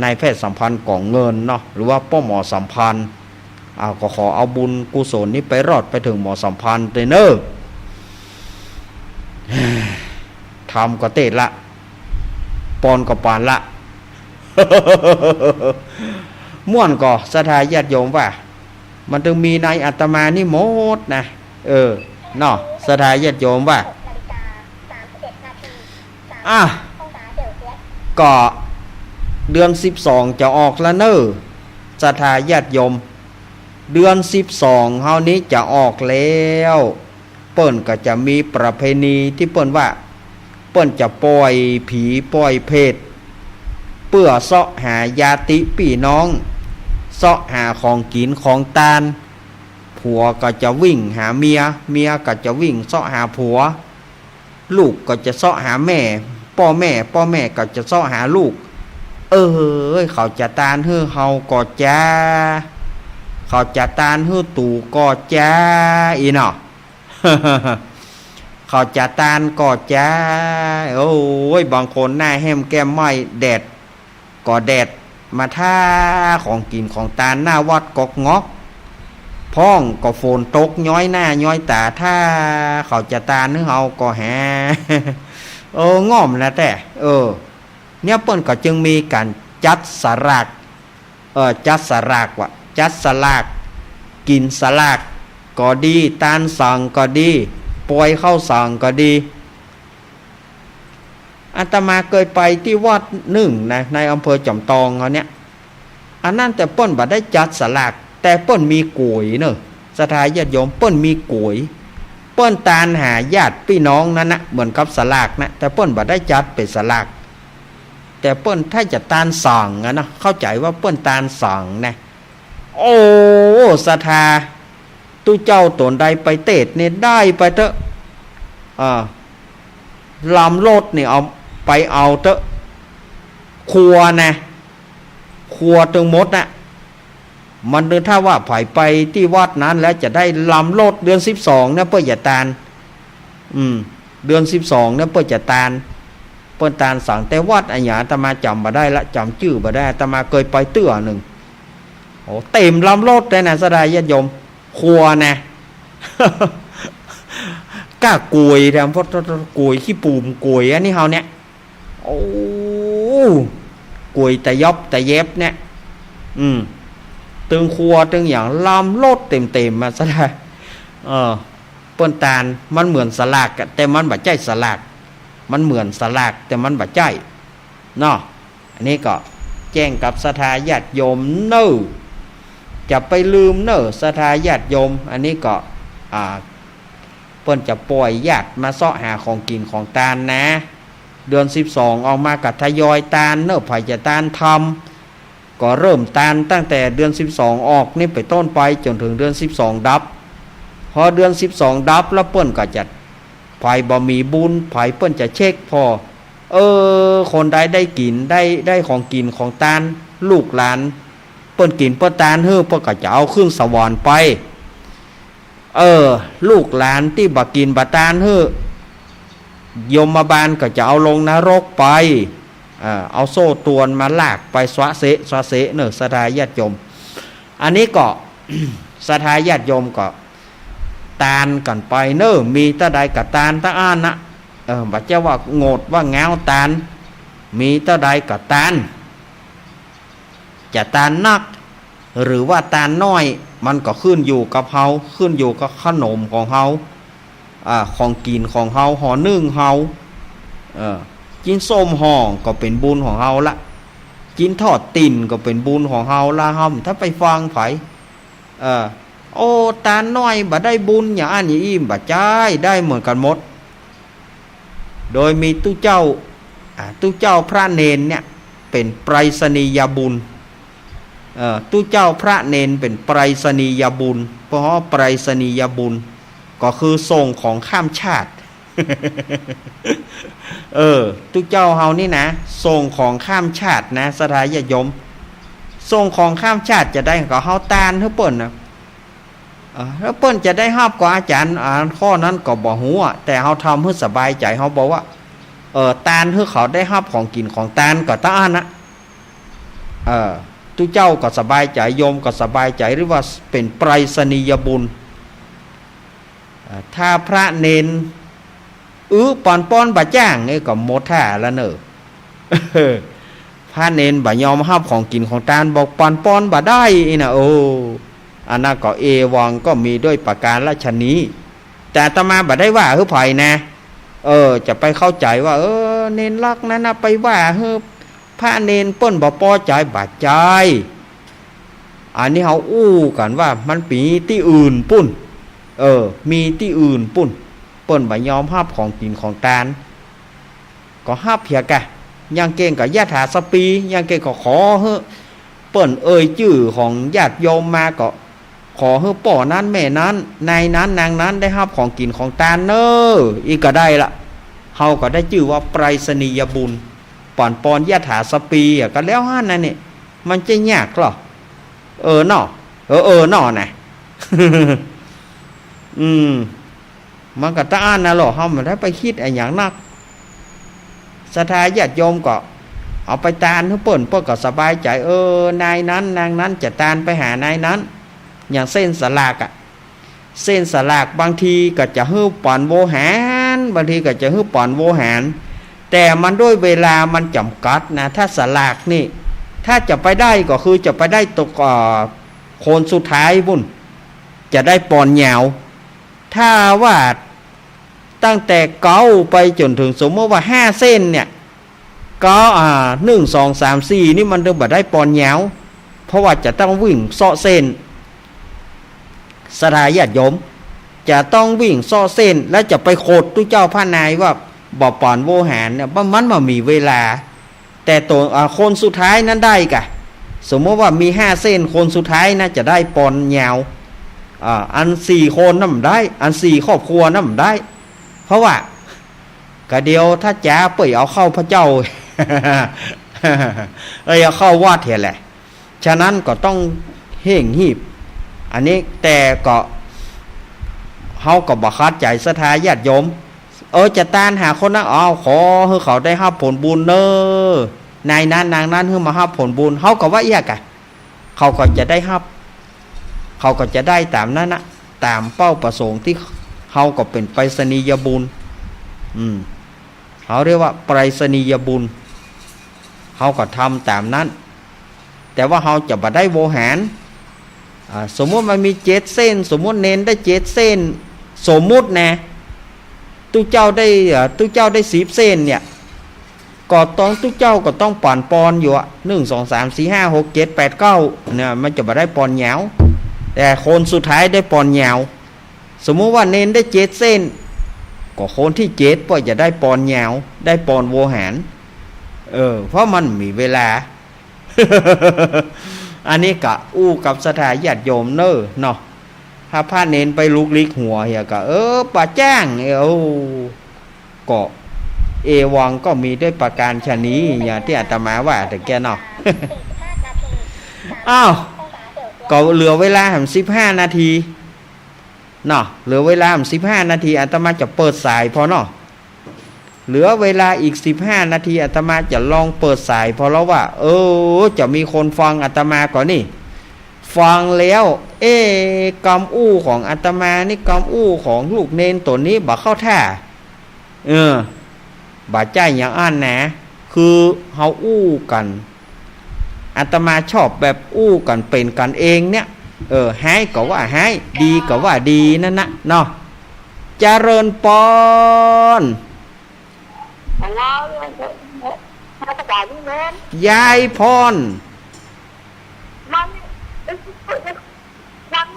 นายแพทย์สมภาร ก่อเงินเนาะ หรือว่าป้อหมอสมภาร อ้าว ก็ขอเอาบุญกุศลนี้ไปรอดไปเถิงหมอสมภารเตยเน่อ ธรรมก็เตศน์ละ ปอนก็ปานละ ม่วนก่อ ศรัทธาญาติโยมว่า มันตึงมีในอาตมานี่หมดนะ เออ เนาะ ศรัทธาญาติโยมว่า อ่ะ ก็เดือนสิบสองจะออกละเน่อ ศรัทธาญาติโยม เดือนสิบสองเฮานี้จะออกแล้ว เปิ้นก็จะมีประเพณีตี้เปิ้นว่า เปิ้นจะป่อยผีป่อยเปรต เปื้อเซาะหาญาติปี้น้อง เซาะหาของกิ๋นของตาน ผัวก็จะวิ่งหาเมีย เมียก็จะวิ่งเซาะหาผัว ลูกก็จะเซาะหาแม่ ป้อแม่ ป้อแม่ก็จะเซาะหาลูก เอ้ย เขาจะตานหื้อเฮาก่อจา เขาจะตานหื้อตู๋ก่อจา อี้เนาะ เขาจะตานก่อจา โอ้ย บางคนหน้าแห้มแก้มไหม้ แดดก็แดด มาถ้าของกิ๋นของตานหน้าวัดก๊อกงอก พ่องก็ฝนตกย้อยหน้าย้อยต๋า ถ้าเขาจะตานหื้อเฮาก่อแฮ เออ ง่อมนะแต๊ เออ เนี่ยเปิ้นก็จึงมีก๋านจัดสลาก เออ จัดสลากว่ะ จัดสลาก กิ๋นสลากก็ดี ตานสังก็ดี ป่อยข้าวสังก็ดี อาตมาเกยไปตี้วัดนึ่งนะ ในอำเภอจอมตองเฮาเนี่ย อันนั้นแต่เปิ้นบ่ได้จัดสลาก แต่เปิ้นมีก๋วยเน่อ ศรัทธาญาติโยม เปิ้นมีก๋วย เปิ้นตานหาญาติปี้น้องนั้นนะ เหมือนกับสลากนะ แต่เปิ้นบ่ได้จัดเป๋นสลาก แต่เปิ้นถ้าจะตานสังอะนะ เข้าใจ๋ว่าเปิ้นตานสังนะ โอ้ ศรัทธา ตุ๊เจ้าต๋นใดไปเตศน์เนี่ย ได้ไปเต๊อะ อ่า ลำรถเนี่ยเอาไปเอาเต๊อะ ครัวนะ ครัวตึงหมดนะ มันเดิน ถ้าว่าใผไปตี้วัดนั้นแล้วจะได้ลำรถ เดือนสิบสองเนี่ยเปิ้นจะตาน อืม เดือนสิบสองเนี่ยเปิ้นจะตาน เปิ้นตานสัง แต่วัดอะหยังอาตมาจ๋ำบ่ได้ละ จ๋ำจื้อบ่ได้ อาตมาเกยไปเตื้อนึ่ง โอ้ เต๋มลำรถเลยนะ ศรัทธาญาติโยม ครัวนะ ก้าก๋วยแถม พวกก๋วยขี้ปูมก๋วยอันนี้เฮาเนี่ย โอ้ ก๋วยตะยอบตะแยบเนี่ย อืม ตึงครัวตึงหยัง ลำรถเต๋มๆ มาซะได้ เออ เปิ้นตาน มันเหมือนสลากอะ แต่มันบ่ใจ้สลาก มันเหมือนสลาก แต่มันบ่ใจ้ เนาะ อันนี้ก็แจ้งกับศรัทธาญาติโยมเน่อ จะไปลืมเน่อ ศรัทธาญาติโยม อันนี้ก็ อ่า เปิ้นจะป่อยญาติมาเซาะหาของกิ๋นของตานนะ เดือนสิบสองออกมาก็ทยอยตานเน่อ ใผจะตานธรรม ก็เริ่มตานตั้งแต่เดือนสิบสองออกนี่เป๋นต้นไปจ๋นเถิงเดือนสิบสองดับ พอเดือนสิบสองดับแล้วเปิ้นก็จะ ใผบ่มีบุญ ใผเปิ้นจะเช็คผ่อ เออ คนใดได้กิ๋น ได้ ได้ของกิ๋นของตาน ลูกหลาน เปิ้นกิ๋นเปิ้นตานหื้อ เปิ้นก็จะเอาขึ้นสวรรค์ไป เออ ลูกหลานตี้บ่กิ๋นบ่ตานหื้อ ยมบาลก็จะเอาลงนรกไป เออ เอาโซ่ตรวนมาลากไปสะเสะ สะเสะเน่อ ศรัทธาญาติโยม อันนี้ก็ ศรัทธาญาติโยมก็ตานกั๋นไปเน่อ มีเต้าใดก็ตานเต้าอั้นนะ เออ บ่ใจ้ว่างดว่าเหงาตาน มีเต้าใดก็ตาน จะตานนัก หรือว่าตานน้อย มันก็ขึ้นอยู่กับเฮา ขึ้นอยู่กับขนมของเฮา อ่า ของกิ๋นของเฮา ห่อนึ่งเฮา เออ กิ๋นส้มห่อก็เป๋นบุญของเฮาละ กิ๋นทอดตี๋นก็เป๋นบุญของเฮาละ เฮาบ่ต้องไปฟังใผ เออ โอ้ ตานน้อยบ่ได้บุญอย่างอั้นอย่างอี้ บ่ใจ้ ได้เหมือนกั๋นหมด โดยมีตุ๊เจ้า อ่า ตุ๊เจ้าพระเณรเนี่ยเป๋นไปรษณียบุญ เอ่อ ตุ๊เจ้าพระเณรเป๋นไปรษณียบุญ เพราะไปรษณียบุญก็คือส่งของข้ามชาติ เออ ตุ๊เจ้าเฮานี่นะ ส่งของข้ามชาตินะ ศรัทธาญาติโยม ส่งของข้ามชาติจะใด ก็เฮาตานหื้อเปิ้นนะ เออ แล้วเปิ้นจะได้ฮับก่ออาจ๋ารย์ อ่า ข้อนั้นก็บ่ฮู้อะ แต่เฮาทำหื้อสบายใจ๋ เฮาบอกว่า เออ ตานหื้อเขาได้ฮับของกิ๋นของตานก็เต้าอั้นนะ เออ ตุ๊เจ้าก็สบายใจ๋ โยมก็สบายใจ๋ เรียกว่าเป๋นไปรษณียบุญ เอ่อ ถ้าพระเณร อื้อ ปอนปอนบ่จ้าง เอ้ย ก็หมดท่าละเน่อ พระเณรบ่ยอมฮับของกิ๋นของตาน บอกปอนปอนบ่ได้อี้นะ โอ้ อันนั้นก็เอวังก็มีด้วยประการฉะนี้ แต่อาตมาบ่ได้ว่าหื้อใผนะ เออ จะไปเข้าใจ๋ว่า เออ เณรลักษณ์นั้นนะไปว่าหื้อพระเณรเปิ้นบ่ปอใจ๋ บ่ใจ้ อันนี้เฮาอู้กั๋นว่ามันมีตี้อื่นปุ้น เออ มีตี้อื่นปุ้น เปิ้นบ่ยอมฮับของกิ๋นของตาน ก็ฮับเหียกะ อย่างเก่งก็ยถาสปี อย่างเก่งก็ขอหื้อ เปิ้นเอ่ยจื้อของญาติโยมมาก็ ขอหื้อป้อนั้นแม่นั้น นายนั้นนางนั้นได้ฮับของกิ๋นของตานเน่อ อี้ก็ได้ละ เฮาก็ได้จื้อว่าไปรษณียบุญ ปอนปอนยถาสปีอะ ก็แล้วหั้นน่ะนี่ มันจะยากเหรอ เออเนาะ เออ เออเนาะนะ อืม มันก็เต้าอั้นนะเนาะ เฮาบ่ได้ไปกึ๊ดอะหยังนัก ศรัทธาญาติโยมก็เอาไปตานหื้อเปิ้น เปิ้นก็สบายใจ๋ เออ นายนั้นนางนั้นจะตานไปหานายนั้น อย่างเส้นสลากอะ เส้นสลากบางทีก็จะหื้อป๋อนโวหาร บางทีก็จะหื้อป๋อนโวหาร แต่มันด้วยเวลามันจ๋ำกัดนะ ถ้าสลากนี่ ถ้าจะไปได้ก็คือจะไปได้ตก เอ่อ คนสุดท้ายปุ้น จะได้ปอนยาว ถ้าว่าตั้งแต่เก๊าไปจ๋นเถิง สมมุติว่าห้าเส้นเนี่ย ก็ อ่า นึ่ง สอง สาม สี่ นี่มันเถิงบ่ได้ปอนยาว เพราะว่าจะต้องวิ่งเซาะเส้น ศรัทธาญาติโยม จะต้องวิ่งเซาะเส้น แล้วจะไปขดตุ๊เจ้าพระนายว่าบ่ปอนโวหารเนี่ย มัน มันบ่มีเวลา แต่ตั๋ว อ่า คนสุดท้ายนั้นได้กะ สมมุติว่ามีห้าเส้น คนสุดท้ายนะจะได้ปอนยาว อ่า อันสี่คนนั้นบ่ได้ อันสี่ครอบครัวนั้นบ่ได้ เพราะว่า กะเดี๋ยวถ้าจ๋าเปิ้นเอาเข้าพระเจ้า เอ้ย เอาเข้าวัดเหียแหละ ฉะนั้นก็ต้องเฮ่งฮีบ อันนี้แต่ก็ เฮาก็บ่ขัดใจ๋ศรัทธาญาติโยม เออ จะตานหาคนนั้น อ้าว ขอหื้อเขาได้ฮับผลบุญเน่อ นายนั้นนางนั้นหื้อมาฮับผลบุญ เฮาก็ว่าเอี้ยกะ เขาก็จะได้ฮับ เขาก็จะได้ต๋ามนั้นนะ ต๋ามเป้าประสงค์ตี้เฮาก็เป๋นไปรษณียบุญ อืม เขาเรียกว่าไปรษณียบุญ เฮาก็ทำต๋ามนั้น แต่ว่าเฮาจะบ่ได้โวหาร อ่า สมมุติมันมีเจ็ดเส้น สมมุติเณรได้เจ็ดเส้น สมมุตินะ ตุ๊เจ้าได้ เอ่อ ตุ๊เจ้าได้สิบเส้นเนี่ย ก็ต้อง ตุ๊เจ้าก็ต้องปอนปอนอยู่อะ นึ่ง สอง สาม สี่ ห้า หก เจ็ด แปด เก้า เนี่ย มันจะบ่ได้ปอนยาว แต่คนสุดท้ายได้ปอนยาว สมมุติว่าเณรได้เจ็ดเส้น ก็คนตี้เจ็ดก็จะได้ปอนยาว ได้ปอนโวหาร เออ เพราะมันมีเวลา อันนี้ก็อู้กับศรัทธาญาติโยมเน่อเนาะ ถ้าพระเณรไปลุกลี้หัวเหียก็ เออ บ่จ้าง เออ ก็เอวังก็มีด้วยประการฉะนี้ อย่างตี้อาตมาว่าตะเกียเนาะ อ้าว ก็เหลือเวลาแหมสิบห้านาทีเนาะ เหลือเวลาแหมสิบห้านาที อาตมาจะเปิดสายผ่อเนาะ เหลือเวลาอีกสิบห้านาที อาตมาจะลองเปิดสายผ่อละว่า เออ จะมีคนฟังอาตมาก่อนี่ ฟังแล้ว เอ๊ะ กำอู้ของอาตมานี่ กำอู้ของลูกเณรตั๋วนี้บ่เข้าท่า เออ บ่ใจ้อย่างอั้นนะ คือเฮาอู้กั๋น อาตมาชอบแบบอู้กั๋นเป๋นกั๋นเองเนี่ย เออ ฮ้ายก็ว่าฮ้าย ดีก็ว่าดีนั่นนะเนาะ เจริญปอน ฮัลโหล นมัสก๋านนิมนต์ ยายพร มัน มัน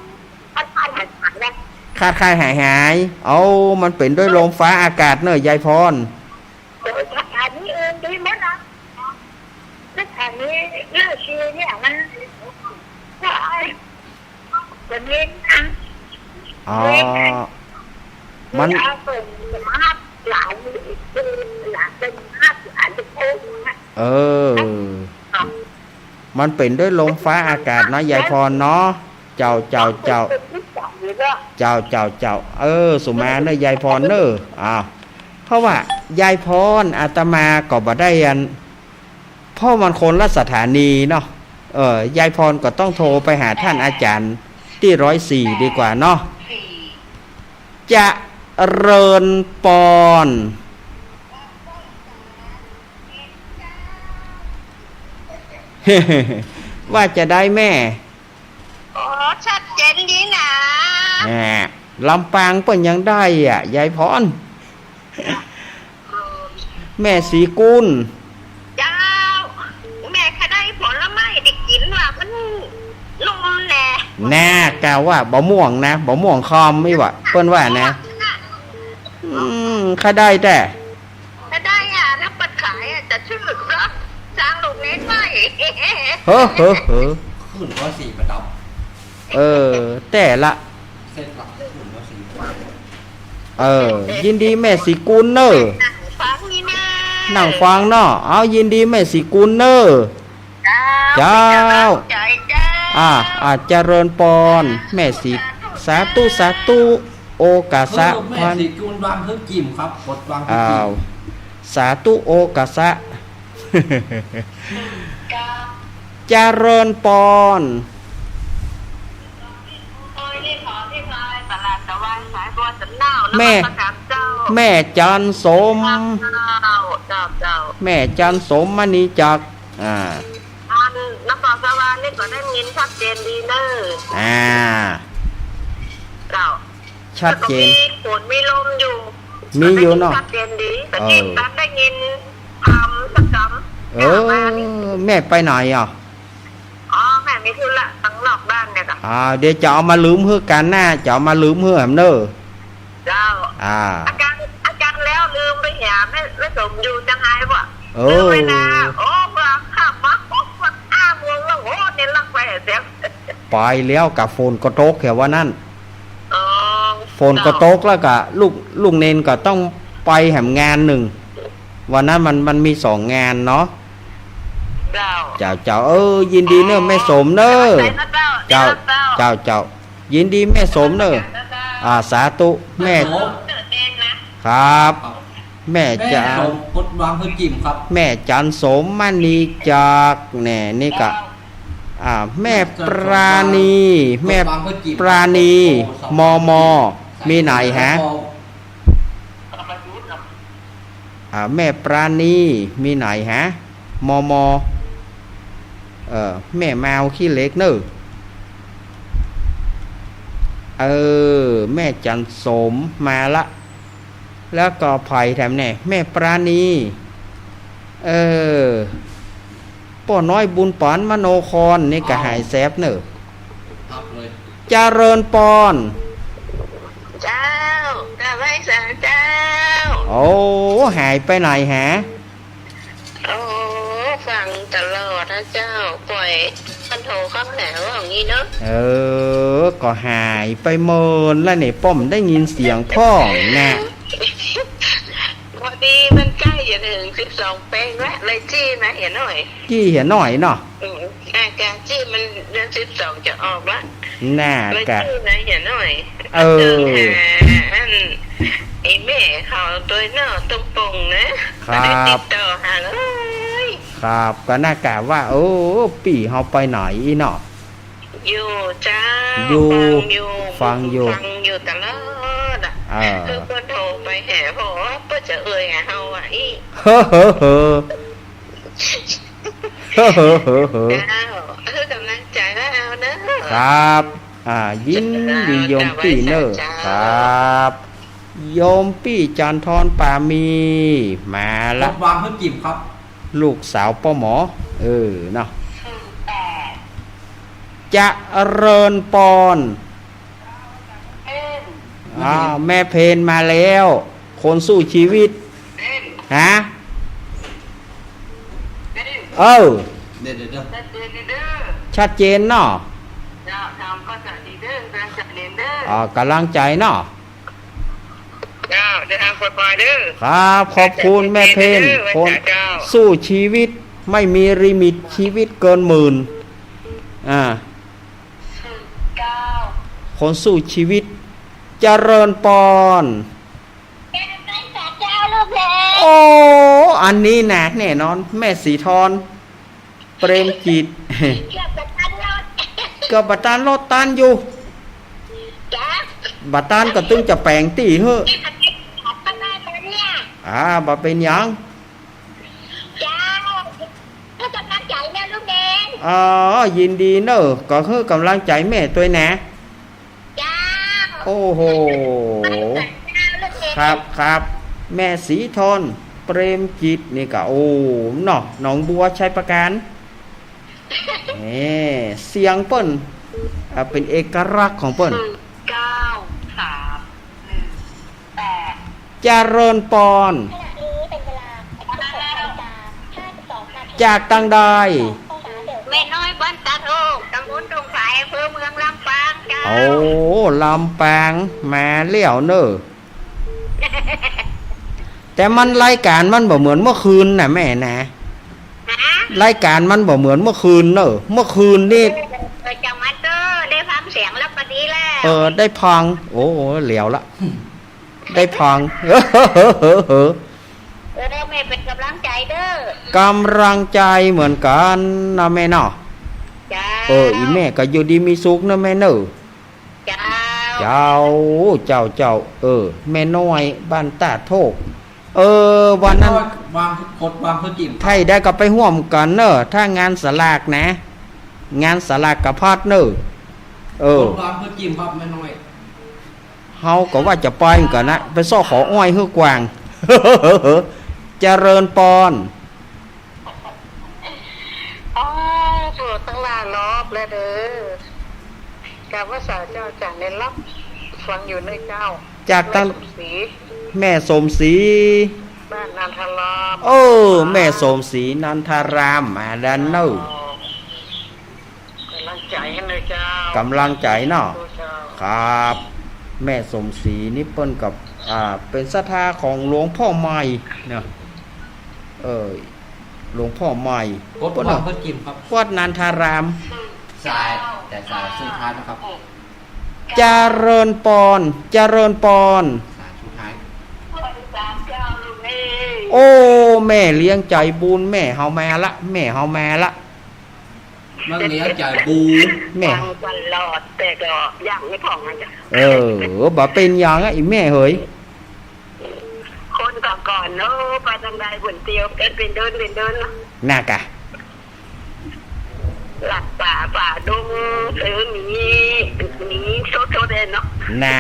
ขาดๆ หายๆ นะ ขาดๆ หายๆ เอ้า มันเป๋นด้วยลมฟ้าอากาศเน่อยายพร เดี๋ยวสถานีอื่นดีหมดนะ สถานีเลือกชีเนี่ยนะ ก็ไอ้ จะเน้นนะ อ๋อ เน้นนะ มัน เอาเปิดมาฮับหลาน หลานเป็นฮับหลานเป็นโค้งนะ เออ ครับ มันเป๋นด้วยลมฟ้าอากาศเนาะ ยายพรเนาะ เจ้า เจ้า เจ้า เจ้า เจ้า เจ้า เออ สุมาเน่อ ยายพรเน่อ อ้าว เพราะว่ายายพร อาตมาก็บ่ได้อัน เพราะมันคนละสถานีเนาะ เออ ยายพรก็ต้องโทรไปหาท่านอาจารย์ตี้ร้อยสี่ดีกว่าเนาะ เจริญปอน ว่าจะได้แม่ อ๋อ ชัดเจนดีนะ แหม ลำปางเปิ้นยังได้อะ ยายพร แม่ศรีกุล เจ้า แม่ข้าได้ผลไม้ได้กิ๋นว่ามันนุ่มแน่ แน่ กาว่าบ่ม่วงนะ บ่ม่วงคอมอี้วะ เปิ้นว่านะ อืม ข้าได้แต๊ ถ้าได้อะ ถ้าเปิดขายอะ จะชื่อรับจ้างลูกเน้นไว้ เฮ้อ เฮ้อ เฮ้อ ขึ้นร้อยสี่ประดับ เออ แต่ละ เส้นละขึ้นร้อยสี่ประดับ เออ ยินดีแม่ศรีกุลเน่อ นั่งฟังนี่นะ นั่งฟังเนาะ เอา ยินดีแม่ศรีกุลเน่อ เจ้า เจ้า เป็นกำลังใจเจ้า อ่า อ่า เจริญปอน แม่ศรี สาธุ สาธุ โอกาสะ เฮ้ย แม่ พัน ศรีกุลวางเครื่องจิ้มครับ กดวางเครื่องจิ้ม อ้าว สาธุ โอกาสะ เจริญปอน แม่ นมัสก๋านเจ้า แม่จันทร์สม เจ้า เจ้า เจ้า แม่จันทร์สมมณีจักร อ่า อันนครสวรรค์นี่ก็ได้ยินชัดเจนดีเน่อ อ่า เจ้า ชัดเจน แต่ก็มีฝนมีลมอยู่ มีอยู่เนาะ ชัดเจนดี แต่ เออ นี่ตันได้ยินคำสักคำ เออ แม่ไปไหนอ่ะ อ๋อ แม่มีธุระตังนอกบ้านเนี่ยค่ะ อ่า เดี๋ยวจะเอามาลืมหื้อกั๋นนะ จะเอามาลืมหื้อแหมเน่อ เจ้า อ่า อาจารย์ อาจารย์แล้วลืมไปหาแม่ แม่สมอยู่จังไงวะ เออ ลืมไปนะ โอ้ ว่าข้ามาปุ๊บ ว่าอ้า เมืองละ โอ้ เนี่ยลักไปเสีย ไปแล้วกะฝนก็ตกแถววันนั้น อ๋อ ฝนก็ตกแล้วกะลูก ลูกเณรก็ต้องไปแหมงานนึ่ง วันนั้นมัน มันมีสองงานเนาะ เจ้า เจ้า เจ้า เออ ยินดีเน่อแม่สมเน่อ เจ้า เจ้า เจ้า เจ้า ยินดีแม่สมเน่อ อ่า สาธุ แม่ ครับ แม่จันทร์ แม่สม กดวางเครื่องจิ้มครับ แม่จันทร์สมมณีจักร แน่ นี่กะ อ่า แม่ปราณี แม่ปราณี มม มีไหนฮะ อ่า แม่ปราณี มีไหนฮะ มม เออ แม่มาวขี้เหล็กเน่อ เออ แม่จันทร์สมมาละ แล้วก็ใผแถมแน่ แม่ปราณี เออ ป้อน้อยบุญปานมโนคร นี่กะหายแสบเน่อ ครับเลย เจริญปอน เจ้า กราบไหว้สาเจ้า โอ้ หายไปไหนฮะ โอ้ ฟังตลอดนะเจ้า ป่อยมันโทรเข้าหาว่าอย่างนี้เนาะ เออ ก็หายไปเมินแล้วนี่ ป้อบ่ได้ยินเสียงพ่องนะ พอดีมันใก้จะเถิงสิบสองแปงแล้ว เลยจี้มาเหียหน่อย จี้เหียหน่อยเนาะ อืม อาจารย์จี้มันเดือนสิบสองจะออกละ น่า เลย กะ จี้มาเหียหน่อย เออ เถิงหาอัน ไอ้แม่เขาตวยเนาะ ตรงปงนะ ครับ ได้ติดต่อหาเลย ครับ ก็น่ากะว่า โอ้ ปี้เฮาไปไหนอี้เนาะ อยู่เจ้า อยู่ ฟังอยู่ ฟังอยู่ ฟังอยู่ตลอดอะ เออ คือเปิ้นโทรไปหา เพราะว่าเปิ้นจะเอ่ยหาเฮาอะอี้ เฮ้อ เฮ้อ เฮ้อ เจ้า เออ ก๋ำลังใจ๋ว่าเอาเน่อ ครับ อ่า ยินดีโยมปี้เน่อ เจ้า ครับ โยมปี้จันทร์ทร ปามี มาละ กดวางเพื่อจิ๋มครับ ลูกสาวป้อหมอ เออ เนาะ เจริญปอน อ้าว แม่เพนมาแล้ว คนสู้ชีวิต ฮะ เออ เดี๋ยว เดี๋ยว เดี๋ยว ชัดเจนเนาะ เจ้า ทำก็จะดีเด้อ กำลังใจ๋เน่อ อ่า กำลังใจ๋เนาะ เจ้า เดินทางปลอดภัยเด้อ ครับ ขอบคุณแม่เพน เจ้า คนสู้ชีวิต ไม่มีลิมิต ชีวิตเกินหมื่น อ่า คนสู้ชีวิต เจริญปอน เจ้าลูกแม่ โอ้ อันนี้นะ แน่นอน แม่สีทร เปรมจิต เกือบบ่ตันรถ เกือบบ่ตันรถ ตันอยู่ จ๊ะ บ่ตันก็ตึงจะแป๋งตี้เหอะ นี่มันเป็นของข้างในมันเนี่ย อ่า บ่เป๋นหยัง เจ้า หื้อกำลังใจ๋แม่ลูกแม่ อ๋อ ยินดีเน่อ ก็หื้อกำลังใจ๋แม่ตวยนะ เจ้า โอ้โห ครับ ครับ แม่สีทร เปรมจิตนี่ก็ โอ้ เนาะ หนองบัวไชยปราการ เอ้ เสียงเปิ้น อ่า เป๋นเอกลักษณ์ของเปิ้น หนึ่งเก้าสามหนึ่งแปด เจริญปอน ขณะนี้เป็นเวลา สิบหกนาฬิกาห้าสิบสองนาที จากตังใด แม่น้อยบ้านตาดโฮก ตำบลดงฝาย อำเภอเมืองลำปางเจ้า โอ้ ลำปาง มาแล้วเน่อ แต่มันรายก๋านมันบ่เหมือนเมื่อคืนน่ะแม่นะ ฮะ รายก๋านมันบ่เหมือนเมื่อคืนเน่อ เมื่อคืนนี่ เออ จังมันเต้อ ได้ฟังเสียงแล้วก็ดีแล้ว เออ ได้ฟัง โอ้ เหลียวละ ได้ฟัง เออ แม่เป๋นก๋ำลังใจ๋เด้อ ก๋ำลังใจ๋เหมือนกั๋นนะแม่เนาะ เจ้า เออ อี่แม่ก็อยู่ดีมีสุขนะแม่เน่อ เจ้า เจ้า เจ้า เจ้า เออ แม่น้อยบ้านตาดโฮก เออ วันนั้น วาง กดวางเพื่อจิ๋ม ถ้าได้ก็ไปฮ่วมกั๋นเน่อ ถ้างานสลากนะ งานสลากกาพัดเน่อ เออ กดวางเพื่อจิ๋มครับแม่น้อย เฮาก็ว่าจะไปเหมือนกั๋นนะ ไปซ้อขออ้อยหื้อกวาง เจริญปอน อ๋อ โปรดตังหลายรอบแล้วเด้อ กราบไหว้สาเจ้าจ๋า ได้ฮับฟังอยู่เน่อเจ้า จากตัง แม่สมศรี แม่สมศรี บ้านนันทาราม เออ แม่สมศรีนันทาราม มาด้านเน่อ ก๋ำลังใจ๋หื้อเน่อเจ้า ก๋ำลังใจ๋เนาะ เจ้า ครับ แม่สมศรีนี่เปิ้นก็ อ่า เป๋นศรัทธาของหลวงพ่อใหม่เนาะ เออ หลวงพ่อใหม่ กดวางเพื่อจิ๋มครับ วัดนันทาราม สาย แต่สายสุดท้ายนะครับ เจริญปอน เจริญปอน สายสุดท้าย โอ้ แม่เลี้ยงใจ๋บุญ แม่เฮามาละ แม่เฮามาละ แม่เลี้ยงใจ๋บุญ แม่ ฟังตลอด แต่ก็ยังไม่พอไงจ๊ะ เออ บ่เป๋นหยังอะ อี่แม่เหย คนก่อนๆ เนาะ ไปตังใดบ่นเตียว เป๋น เป๋นเดิน เป๋นเดินเนาะ น่ากะ ลัดป่า ป่าดง เออ มี มีโซดๆ เลยเนาะ น่า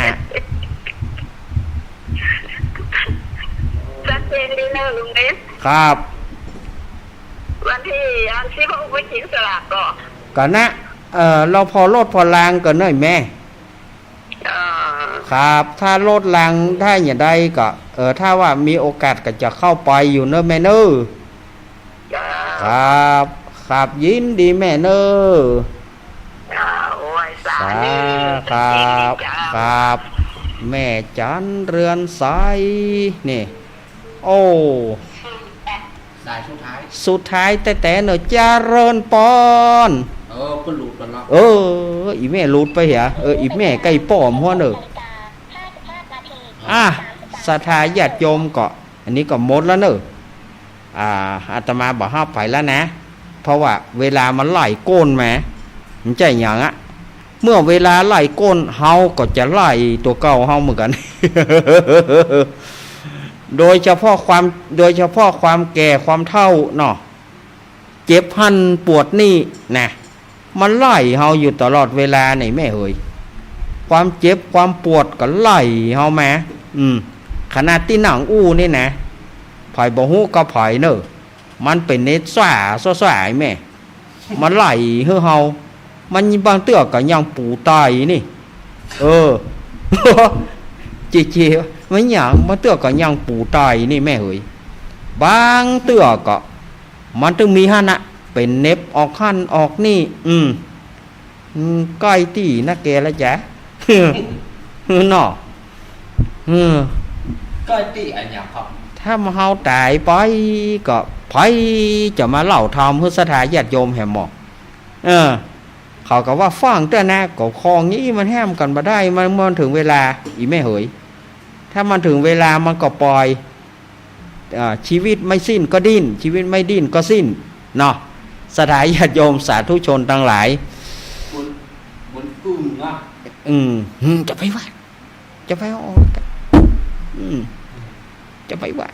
ชัดเจนดีเนาะลุงเบน ครับ วันตี้อันตี้พ่อไปกิ๋นสลากก่อ ก่อนะ เอ่อ เฮาผ่อรถผ่อลางก่อเน่อแม่ อ่า ครับ ถ้ารถลางได้อย่างใดก็ เอ่อ ถ้าว่ามีโอกาสก็จะเข้าไปอยู่เน่อแม่เน่อ จ้า ครับ ครับ ยินดีแม่เน่อ จ้า โอ้ย สา สา ธุ ครับ ยินดีจ้า ครับ แม่จันเรือนใส นี่ โอ้ สายสุดท้าย สุดท้ายแต๊ๆ เน่อ เจริญปอน เออ ก็หลุดไปแล้ว เออ อี่แม่หลุดไปเหีย เออ อี่แม่ใก้ป้อมหัวเน่อ อ่ะ ศรัทธาญาติโยมก็ อันนี้ก็หมดแล้วเน่อ อ่า อาตมาบ่ฮับไปแล้วนะ เพราะว่าเวลามันไล่ก้นมา มันจะอย่างอะ เมื่อเวลาไล่ก้น เฮาก็จะไล่ตั๋วเก่าเฮาเหมือนกั๋น โดยเฉพาะความ โดยเฉพาะความแก่ความเฒ่าเนาะ เจ็บหั้นปวดนี่นะ มันไล่เฮาอยู่ตลอดเวลานี่แม่เหย ความเจ็บความปวดก็ไล่เฮามา อืม ขนาดตี้นั่งอู้นี่นะ ใผบ่ฮู้ก็ใผเน่อ มันเป๋นเน็บซ้าซ้าๆ แม่ มันไล่หื้อเฮา มันบางเตื้อก็ยังปูตายนี่ เออ เจเจ มันหยัง บางเตื้อก็ยังปูตายนี่แม่เหย บางเตื้อก็ มันตึงมีหั้นน่ะ เป๋นเน็บออกหั้นออกนี่ อืม อืม ใก้ตี้นะแกละจ๊ะ เนาะ เออ ใก้ตี้อะหยังครับ ถ้าเฮาต๋ายไปก็ ใผจะมาเล่าธรรมหื้อศรัทธาญาติโยมแหมหมอ เออ เขาก็ว่าฟังเตื้อนะ ก็ของนี้มันแห้มกั๋นบ่ได้ มัน มันเถิงเวลา อีแม่เหย ถ้ามันเถิงเวลามันก็ปล่อย อ่า ชีวิตไม่สิ้นก็ดิ้น ชีวิตไม่ดิ้นก็สิ้น เนาะ ศรัทธาญาติโยมสาธุชนตังหลาย บุญ บุญกึ่งนะ อืม อืม จะไปว่า จะไปเอาออก อืม จะไปว่า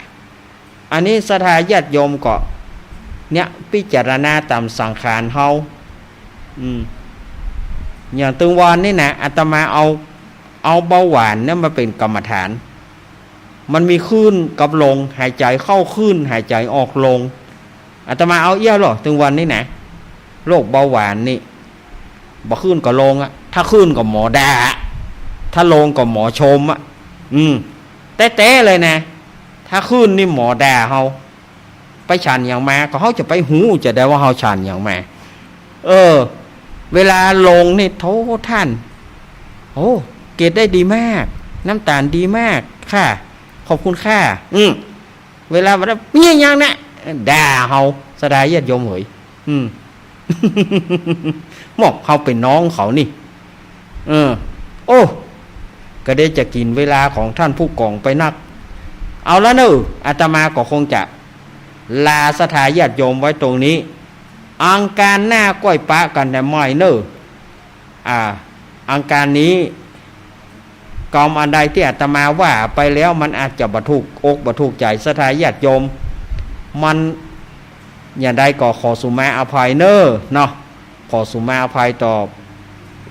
อันนี้ศรัทธาญาติโยมก็ เนี่ย พิจารณาต๋ามสังขารเฮา อืม อย่างตึงวานนี่นะ อาตมาเอา เอาเบาหวานเนี่ยมาเป๋นกรรมฐาน มันมีขึ้นกับลง หายใจ๋เข้าขึ้น หายใจ๋ออกลง อาตมาเอาเอี้ยเหรอ ตึงวันนี้นะ โรคเบาหวานนี่ บ่ขึ้นก็ลงอะ ถ้าขึ้นก็หมอด่า ถ้าลงก็หมอชมอะ อืม แต๊ๆ เลยนะ ถ้าขึ้นนี่หมอด่าเฮา ไปฉันหยังมา ก็เฮาจะไปฮู้จะใดว่าเฮาฉันหยังมา เออ เวลาลงนี่ โธ่ท่าน โอ้ เกรดได้ดีมาก น้ำต๋าลดีมากค่ะ ขอบคุณค่ะ อืม เวลาว่า "เมี้ยหยังนะ" ด่าเฮา ศรัทธาญาติโยมเหย อืม บอกเฮาเป๋นน้องเขานี่ เออ โอ้ ก็ได้จะกิ๋นเวลาของท่านผู้กองไปนัก เอาละเน่อ อาตมาก็คงจะลาศรัทธาญาติโยมไว้ตรงนี้ อังคารหน้าก้อยปะกั๋นแหมใหม่เน่อ อ่า อังคารนี้ กำอันใดตี้อาตมาว่าไปแล้วมันอาจจะบ่ถูกอกบ่ถูกใจ๋ศรัทธาญาติโยม มันอย่างใดก็ขอสุมาอภัยเน่อเนาะ ขอสุมาอภัยต่อ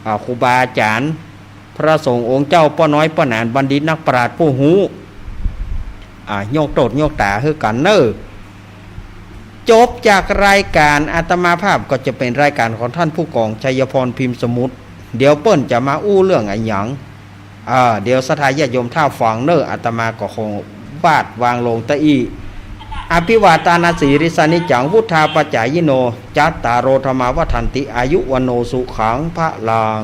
อ่า ครูบาอาจ๋ารย์ พระสงฆ์องค์เจ้า ป้อน้อย ป้อหนาน บัณฑิต นักปราชญ์ ผู้ฮู้ อ่า ยกโต้ษยกต๋าหื้อกั๋นเน่อ จบจากรายก๋านอาตมาภาพก็จะเป๋นรายก๋านของท่านผู้กองชัยพร พิมพ์สมุทร เดี๋ยวเปิ้นจะมาอู้เรื่องอะหยัง อ่า เดี๋ยวศรัทธาญาติโยมท่าฟังเน่อ อาตมาก็คงวาดวางลงตะอี้ อภิวาทานาสีลิสานิจจัง วุฑฒาปจ๋ายิโน จัตตาโร ธัมมา วัฑฒันติ อายุ วัณโณ สุขัง พลัง